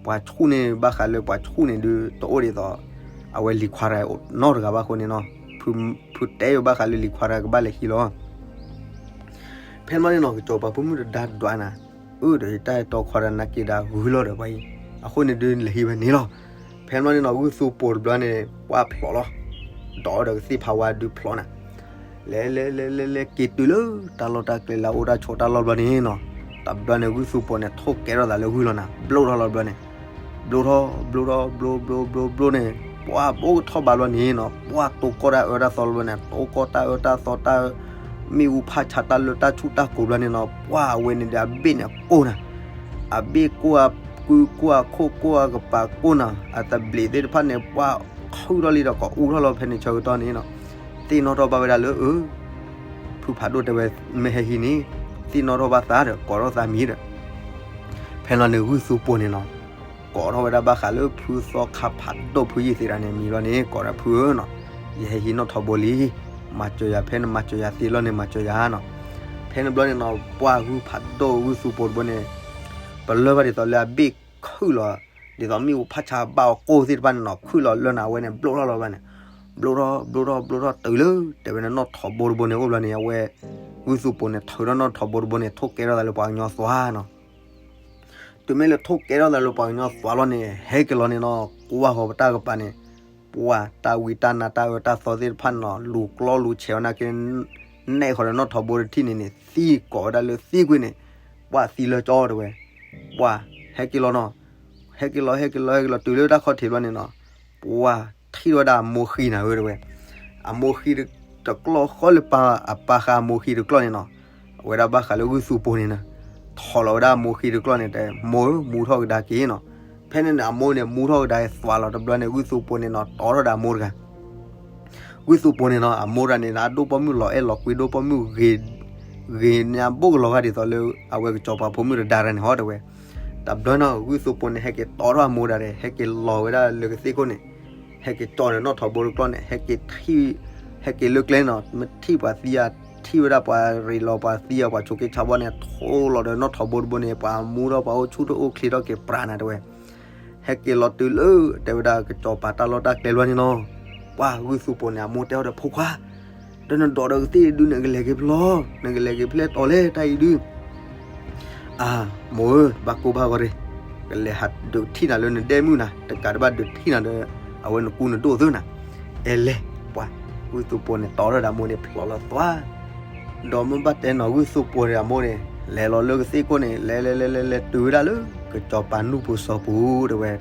ပှၤဆူၣ်န့ၣ် ဘၣ်ဃးလၢပှၤဆူၣ်န့ၣ်ဒုး တအိၣ်ဒ်သိး အဝဲလံၤခွါတဂၤနီတဂၤဘၣ်အဃိန့ၣ်နီၤ, ဖုတဲယိၤဘၣ်ဃးလၢလံၤခွါတဂၤကဘၣ်လဲၤဟံးလီၤ. ဖဲမီန့ၣ်နီၤ ကစီၤပၤဖိမုၣ်တဒါဒွးနၤ, အၢ ဒီးယတၢ်အဲၣ်တီခွါတဂၤနာ်က့ၤဒၣ်ဂုၢ်လီၤဒီးပှၤအံၤ, အဃိန့ၣ်ဒုးလဲၤဟံးဝဲန့ၣ်လီၤ. ဖဲမီန့ၣ်နီၤ ဂုၢ်သူပိာ်တဘျီန့ၣ် ပှၢ်ဖျိးလီၤ, ဒီးဒီးကသ့ၣ်ဖးဝါဒုးဖျိးနၤ လဲၤလဲၤလဲၤလဲၤလဲၤက့ၤတုၤလၢ တၢ်လီၢ်တၢ်ကျဲလၢအအိၣ်တၢ်ဆိးတၢ်လီၢ်ဘျီန့ၣ်နီၤ, တဘျီန့ၣ် ဂုၢ်သူပိာ်န့ၣ် ထိၣ်ကဲထီၣ်သးလၢဂုၢ်လီၤနၤ, ဘျိၣ်ထီၣ်လီၤဘျီန့ၣ်, ဘျိၣ်ထီၣ် ဘျိၣ်ထီၣ် ဘျိၣ်ဘျိၣ်ဘျိၣ်ဘျိၣ်န့ၣ်, ပှၢ်ဘိကထီၣ်ဘးဘျီန့ၣ်နီၤ, ပှၢ်တိၢ်ကီၢ်တၢ်အၢတၢ်သီလီၤဘျီန့ၣ်, တိၢ်ကီၢ်တၢ်အၢတၢ်သီတၢ် မ့ၣ်အူဖးဆါတၢ်လၢတၢ်ဆူၣ်တၢ်ကိၤဘျီန့ၣ်နီၤ, ပှၢ်အဝဲန့ၣ်ဒီးအဘ့ၣ်န့ၣ်ကိၢ်နၤ, အဘ့ၣ်ကိၢ်အကုကိၢ်အခိၣ်ကိၢ်အကပၤကိၢ်နၤ, အသဘျ့းသ့ၣ်တဖၣ်န့ၣ် ပှၢ်ခုၣ်ထီၣ်လံဒီး ကိးအူထီၣ်လီၤဖဲန့ၣ်ဆၢကတီၢ်န့ၣ်နီၤ, သ့ၣ်နီၣ်ထီၣ်ဘၣ်ဝဲဒၣ်လၢ အၢ ဖုဖးဒိၣ်တဲဝဲ မ့ၢ်ဟဲဟံးန့ၣ် သ့ၣ်နီၣ်ထီၣ်ဘၣ်သးဒီး ကိးထီၣ်သးမံၤဒီး ဖဲလီၤန့ၣ် ဂုၢ်သူပိာ်န့ၣ်နီၤ, ကိးထီၣ်ဝဲဒၣ်ဘၣ်ဃးလၢဖုသီခါဖးဒိၣ်ဖုယုၢ်သ့ၣ်တဖၣ်န့ၣ် မံၤလီၤန့ၣ် ကိးဒီးဖုဧၢနီၤ, ယဟဲဟံးနီၣ်ထိးဘိလံ, မၤစၢၤယၤဖဲနမၤစၢၤယၤသ့လီၤန့ၣ် မၤစၢၤယၤနီၤ. ဖဲန့ၣ်ဘျီန့ၣ်နီၤ ပှၢ်ဂုၢ်ဖးဒိၣ်ဂုၢ်သူပိာ်တဘိန့ၣ် ပလၢၢ်ဘၣ်ဒ်သိးလၢအဘ့ၣ်ခုၣ်လီၤ, ဒ်သိးမ့ၣ်အူဖးဆါဘၣ်အီၤကိၢ်သ့ၣ်တဖၣ်န့ၣ်နီၤ ခုၣ်လီၤလၢနၤဝဲန့ၣ် ဘျိၣ်ထီၣ်လီၤဘျီန့ၣ်, ဘျိၣ်ထီၣ် ဘျိၣ်ထီၣ် ဘျိၣ်ထီၣ်တုၤလၢ တဲဝဲန့ၣ်နီၣ်ထိးဘိတဘိန့ၣ်အိၣ်ဘျီန့ၣ် အဝဲ ဂုၢ်သူပိာ်န့ၣ် ထုးထီၣ်နီၣ်ထိးဘိတဘိန့ၣ် ထိၣ်ကဲထီၣ်သးလၢပှၤကညီသွါနီၤ. တုၤမ့ၢ်လၢထိၣ်ကဲထီၣ်သးလၢပှၤကညီသွါလီၤန့ၣ် ဟဲက့ၤလီၤန့ၣ်နီၤ ကွၢ်ဃီၤပတၢ်ကပၤန့ၣ်, ပှၢ်တၢ်ဝံတၢ်နါတၢ်အၢတၢ်သီသ့ၣ်တဖၣ်န့ၣ်နီၤ လူၤကျီလူၤဆဲးဝဲနာ်က့ နဲၣ်ဃီၤဒီးနီၣ်ထိးဘိတထံၣ်န့ၣ်န့ၣ် သံကိးဝဲဒၣ်လၢသံကွံာ်န့ၣ်, ပှၢ်သံလၢကၠီတဲဝဲ, ပှၢ် ဟဲက့ၤလီၤနီၤ, ဟဲက့ၤလီၤ ဟဲက့ၤလီၤ ဟဲက့ၤလီၤ တုၤလၢတၢ်ခီၣ်ထံးဘျီန့ၣ်နီၤ, ပှၢ်ထံၣ်ဝဲဒၣ်အမိၢ်ဃံနၤဧၢတဲဝဲ, အမိၢ်ဃံတကျီၢ်ဃီလၢပၢ်အပၢ်ဃာ်အမိၢ်ဃံတကျီၢ်န့ၣ်နီၤ, အဝဲဒၣ်ဘၣ်ဃးလၢဂုၢ်သူပိာ်န့ၣ်နီၤ, ထီၣ်လီၤဝဲဒၣ်အမိၢ်ဃံတကျီၢ်န့ၣ်တဲ မိၢ်ဧၢ မူထီၣ်ကဒါက့ၤနီၤ. ဖဲန့ၣ်န့ၣ် အမိၢ်န့ၣ် မူထီၣ်ကဒါသွါလီၤတဘျီန့ၣ် ဂုၢ်သူပိာ်န့ၣ်နီၤ တီထီၣ်ဒီးအမိၢ်တဂၤ ဂုၢ်သူပိာ်န့ၣ်နီၤ အမိၢ်တဂၤန့ၣ် အဒိၣ်ပိာ်မုၣ်လီၤအဲၣ်လီၤကွံ ဒိၣ်ပိာ်မုၣ်ဂ့ၤ, ဂ့ၤန့ၣ်အဘိၣ်ကလီၤဂာ်ဒ်သိးလၢ အဝဲကစီၤပၤဖိမုၣ်တဒါတဂၤန့ၣ်ဟီတဲဝဲ. တဘျီနီၤ ဂုၢ်သူပိာ်န့ၣ် ဟဲက့ၤတီထီၣ်အမိၢ်ဒၣ်ဒီး ဟဲက့ၤလီၤဝဲဒၣ်လၢကသ့ၣ်ခိၣ်န့ၣ်, ဟဲက့ၤကၠီဒီးနီၣ်ထိးဘိတကျီၢ်န့ၣ် ဟဲက့ၤထံၣ်, ဟဲက့ၤလၢကျဲနီၤ မ့ၢ်ထံၣ်ပှၤသံဧါ, ထံၣ်ဝဲဒၣ်ပှၤရ့လိာ်ပှၤသံဧါ ပှၤဆိးက့ဆါဘီန့ၣ် ထိလီၤဒီးနီၣ်ထိးဘိတဘိန့ၣ် ပှၤမူထီၣ်ပှၤအိၣ်ဆူၣ်ထီၣ်အိၣ်ချ့ထီၣ်က့ၤပြးနၤတဲဝဲ. ဟဲက့ၤလီၤတုၤလၢ တဲဝဲဒၣ်ကစီၤပၤတၢ်လီၢ်တၢ်ကျဲဘျီန့ၣ်နီၤ, ပှၢ်ဂုၢ်သူပိာ်န့ၣ် အမိၢ်တဲအီၤဒီး ဖိခွါ, ဒီးနဒိးဒီးကသ့ၣ်ဒုး နကလဲၤက့ၤဖျီ, နကလဲၤက့ၤဖျီတီၤလဲၣ် တၢ်အံၤဒုး အၢ မိၢ်ဧၢ, ဘၣ်ကိၢ်ဘၣ်ဂီၤရ့ၣ်, ကလဲၤဟးဒုးထံၣ်နၤလၢနဒဲမုၣ်နၤ, တကးဒံးဘၣ်ဒုးထံၣ်နၤဒီး အဝဲနကူနဒိၣ်သၢနၤ, အဲလဲၣ်, ပှၢ်ဂုၢ်သူပိာ်န့ၣ် တီထီၣ်ဒီးအမိၢ်န့ၣ် ဖျိးလီၤသွါ ဒီးမ့ၢ်ဘၣ်တဲနီၤ ဂုၢ်သူပိာ်ဒီးအမိၢ်န့ၣ် လဲၤလီၤလၢကသ့ၣ်ခိၣ်န့ၣ် လဲၤလဲၤလဲၤလဲၤလဲၤတုၤဝဲဒၣ်လၢ ကစီၤပၤနူၢ်ပူၤစီၤပူၤတဲဝဲ,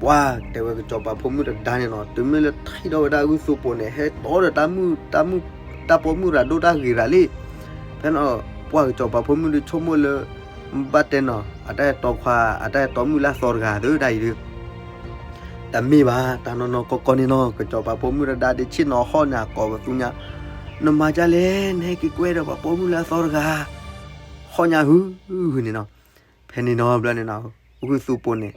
ပှၢ်တဲဝဲကစီၤပၤဖိမုၣ်တဒါန့ၣ်နီၤ တုၤမ့ၢ်လၢထံၣ်ထီၣ်ဝဲဒၣ်ဂုၢ်သူပိာ်န့ၣ် ဟဲတီဒီးတၢ်မုၢ်, တၢ်မုၢ်, တၢ်ပိာ်မုၣ်ရၤဒိၣ်တၢ်ဂ့ၤရၤလံ, ဖဲနီၤ ပှၢ်ကစီၤပၤဖိမုၣ်ဒုးဆိကမိၣ်လၢ ဘၣ်တဲနီၤ အတၢ်အဲၣ်တီခွါ အတၢ်အဲၣ်တီမုၣ်လၢအသီတဂၤသၢဒၣ်အံၤဒုး တမ့ၢ်ဘၣ် တၢ်နီၢ်နီၢ်ကီၢ်ကီၢ်န့ၣ်နီၤ ကစီၤပၤဖိမုၣ်တဒါဒုးဆ့ၣ်နီၤဟီၣ်န့ၣ် အကိးပသူညါ, နမၤဒ်လဲၣ် နဟဲက့ၤကွဲဒီးပှၤပိာ်မုၣ်လၢအသီတဂၤ, ဟီၣ်ညါဟု ဟုန့ၣ်နီၤ, ဖဲန့ၣ်နီၤဘျီန့ၣ်နီၤ ဂုၢ်သူပိာ်န့ၣ်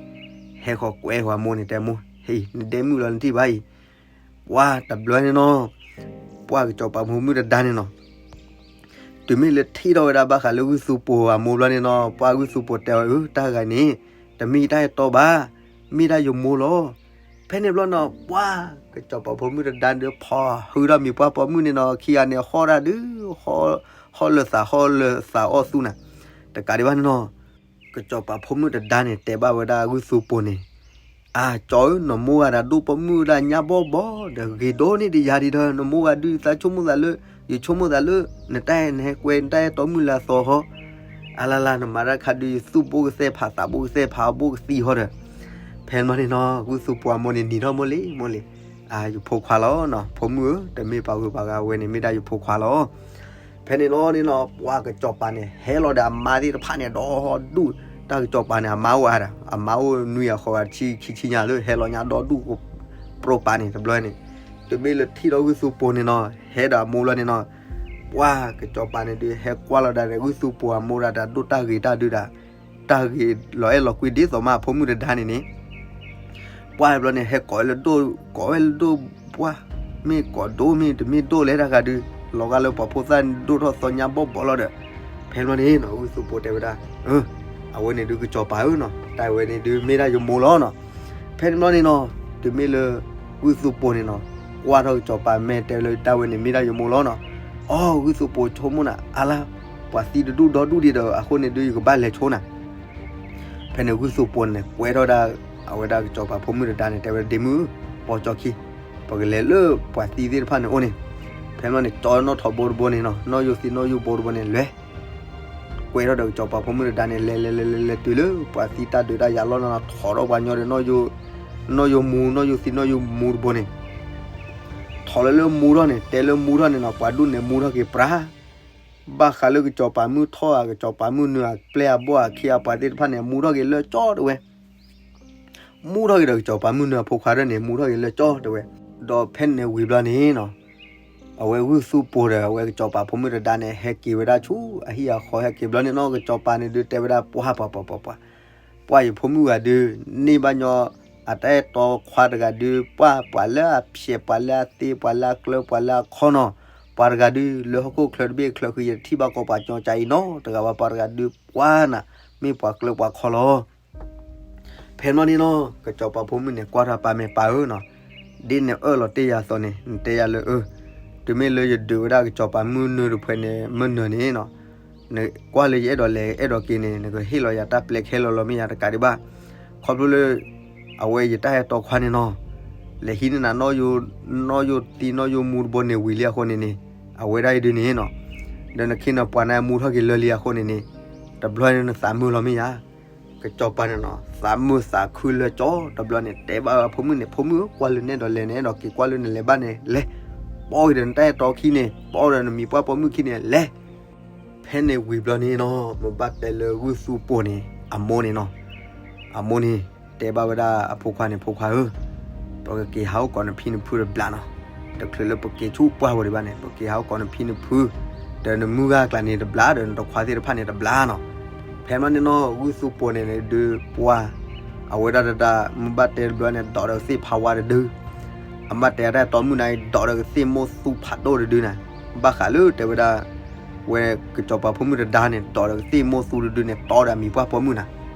ဟဲဃီၤကွဲဃီၤအမိၢ်န့ၣ် တဲမိၢ် ဟ့ၣ် နဒဲမုၣ်လီၤနထံၣ်ဘၣ်အံၤ, ပှၢ်တဘျီန့ၣ်နီၤ ပှၢ်ကစီၤပၤဖိမုၣ်တဒါန့ၣ်နီၤ တုၤမ့ၢ်လၢထံၣ်ထီၣ်ဝဲဒၣ်ဘၣ်ဃးလၢဂုၢ်သူပိာ်အမိၢ်ဘျီန့ၣ်နီၤ ပှၢ်ဂုၢ်သူပိာ်တဲအီၤ အၢ တၢ်ဂၤန့ၣ် တမ့ၢ်တၢ်အဲၣ်တီဘၣ်, မ့ၢ်ဒၣ်ယမိၢ်လီၤ. ဖဲန့ၣ်ဘျီနီၤ ပှၤ ကစီၤပၤဖိမုၣ်တဒါဒုး ဖီၣ်ဟုဒီးမံၤပှၢ်ပိာ်မုၣ်န့ၣ်နီၤ ခံဂၤန့ၣ် ဟီၣ်တၢ်ဒုး ဟီၣ်လၢသး ဟီၣ်လၢသးအီၣ်သူနၤ, တကးဒံးဘၣ်န့ၣ်နီၤ ကစီၤပၤဖိမုၣ်တဒါန့ၣ် တဲဘၣ်ဝဲဒၣ်ဂုၢ်သူပိာ်န့ၣ်, အကၠီဧၢ, နမိၢ်ဂၤဒၣ်ဒိၣ်ပိာ်မုၣ်ဒၣ်ညါဘီၣ်ဘီၣ်ဒီး ဂ့ၤဒိၣ်န့ၢ်ဒံးယၤဒံးဒီး နမိၢ်ဂၤဒုးသးဆိကမိၣ်သးလၢ ယဆိကမိၣ်သးလၢ နတၢ်အဲၣ်နဟဲကွဲ နတၢ်အဲၣ်တီမုၢ်လၢအသီဟီ, အလါလါ နမၤတၢ်ခါဒုး ယသူၣ်ဘိၣ်ကသဲၣ်ဖး သးဘိၣ်ကသဲၣ်ဖး အဘိၣ်ကသံဟီဒီး ဖဲန့ၣ်ဘျီန့ၣ်နီၤ ဂုၢ်သူပိာ်အမိၢ်န့ၣ်နံၤထီၣ်မိၢ်လံ မိၢ်လံ, ယဖိခွါလီၤ, ဖိမုၣ်ဧၢ, တမ့ၢ်ပှၤဂုၤပှၤဂၤဝဲန့ၣ် မ့ၢ်ဒၣ်ယဖိခွါလီၤ. ဖဲန့ၣ်လီၤန့ၣ်နီၤ ပှၤကစီၤပၤန့ၣ် ဟဲလီၤဒီးအမါသ့ၣ်တဖၣ်န့ၣ် ဒီဒူၣ်, တၢ်ကစီၤပၤန့ၣ် အမါအိၣ်အါဒီး အမါအိၣ်နွံဂၤဃိးဂၤ ဆံခံဆံညါလၢ ဟဲလီၤညါဒီဒူၣ် ပြိပာ်န့ၣ် တဘျီန့ၣ်, တမ့ၢ်လၢထံၣ်ဒီးဂုၢ်သူပိာ်န့ၣ်နီၤ ဟဲဒီးအမိၢ်လီၤန့ၣ်နီၤ, ပှၤကစီၤပၤန့ၣ်ဒုး ဟဲကွၢ်လီၤဒၣ်ဒီး ဂုၢ်သူပိာ်အမိၢ်ဒၣ်ဒီး ဒိၣ်တၢ်ဂ့ၤတၢ်ဒုးဒၣ်, တၢ်ဂ့ၤလီၤအဲၣ်လီၤကွံဒ်သိးမး အဖိမုၣ်တဒါန့ၣ်န့ၣ် ပှၤဘျီန့ၣ် ဟဲကိးဝဲလၢဒိၣ် ကိးဝဲလၢဒိၣ်ပှၢ်, မ့ၢ်ကိးဒိၣ်မ့ၢ်တမ့ၢ်ဒိၣ်လဲၣ်တၢ်ဂၤဒုး, လီၤဂာ်လၢပှၤဖိသၣ်ဒိၣ်ထီၣ်သီညါဘီၣ်ဘီၣ်လီၤဒီး, ဖဲဘျီန့ၣ်နီၤ ဂုၢ်သူပိာ်တဲဝဲဒၣ်, အဝဲန့ၣ်ဒုးကစီၤပၤဧၢနီၤ, တၢ်ဝဲန့ၣ်ဒုးမ့ၢ်ဒၣ်ယမိၢ်လီၤနီၤ. ဖဲန့ၣ်ဘျီန့ၣ်နီၤ တုၤမ့ၢ်လၢ ဂုၢ်သူပိာ်န့ၣ်နီၤ ကွၢ်ထီၣ်ကစီၤပၤမဲာ်တဲလၢ တၢ်ဝဲန့ၣ်မ့ၢ်ဒၣ်ယမိၢ်လီၤနီၤ. အီ ဂုၢ်သူပိာ်ဆိကမိၣ်နၤ အါလါ ပှၤသံတဒူၣ်ဒီဒူၣ်ဒံးဒီး အဃိန့ၣ်ဒုး ယကဘၣ်လဲၤဆိနၤ ဖဲန့ၣ်ဂုၢ်သူပိာ်န့ၣ် ကွဲထီၣ်ဒၣ် အဝဲဒၣ်ကစီၤပၤဖိမုၣ်တဒါန့ၣ် တဲဝဲဒၣ် ဒ့မုၣ်ဧၢ, ပိာ်ကၠီခံ, ပကလဲၤလၢပှၤသံသ့ၣ်တဖၣ်န့ၣ်အိၣ်န့ၣ်, ဖဲန့ၣ်ဘျီန့ၣ် ကၠီနီၣ်ထိးဘိတဘိန့ၣ်နီၤ နီၣ်ယိၣ်သံနီၣ်ယိၣ်ဘိတဘိန့ၣ် လဲၤ ကွဲထီၣ်ဒီးကစီၤပၤဖိမုၣ်တဒါန့ၣ် လဲၤလဲၤလဲၤလဲၤလဲၤတုၤလၢ ပှၤသံတၢ်ဒုးတၢ်ယၤလီၢ်နီၤနီၤ ထိးထီၣ်ပှၤညီဒီး နီၣ်ယိၣ်မူ နီၣ်ယိၣ်သံနီၣ်ယိၣ်မူတဘိန့ၣ် ထိးလၢလၢမူထီၣ်န့ၣ် တဲလၢမူထီၣ်န့ၣ်နီၤ ပှၤဒူၣ်န့ၣ်မူထီၣ်က့ၤပြး ဘၣ်ဃးလၢကစီၤပၤမုၣ်ထီၣ်ဧါ ကစီၤပၤမုၣ်နုာ်ဧါ ပျဲၢ်အဘီၣ်အခ့အပှၤသ့ၣ်တဖၣ်န့ၣ် မူထီၣ်က့ၤလၢကၠီတဲဝဲ မူထီၣ်က့ၤဒီးကစီၤပၤမုၣ်နုာ်အဖိခွါဒၣ်န့ၣ် မူထီၣ်က့ၤလၢကၠီတဲဝဲ, ဒီးဖဲန့ၣ်ဝံၤဘျီန့ၣ်နီၤ အဝဲဂုၢ်သူပိာ်ဒီး အဝဲကစီၤပၤဖိမုၣ်တဒါန့ၣ် ဟဲက့ၤဝဲဒၣ်ဆူအဟံၣ်အဃီ ဟဲက့ၤဘျီန့ၣ်နီၤ ကစီၤပၤန့ၣ်ဒုးတဲဝဲဒၣ် ပှၤပှၤပှၤပှၤပှၤ ပှၤယဖိမုၣ်ဂၤဒုး န့ၢ်ဘၣ်ညီ အတၢ်အဲၣ်တီခွါတဂၤဒုး ပှၤ ပှၤလၢအဖျဲး ပှၤလၢအသ့ ပှၤလၢအကျၢၤ ပှၤလၢအခီနီၤ ပှၤတဂၤဒုး လၢဟီၣ်ခိၣ်ချၢတဘ့ၣ်ချၢဃံ ယတထံၣ်ဘၣ်ကီးပှၤကညီကါအံၤနီတဂၤဘၣ် ပှၤတဂၤဒုး ပှၤနၤ မ့ၢ်ပှၤကျၢၤပှၤခီလီၤ. ဖဲန့ၣ်ဘျီန့ၣ်နီၤ ကစီၤပၤဖိမုၣ်န့ၣ် ကွၢ်ထီၣ်ပာ်မဲာ်ပၢ်ဧၢနီၤ, ဒ်နအၢၣ်လီၤတ့ၢ်ယၤအသိးန့ၣ် နတဲယၤလၢအၢ, တုၤမ့ၢ်လၢယဒုးဝဲဒၣ်ကစီၤပၤမုၣ်နုာ်တဖှဲးန့ၣ် မုၢ်နုာ်န့ၣ်နီၤ နကွၢ်လၢယအဲၣ်ဒိးလဲၤအဲၣ်ဒိးက့ၤန့ၣ် နကဟ့ၣ်လီၤယၤတၢ်ပျဲခဲလၢာ်လီၤမ့ၢ်ယၤတကးဒံးဘၣ်, ခီဖျိလၢ အဝဲယတၢ်အဲၣ်တီခွါန့ၣ်နီၤ လဲၤဟံးန့ၢ်နၤ နီၣ်ယိၣ်သံနီၣ်ယိၣ်မူတဘိန့ၣ်ဝံၤလံအဃိန့ၣ်န့ၣ် အဝဲဒၣ်အံၤဒုးန့ၣ်နီၤ ဒီးနခ့နပှၤန့ၣ်မူထီၣ်က့ၤလၢာ်လံအဃိန့ၣ်န့ၣ် တဘျီန့ၣ်နသးမုာ်လီၤမ့ၢ်ယၤ ကစီၤပၤန့ၣ်နီၤ သးမုာ်သးခုလၢကၠီ တဘျီန့ၣ် တဲဘၣ်ဝဲဖိမုၣ်န့ၣ် ဖိမုၣ်ဧၢ ကွၢ်လၢနအဲၣ်ဒိးလဲၤ နအဲၣ်ဒိးက့ၤ ကွၢ်လၢနလဲၤဘၣ်န့ၣ် လဲၤ, ပိာ်က့ၤဒီးနတၢ်အဲၣ်တီခံန့ၣ် ပိာ်ဒီးနမံၤပှၢ်ပိာ်မုၣ်ခံန့ၣ် လဲၤ. ဖဲန့ၣ်ဝံၤဘျီန့ၣ်နီၤ မ့ၢ်ဘၣ်တဲလၢဂုၢ်သူပိာ်န့ၣ် အမိၢ်န့ၣ်နီၤ အမိၢ်န့ၣ် တဲဘၣ်ဝဲဒၣ်အဖိခွါန့ၣ် ဖိခွါဧၢ, ပကက့ၤဟးအိၣ်ကိးနဖံနဖုတဘျးနီၤ, တချုးလၢပက့ၤဆူပှၢ်ဝဲဒံးဘၣ်န့ၣ် ပက့ၤဟးအိၣ်ကိးနဖံနဖု ဒီးနမုၢ်ဂၤအကျါန့ၣ်တဘျး ဒီးနတခွါသ့ၣ်တဖၣ်န့ၣ်တဘျးနီၤ. ဖဲမ့ၢ်န့ၣ်နီၤ ဂုၢ်သူပိာ်န့ၣ်ဒုးပှၤ အဝဲဒၣ်တဒါ မ့ၢ်ဘၣ်တဲတဘျီန့ၣ် ဒိးဒီးကသ့ၣ်ဖးဝါတဒု အဘၣ်တဲတၢ်တီမုၣ်န့ၣ် ဒိးဒီးကသ့ၣ်မိၢ်သူဖးဒိၣ်တဒုန့ၣ် ဘၣ်ဃးလၢတဲဝဲဒၣ် ဝဲကစီၤပၤဖိမုၣ်တဒါန့ၣ် ဒိးဒီးကသ့ၣ်မိၢ်သူတဒုန့ၣ် တီဒီးအမံၤပှၢ်ပိာ်မုၣ်န့ၣ်,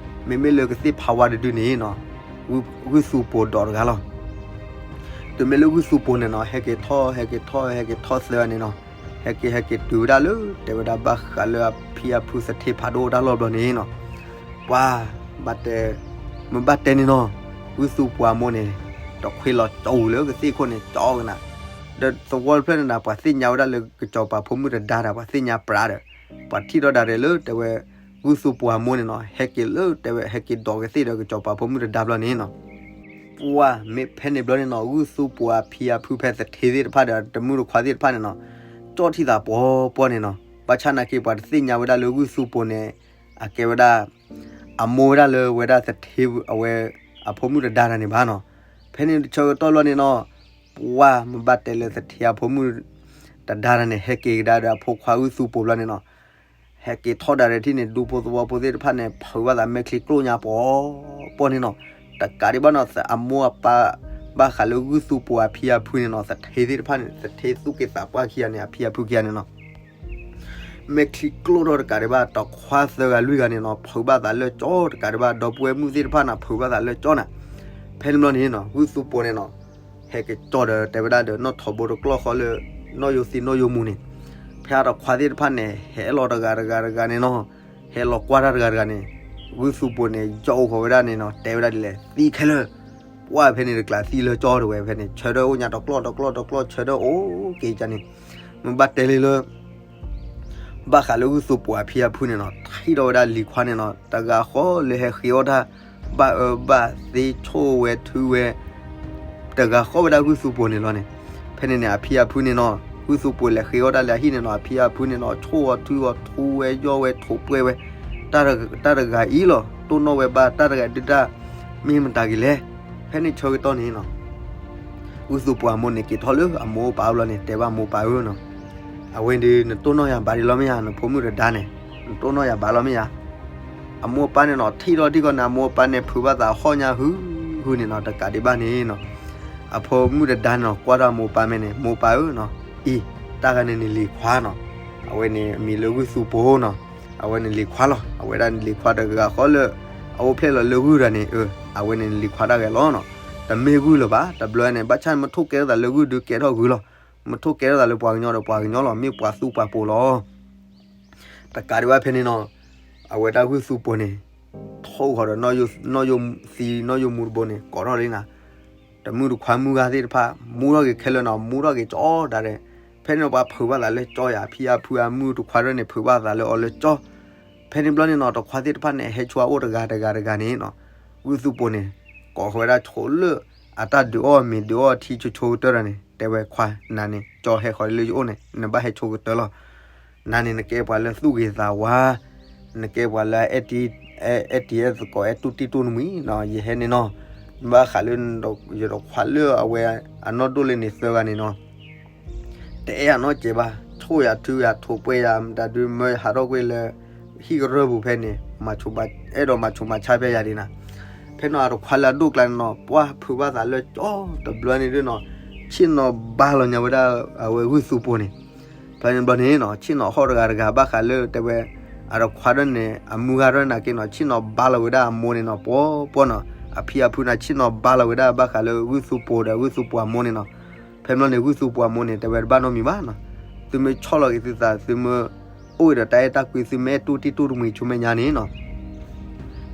မ့မ့ၢ်လၢကသ့ၣ်ဖးဝါတဒုန့ၣ်နီၤ ဂုၢ်သူပိာ်ဒိးတဂၤလီၤ. တုၤမ့ၢ်လၢဂုၢ်သူပိာ်န့ၣ်နီၤ ဟဲက့ၤထီၣ် ဟဲက့ၤထီၣ် ဟဲက့ၤထီၣ်သၢဂၤန့ၣ်နီၤ, ဟဲက့ၤ ဟဲက့ၤတုၤဝဲဒၣ်လၢ တဲဝဲဒၣ်ဘၣ်ဃးလၢအဖံအဖုသထ့ဖးဒိၣ်တၢ်လီၢ်ဘျီန့ၣ်နီၤ ပှၤ ဘၣ်တဲ မ့ၢ်ဘၣ်တဲန့ၣ်နီၤ ဂုၢ်သူပိာ်အမိၢ်န့ၣ် တခွ့လီၤကၠီဝံၤလၢကသ့ၣ်ခိၣ်န့ၣ် ကၠီကနၤ, ဒီးသဝီတဖျၢၣ်န့ၣ်ဒီး ပှၤသ့ၣ်ညါဝဲဒၣ်လၢကစီၤပၤဖိမုၣ်တဒါဒီး ပှၤသ့ၣ်ညါပြးဒီး ပှၤထံၣ်ထီၣ်ဒၣ်ရဲၣ်လၢတဲဝဲ ဂုၢ်သူပိာ်အမိၢ်န့ၣ်နီၤ ဟဲက့ၤလၢတဲဝဲ ဟဲက့ၤဒိးကသ့ၣ်ဒီးကစီၤပၤဖိမုၣ်တဒါဘျီန့ၣ်နီၤ ပှၤမ့ၢ်ဖဲန့ၣ်ဘျီန့ၣ်နီၤ ဂုၢ်သူပိာ်အဖံအဖုဖဲသထ့သ့ၣ်တဖၣ်ဒီး တမုၢ်တခွါသ့ၣ်တဖၣ်န့ၣ်နီၤ ကၠီၣ်ထံသးပှီၤပှီၤန့ၣ်နီၤ ဘၣ်ဆၣ်နာ်က့ ပှၤတသ့ၣ်ညါဝဲဒၣ်လၢဂုၢ်သူပိာ်န့ၣ် အကဲဝဲဒၣ် အမိၢ်ဝဲဒၣ်လၢဝဲဒၣ်သထ့ အဝဲ အဖိမုၣ်တဒါတၢ်န့ၣ်ဘၣ်နီၤ. ဖဲန့ၣ်တဆၢကတီၢ်လီၤန့ၣ်နီၤ ပှၤမ့ၢ်ဘၣ်တဲလၢသထ့အဖိမုၣ်တဒါတၢ်န့ၣ် ဟဲက့ၤကဒါဒီးအဖိခွါဂုၢ်သူပိာ်ဘျီန့ၣ်နီၤ ဟဲက့ၤထီၣ်ဒၣ်ရဲၣ်ထံၣ်န့ၣ် ဒူဖိသဝီဖိသ့ၣ်တဖၣ်န့ၣ် ဖုးဘၣ်သးမဲာ်ချံကျိၣ်ညါပှီၤပှီၤန့ၣ်နီၤ. တကးဒံးဘၣ်နီၤ အမိၢ်အပၢ် ဘၣ်ဃးလၢဂုၢ်သူပိာ်အဖံအဖုန့ၣ်နီၤ သထ့သ့ၣ်တဖၣ်န့ၣ် သထ့သူၣ်က့သးပှၢ်ခံဂၤန့ၣ် အဖံအဖုခံဂၤန့ၣ်နီၤ မဲာ်ချံကျိၣ်ထီၣ်တကးဒံးဘၣ် တခွါသၢဂၤလွံၢ်ဂၤန့ၣ်နီၤ ဖုးဘၣ်သးလၢကၠီတကးဒံးဘၣ် ဒီပုၢ်ဝဲၢ်မုၣ်သ့ၣ်တဖၣ်န့ၣ် ဖုးဘၣ်သးလၢကၠီန့ၣ်. ဖဲန့ၣ်ဘျီန့ၣ်နီၤ ဂုၢ်သူပိၤန့ၣ်နီၤ ဟဲက့ၤကၠီဒီးတဲဝဲဒၣ်ဒီး နီၢ်ထိးဘိတကျီၢ်ဃီလၢ နီၢ်ယိၤသံနီၢ်ယိၤမူန့ၣ်, ဖဲအတခွါသ့ၣ်တဖၣ်န့ၣ် ဟဲလီၤတဂၤတဂၤတဂၤန့ၣ်နီၤ, ဟဲလီၤကွၢ်တၢ်တဂၤတဂၤန့ၣ်, ဂုၢ်သူပိၤန့ၣ် ယီၣ်အိၣ်ဃီၤဝဲဒၣ်န့ၣ်နီၤ တဲဝဲဒၣ်ဒ်လဲၣ် သံခဲလၢာ်, ပှၢ်ဖဲန့ၣ်တကျးသံလၢကၠီတဝဲဖဲန့ၣ် ဆၢထၢၣ်အိၣ်ညါတကျီၢ်တကျီၢ်တကျီၢ် ဆၢထၢၣ်အိၣ်က့ၤကန့ၣ်, မ့ၢ်ဘၣ်တဲလံလၢ ဘၣ်ဃးလၢဂုၢ်သူပိၤအဖံအဖုန့ၣ်နီၤ ထံၣ်ထီၣ်ဝဲဒၣ်လံၤခွါန့ၣ်နီၤ တဂၤဃီလၢဟဲဃ့အီၣ်တၢ် ဘၣ်အၢဘၣ်သီဆိၣ်ဝဲထုဝဲ တဂၤဃီဝဲဒၣ်ဂုၢ်သူပိၤန့ၣ်လီၤန့ၣ်, ဖဲန့ၣ်န့ၣ် အဖံအဖုန့ၣ်နီၤ ဂုၢ်သူပိၤလဲၤဃ့အီၣ်တၢ်လၢအဟံၣ်န့ၣ်နီၤ အဖံအဖုန့ၣ်နီၤ ဆိၣ်အီၤထုအီၤထူဝဲယီၣ်ဝဲ ထိးပှဲၢ်ဝဲ တၢ်တဂၤအံၤလီၤ တိၢ်နီၣ်ဝဲဘၣ်တၢ်တဂၤဒုးတၢ် မ့ၢ်မတၤက့ၤလဲၣ်, ဖဲန့ၣ်ဆၢကတီၢ်န့ၣ်နီၤ ဂုၢ်သူပိၤအမိၢ်န့ၣ် က့ၤထီၣ်လၢအမိၢ်ပၢ်အအိၣ်လီၤန့ၣ် တဲဘၣ်မိၢ်ပၢ်ဧၢနီၤ, အဝဲဒုး နတိၢ်နီၣ်ယၤဘၣ်ဒံးလီၤမ့ၢ်ယါ နဖိမုၣ်တဒါန့ၣ် နတိၢ်နီၣ်ယၤဘၣ်လီၤမ့ၢ်ယါ, အမိၢ်ပၢ်န့ၣ်နီၤ ထံၣ်ထီၣ်ထံၣ်ဃီန့ၣ် အမိၢ်ပၢ်န့ၣ် ဖုးဘၣ်သးဟီၣ်ညါဟုဟုန့ၣ်နီၤ တကးဒံးဘၣ်န့ၣ်နီၤ, အဖိမုၣ်တဒါန့ၣ်နီၤ ကွၢ်ထီၣ်အမိၢ်ပၢ်မဲာ်န့ၣ် မိၢ်ပၢ်ဧၢနီၤ, အံၤ တၢ်ဂၤန့ၣ်န့ၣ်လံၤခွါနီၤ, အဝဲန့ၣ်အမံၤလၢဂုၢ်သူပိၤနီၤ, အဝဲန့ၣ်လံၤခွါလီၤ အဝဲဒၣ်န့ၣ်လံၤခွါတဂၤဃီလၢ အအိၣ်ဖျဲၣ်လီၤလၢဂုၢ်တဂၤန့ၣ် အဝဲန့ၣ်န့ၣ်လံၤခွါတၢ်ဂဲၤလီၤနီၤ, တမ့ၢ်ဂုၢ်လၢၤဘၣ် တဘျီန့ၣ် ဘၣ်ဆၣ်မ့ၢ်ထိၣ်ကဲထီၣ်သးလၢဂုၢ်ဒုးကဲထီၣ်ဂုၢ်လီၤ, မ့ၢ်ထိၣ်ကဲထီၣ်သးလၢပှၤကညီဒီးပှၤကညီလီၤ မ့ၢ်ပှၤသူပှၤပိၤလီၤ တကးဒံးဘၣ်ဖဲန့ၣ်နီၤ, အဝဲဒၣ်ဂုၢ်သူပိၤန့ၣ် ထိၣ်ဃီၤဒီး နီၢ်ယိၤသံနီၢ်ယိၤမူတဘိန့ၣ် ကိးထီၣ်လံနၤ, တမုၣ်တခွါမုၢ်ဂၤသ့ၣ်တဖၣ် မူထီၣ်က့ၤခဲလၢာ်နီၤ မူထီၣ်က့ၤကၠီဒၣ်ဒဲး, ဖဲန့ၣ်ပှၤဖုးဘၣ်သးလၢကၠီယၤ ဖံအဖုအမုၣ်တခွါဒၣ်န့ၣ် ဖုးဘၣ်သးလၢအီၤလၢကၠီ, ဖဲန့ၣ်ဘျီန့ၣ်နီၤ တခွါသ့ၣ်တဖၣ်န့ၣ် ဟဲဆိအအိၣ်တဂၤတဂၤတဂၤန့ၣ်နီၤ, ဂုၢ်သူပိၤန့ၣ် ကိးဃီၤဝဲဒၣ်ဆိလၢ အတၢ်ဒုးအီၣ်မ့ၤဒုးအီထံဆိဆိကတၢၢ်ဒီးန့ၣ် တဲဝဲခွါနၤန့ၣ် ကၠီဟဲဃီၤလၢယအိၣ်န့ၣ် နဘၣ်ဟဲဆိကတၢၢ်လီၤ, နၤန့ၣ် နကဲပှၤလၢသူၣ်ဂ့ၤသးဝါ, နကဲပှၤလၢ အဲၣ်တံၤအဲသကိး အဲၣ်တူၢ်တံၢ်တူၢ်နမံၤနီၤ ယဟဲန့ၣ်နီၤ, ဘၣ်ဃးလၢ ယတခွါလၢအဝဲအနီၢ်ဒိၣ်လၢန့ၣ်သၢဂၤန့ၣ်နီၤ တအဲၣ်ယၤနီတစဲးဘၣ်, ဆိၣ်ယၤထုယၤထိးပှဲၢ်ယၤ မတၤဒုးမၢယဟးထီၣ်ကွံာ်လၢ ဟံၣ်ကရၢၢ်ပူၤဖဲန့ၣ် အဲၣ်ဒိးမၤဆိးမၤဆါဖဲယၤဒ်နၤ, ဖဲနီၤအတခွါလၢအဒိၣ်ကျါန့ၣ်နီၤ ပှၢ်ဖုးဘၣ်သးလၢကၠီတဘျီန့ၣ်ဒ်နီၤ, ဆ့ၣ်နီၤဘါလီၤညါဝဲဒၣ် အဝဲဂုၢ်သူပိၤန့ၣ်, ဖဲန့ၣ်ဘျီန့ၣ်နီၤ ဆ့ၣ်နီၤဟီၣ်တဂၤတဂၤဘၣ်ဃးလၢတဲဝဲ အတခွါဒၣ်န့ၣ် အမုၢ်ဂၤဒၣ်န့ၣ်က့နီၤ ဆ့ၣ်နီၤဘါလီၤဝဲဒၣ်အမိၢ်န့ၣ်နီၤ ပှီၤပှီၤနီၤ, အဖံအဖုန့ၣ် ဆ့ၣ်နီၤဘါလီၤဝဲဒၣ်ဘၣ်ဃးလၢဂုၢ်သူပိၤဒီးဂုၢ်သူပိၤအမိၢ်န့ၣ်နီၤ, ဖဲန့ၣ်ဘျီန့ၣ် ဂုၢ်သူပိၤအမိၢ်န့ၣ် တဲဝဲတဘၣ်နီတမံၤဘၣ်နီၤ, သုမ့ၢ်ဆီၣ်လီၤက့ၤသုသး သုမ့ၢ်အိၣ်ဒီးတၢ်အဲၣ်တၢ်ကွံ သုမ့ၢ်အဲၣ်တူၢ်တံၢ်တူၢ်တမံၤဆိမဲာ်ညါန့ၣ်နီၤ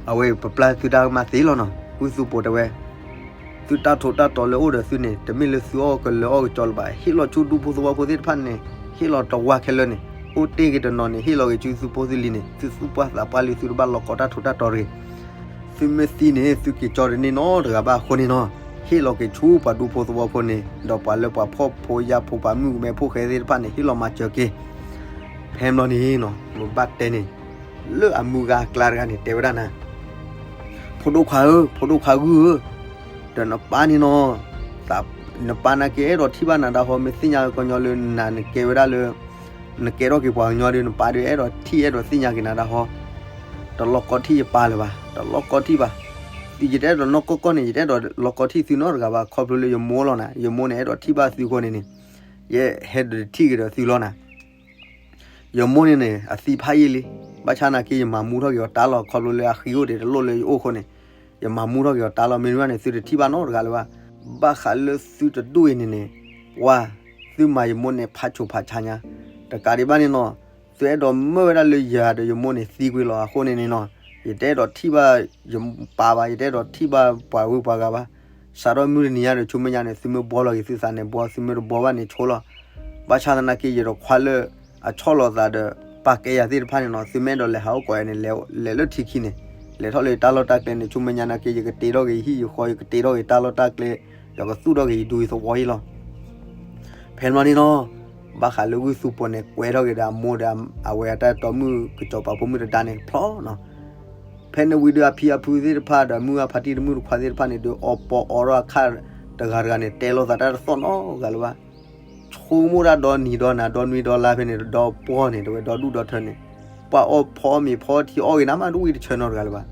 အဝဲပပျၢ်သုတၢ်ကမၣ်သ့လီၤနီၤ, ဂုၢ်သူပိၤတဲဝဲ သုတၢ်ထူးတၢ်တီၤလၢအိၣ်ဒီးသုန့ၣ် တမ့ၢ်လၢသုအီၣ်ကလၢၤအီၣ်ကကၠီလၢၤဘၣ်, ဟ့ၣ်လီၤဆူဒူဖိသဝီဖိသ့ၣ်တဖၣ်န့ၣ် ဟ့ၣ်လီၤတဝၢခဲလၢာ်န့ၣ်, အိၣ်တ့ၢ်က့ၤတနီၤန့ၣ် ဟ့ၣ်လီၤက့ၤဆူသုဖိသုလံၤန့ၣ်, သုသူၣ်ပှၢ်သးပှၢ်လံ သုတဘၣ်လီၤကီတၢ်ထူးတၢ်တီၤတဂ့ၤ. သုမ့ၢ်သံန့ၣ် သုက့ၤကၠီတန့ၢ်နီတဂၤဘၣ်အဃိန့ၣ်နီၤ, ဟ့ၣ်လီၤက့ၤဆူပှၤဒူဖိသဝီဖိန့ၣ် ဒီးပှၤလၢပှၤဖှီၣ်ဖိယာ်ဖိပှၤမုၣ်ကမဲဖိဃဲသ့ၣ်တဖၣ်န့ၣ် ဟ့ၣ်လီၤမၤစၢၤက့ၤ ဖဲန့ၣ်ဘျီန့ၣ်နီၤ မ့ၢ်ဘၣ်တဲန့ၣ် လၢအမုၢ်ဂၤအကျါတဂၤန့ၣ် တဲဝဲဒၣ်နၤ, ဖိဒိၣ်ခွါဧၢ, ဖိဒိၣ်ခွါဂုၢ်ဧၢ, ဒီးနပၢ်န့ၣ်နီၤ, နပၢ်နာ်က့အဲၣ်ဒိးထံၣ်ဘၣ်နၤဒၣ်ဟီ, မ့ၢ်သ့ၣ်ညါကညီလၢနၤနကဲဝဲဒၣ်လၢ နကဲထီၣ်က့ၤပှၤကညီဒီး နပၢ်ဒီးအဲၣ်ဒိးထံၣ်အဲၣ်ဒိးသ့ၣ်ညါက့ၤနၤဒၣ်ဟီ, တလီၤကီထံၣ်ယပၢ်လၢၤဘၣ်, တလီၤကီထံၣ်ဘၣ်. ယတအဲၣ်ဒိးနီၢ်ကီၢ်ကီၢ်န့ၣ် ယတအဲၣ်ဒိးလီၤကီထံၣ်သုနီတဂၤဘၣ်, ခီဖျိလၢယမိၢ်လီၤနၤ, ယမိၢ်န့ၣ် အဲၣ်ဒိးထံၣ်ဘၣ်သုအဃိန့ၣ်န့ၣ်, ယဟဲဒုးထံၣ်က့ၤဒီးသုလီၤနၤ. ယမိၢ်န့ၣ်န့ၣ် အသံဖးယံာ်လံ, ဘၣ်ဆၣ်နာ်က့ ယမၤမူထီၣ်က့ၤအီၤတၢ်လီၤ, ခီဖျိလၢအဃံအိၣ်ဒံးတလိၣ်လၢယအိၣ်အဃိန့ၣ်, ယမၤမူထီၣ်က့ၤအီၤတၢ်လီၤ. မ့ၢ်ဒ်န့ၣ် သုတထံၣ်ဘၣ်နီတဂၤလၢၤဘၣ်. ဘၣ်ဃးလၢသုတဒူၣ်အံၤန့ၣ်န့ၣ်, ပှၤ, သုမၤယမိၢ်န့ၣ် ဖးဆူးဖးဆါညါ, တကးဒံးဘၣ်န့ၣ်နီၤ, သုအဲၣ်ဒိးမၢဝဲဒၣ်လၢယၤဒီးယမိၢ်န့ၣ်သံကွံာ်လီၤ. အဃိန့ၣ်န့ၣ်နီၤ, ယတအဲၣ်ဒိးထံၣ်ဘၣ်ယပၢ်ဘၣ်, ယတအဲၣ်ဒိးထံၣ်ဘၣ်ပှၤဂုၤပှၤဂၤဘၣ်. စးထီၣ်မုၢ်တနံၤညါဒီး ဆူမဲာ်ညါန့ၣ် သုမ့ၢ်ဘှီလီၤက့ၤသုသးန့ၣ်ဘှီ, သုမ့ၢ်တဘှီဘၣ်န့ၣ်ဆိလီၤ. ဘၣ်ဆၣ်သနာ်က့ ယတခွါလၢ အဆီၣ်လီၤသးဒီး ပာ်ကဲယၤသ့ၣ်တဖၣ်န့ၣ်နီၤ, သုမ့ၢ်အဲၣ်ဒိးလဲၤဟးအိၣ်ကိးယၤန့ၣ် လဲၤလၢထံခံန့ၣ်, လဲၤထီၣ်လၢယတၢ်လီၢ်တၢ်ကျဲန့ၣ်, ဆူမဲာ်ညါနာ်က့ ယကတ့ထီၣ်က့ၤယဟံၣ်ယဃီ, ယကတ့ထီၣ်က့ၤတၢ်လီၢ်တၢ်ကျဲ, ယကသူၣ်ထီၣ်က့ၤယဒူယသဝီအံၤလီၤ. ဖဲန့ၣ်ဘျီန့ၣ်နီၤ, ဘၣ်ဃးလၢဂုၢ်သူပိာ်န့ၣ် ကွဲထီၣ်က့ၤဒီးအမိၢ်ဒီး အဝဲအတၢ်အဲၣ်တီမုၣ်ကစီၤပၤဖိမုၣ်တဒါန့ၣ်တဖျီနီၤ. ဖဲန့ၣ်ဝံၤဒီး အဖံအဖုသ့ၣ်တဖၣ်ဒီး မုၢ်အဖါတံၢ်တမုၢ်တခွါသ့ၣ်တဖၣ်န့ၣ်ဒီး အီၣ်ပီအီထီၣ်အခါတဂၤတဂၤန့ၣ် တဲလိာ်သးတၢ်တသီၣ်နီတဂၤလၢၤဘၣ်. ဆိကမိၣ်တၢ်ဒီနံၤဒီနၤ ဒီနွံဒီလါဖဲန့ၣ် ဒီပှီၢ်န့ၣ် တဝဲဒီဒူၣ်ဒီထၢန့ၣ်, ပှၤအီၣ်ဖီမ့ၤဖီထံအီၣ်ဂ့ၤနၤမး တဝံၣ်တဆၢနီတဂၤလၢၤဘၣ်.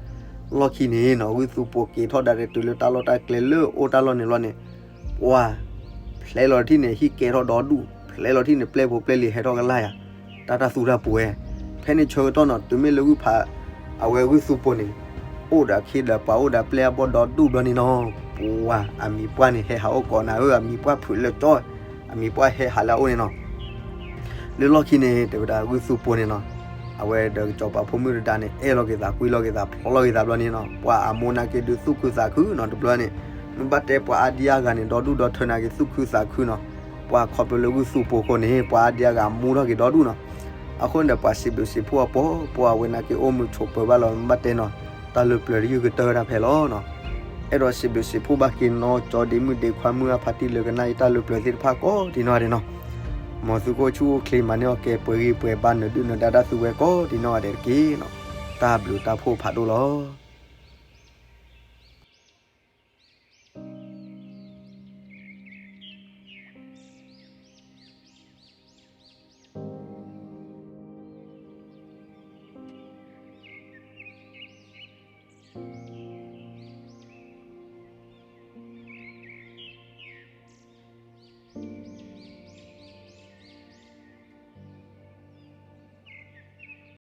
လီၢ်ခံန့ၣ်နီၤ ဂုၢ်သူပိာ်က့ၤထီၣ်ဒၣ်ရဲၣ်တုၤလၢတၢ်လီၢ်တၢ်ကျဲလၢအိၣ်တၢ်လီၢ်န့ၣ်လီၤန့ၣ်, ပှၤ ဖျဲလီၤတထံၣ်န့ၣ် ဟံၣ်ကဲထီၣ်ဒီဒူၣ်, ဖျဲလီၤတထံၣ်န့ၣ် ပျဲၢ်ဖိပျဲၢ်လံၤဟဲထီၣ်ကလၢ်ယၤ, တၢ်တၢ်သူတၢ်ပှဲၤ. ဖဲန့ၣ်ဆၢကတီၢ်နီၤ တုၤမ့ၢ်လၢဂုၢ်ဖး အဝဲဂုၢ်သူပိာ်န့ၣ် အိၣ်ဒီးအခ့ဒီးပှၤအိၣ်ဒီးပျဲၢ်အဘီၣ်ဒီဒူၣ်ဘျီန့ၣ်နီၤ, ဝါ အမံၤပှၢ်န့ၣ် ဟဲဟးအိၣ်ကိးနၤဧၢ, အမံၤပှၢ်ဖုးလၢကၠီ, အမံၤပှၢ်ဟဲဟးလၢအအိၣ်န့ၣ်နီၤ. လၢလီၢ်ခံန့ၣ် တဲဝဲဒၣ်ဂုၢ်သူပိၤန့ၣ်နီၤ, အဝဲဒီးကစီၤပၤဖိမုၣ်တဒါန့ၣ် အဲၣ်လီၤက့ၤသး ကွံလီၤက့ၤသး ဖျီလီၤက့ၤသးဘျီန့ၣ်နီၤ, ပှၤအမိၢ်နာ်က့ဒုးသူၣ်ခုသးခုနီၤ, တဘျီန့ၣ် မ့ၢ်ဘၣ်တဲပှၤအါဒံအါဂၤန့ၣ် ဒီဒူၣ်ဒီထၢနာ်က့ၤသူၣ်ခုသးခုနီၤ, ပှၤခီဖျိလၢဂုၢ်သူပိၤအဃိန့ၣ် ပှၤအါဒံအါဂၤမူထီၣ်က့ၤဒီဒူၣ်နီၤ. အဃိန့ၣ်ဒီးပှၤစံးဘျုးစံးဖှိၣ်အီၤပှီၤပှီၤ အဝဲနာ်က့အိၣ်မုာ်ဆိးပၢၤဘၣ်လီၤ မ့ၢ်ဘၣ်တဲနီၤ, တၢ်လၢပျၢၤတယုၢ်ကတၢၢ်ဝဲဒၣ်ဖဲလီၤနီၤ. အဲၣ်ဒိးစံးဘျုးစံးဖှိၣ်ဘၣ်က့ၤနီၤ ကၠီဒ့မုၣ်ဒ့ခွါမုၣ်အဖါတံၢ်လၢကနၣ်အံၤတၢ်လၢပျၢၤသ့ၣ်တဖၣ်ကိးဒံးနီၢ်ဂၤဒဲးနီၤ, မ်သုကအိၣ်ဆူၣ်အိၣ်ချ့မၤန့ၢ်အီၣ်ကဲ ပှဲၤဂံၢ်ပှဲၤဘါနၢၤဒုၣ်နၢၤဒါတၢ်သူဝဲကိးဒံးနီၢ်ဂၤဒဲးတက့ၢ်နီၤ. တၢ်ဘျုးတၢ်ဖှိၣ်ဖးဒိၣ်လီၤ.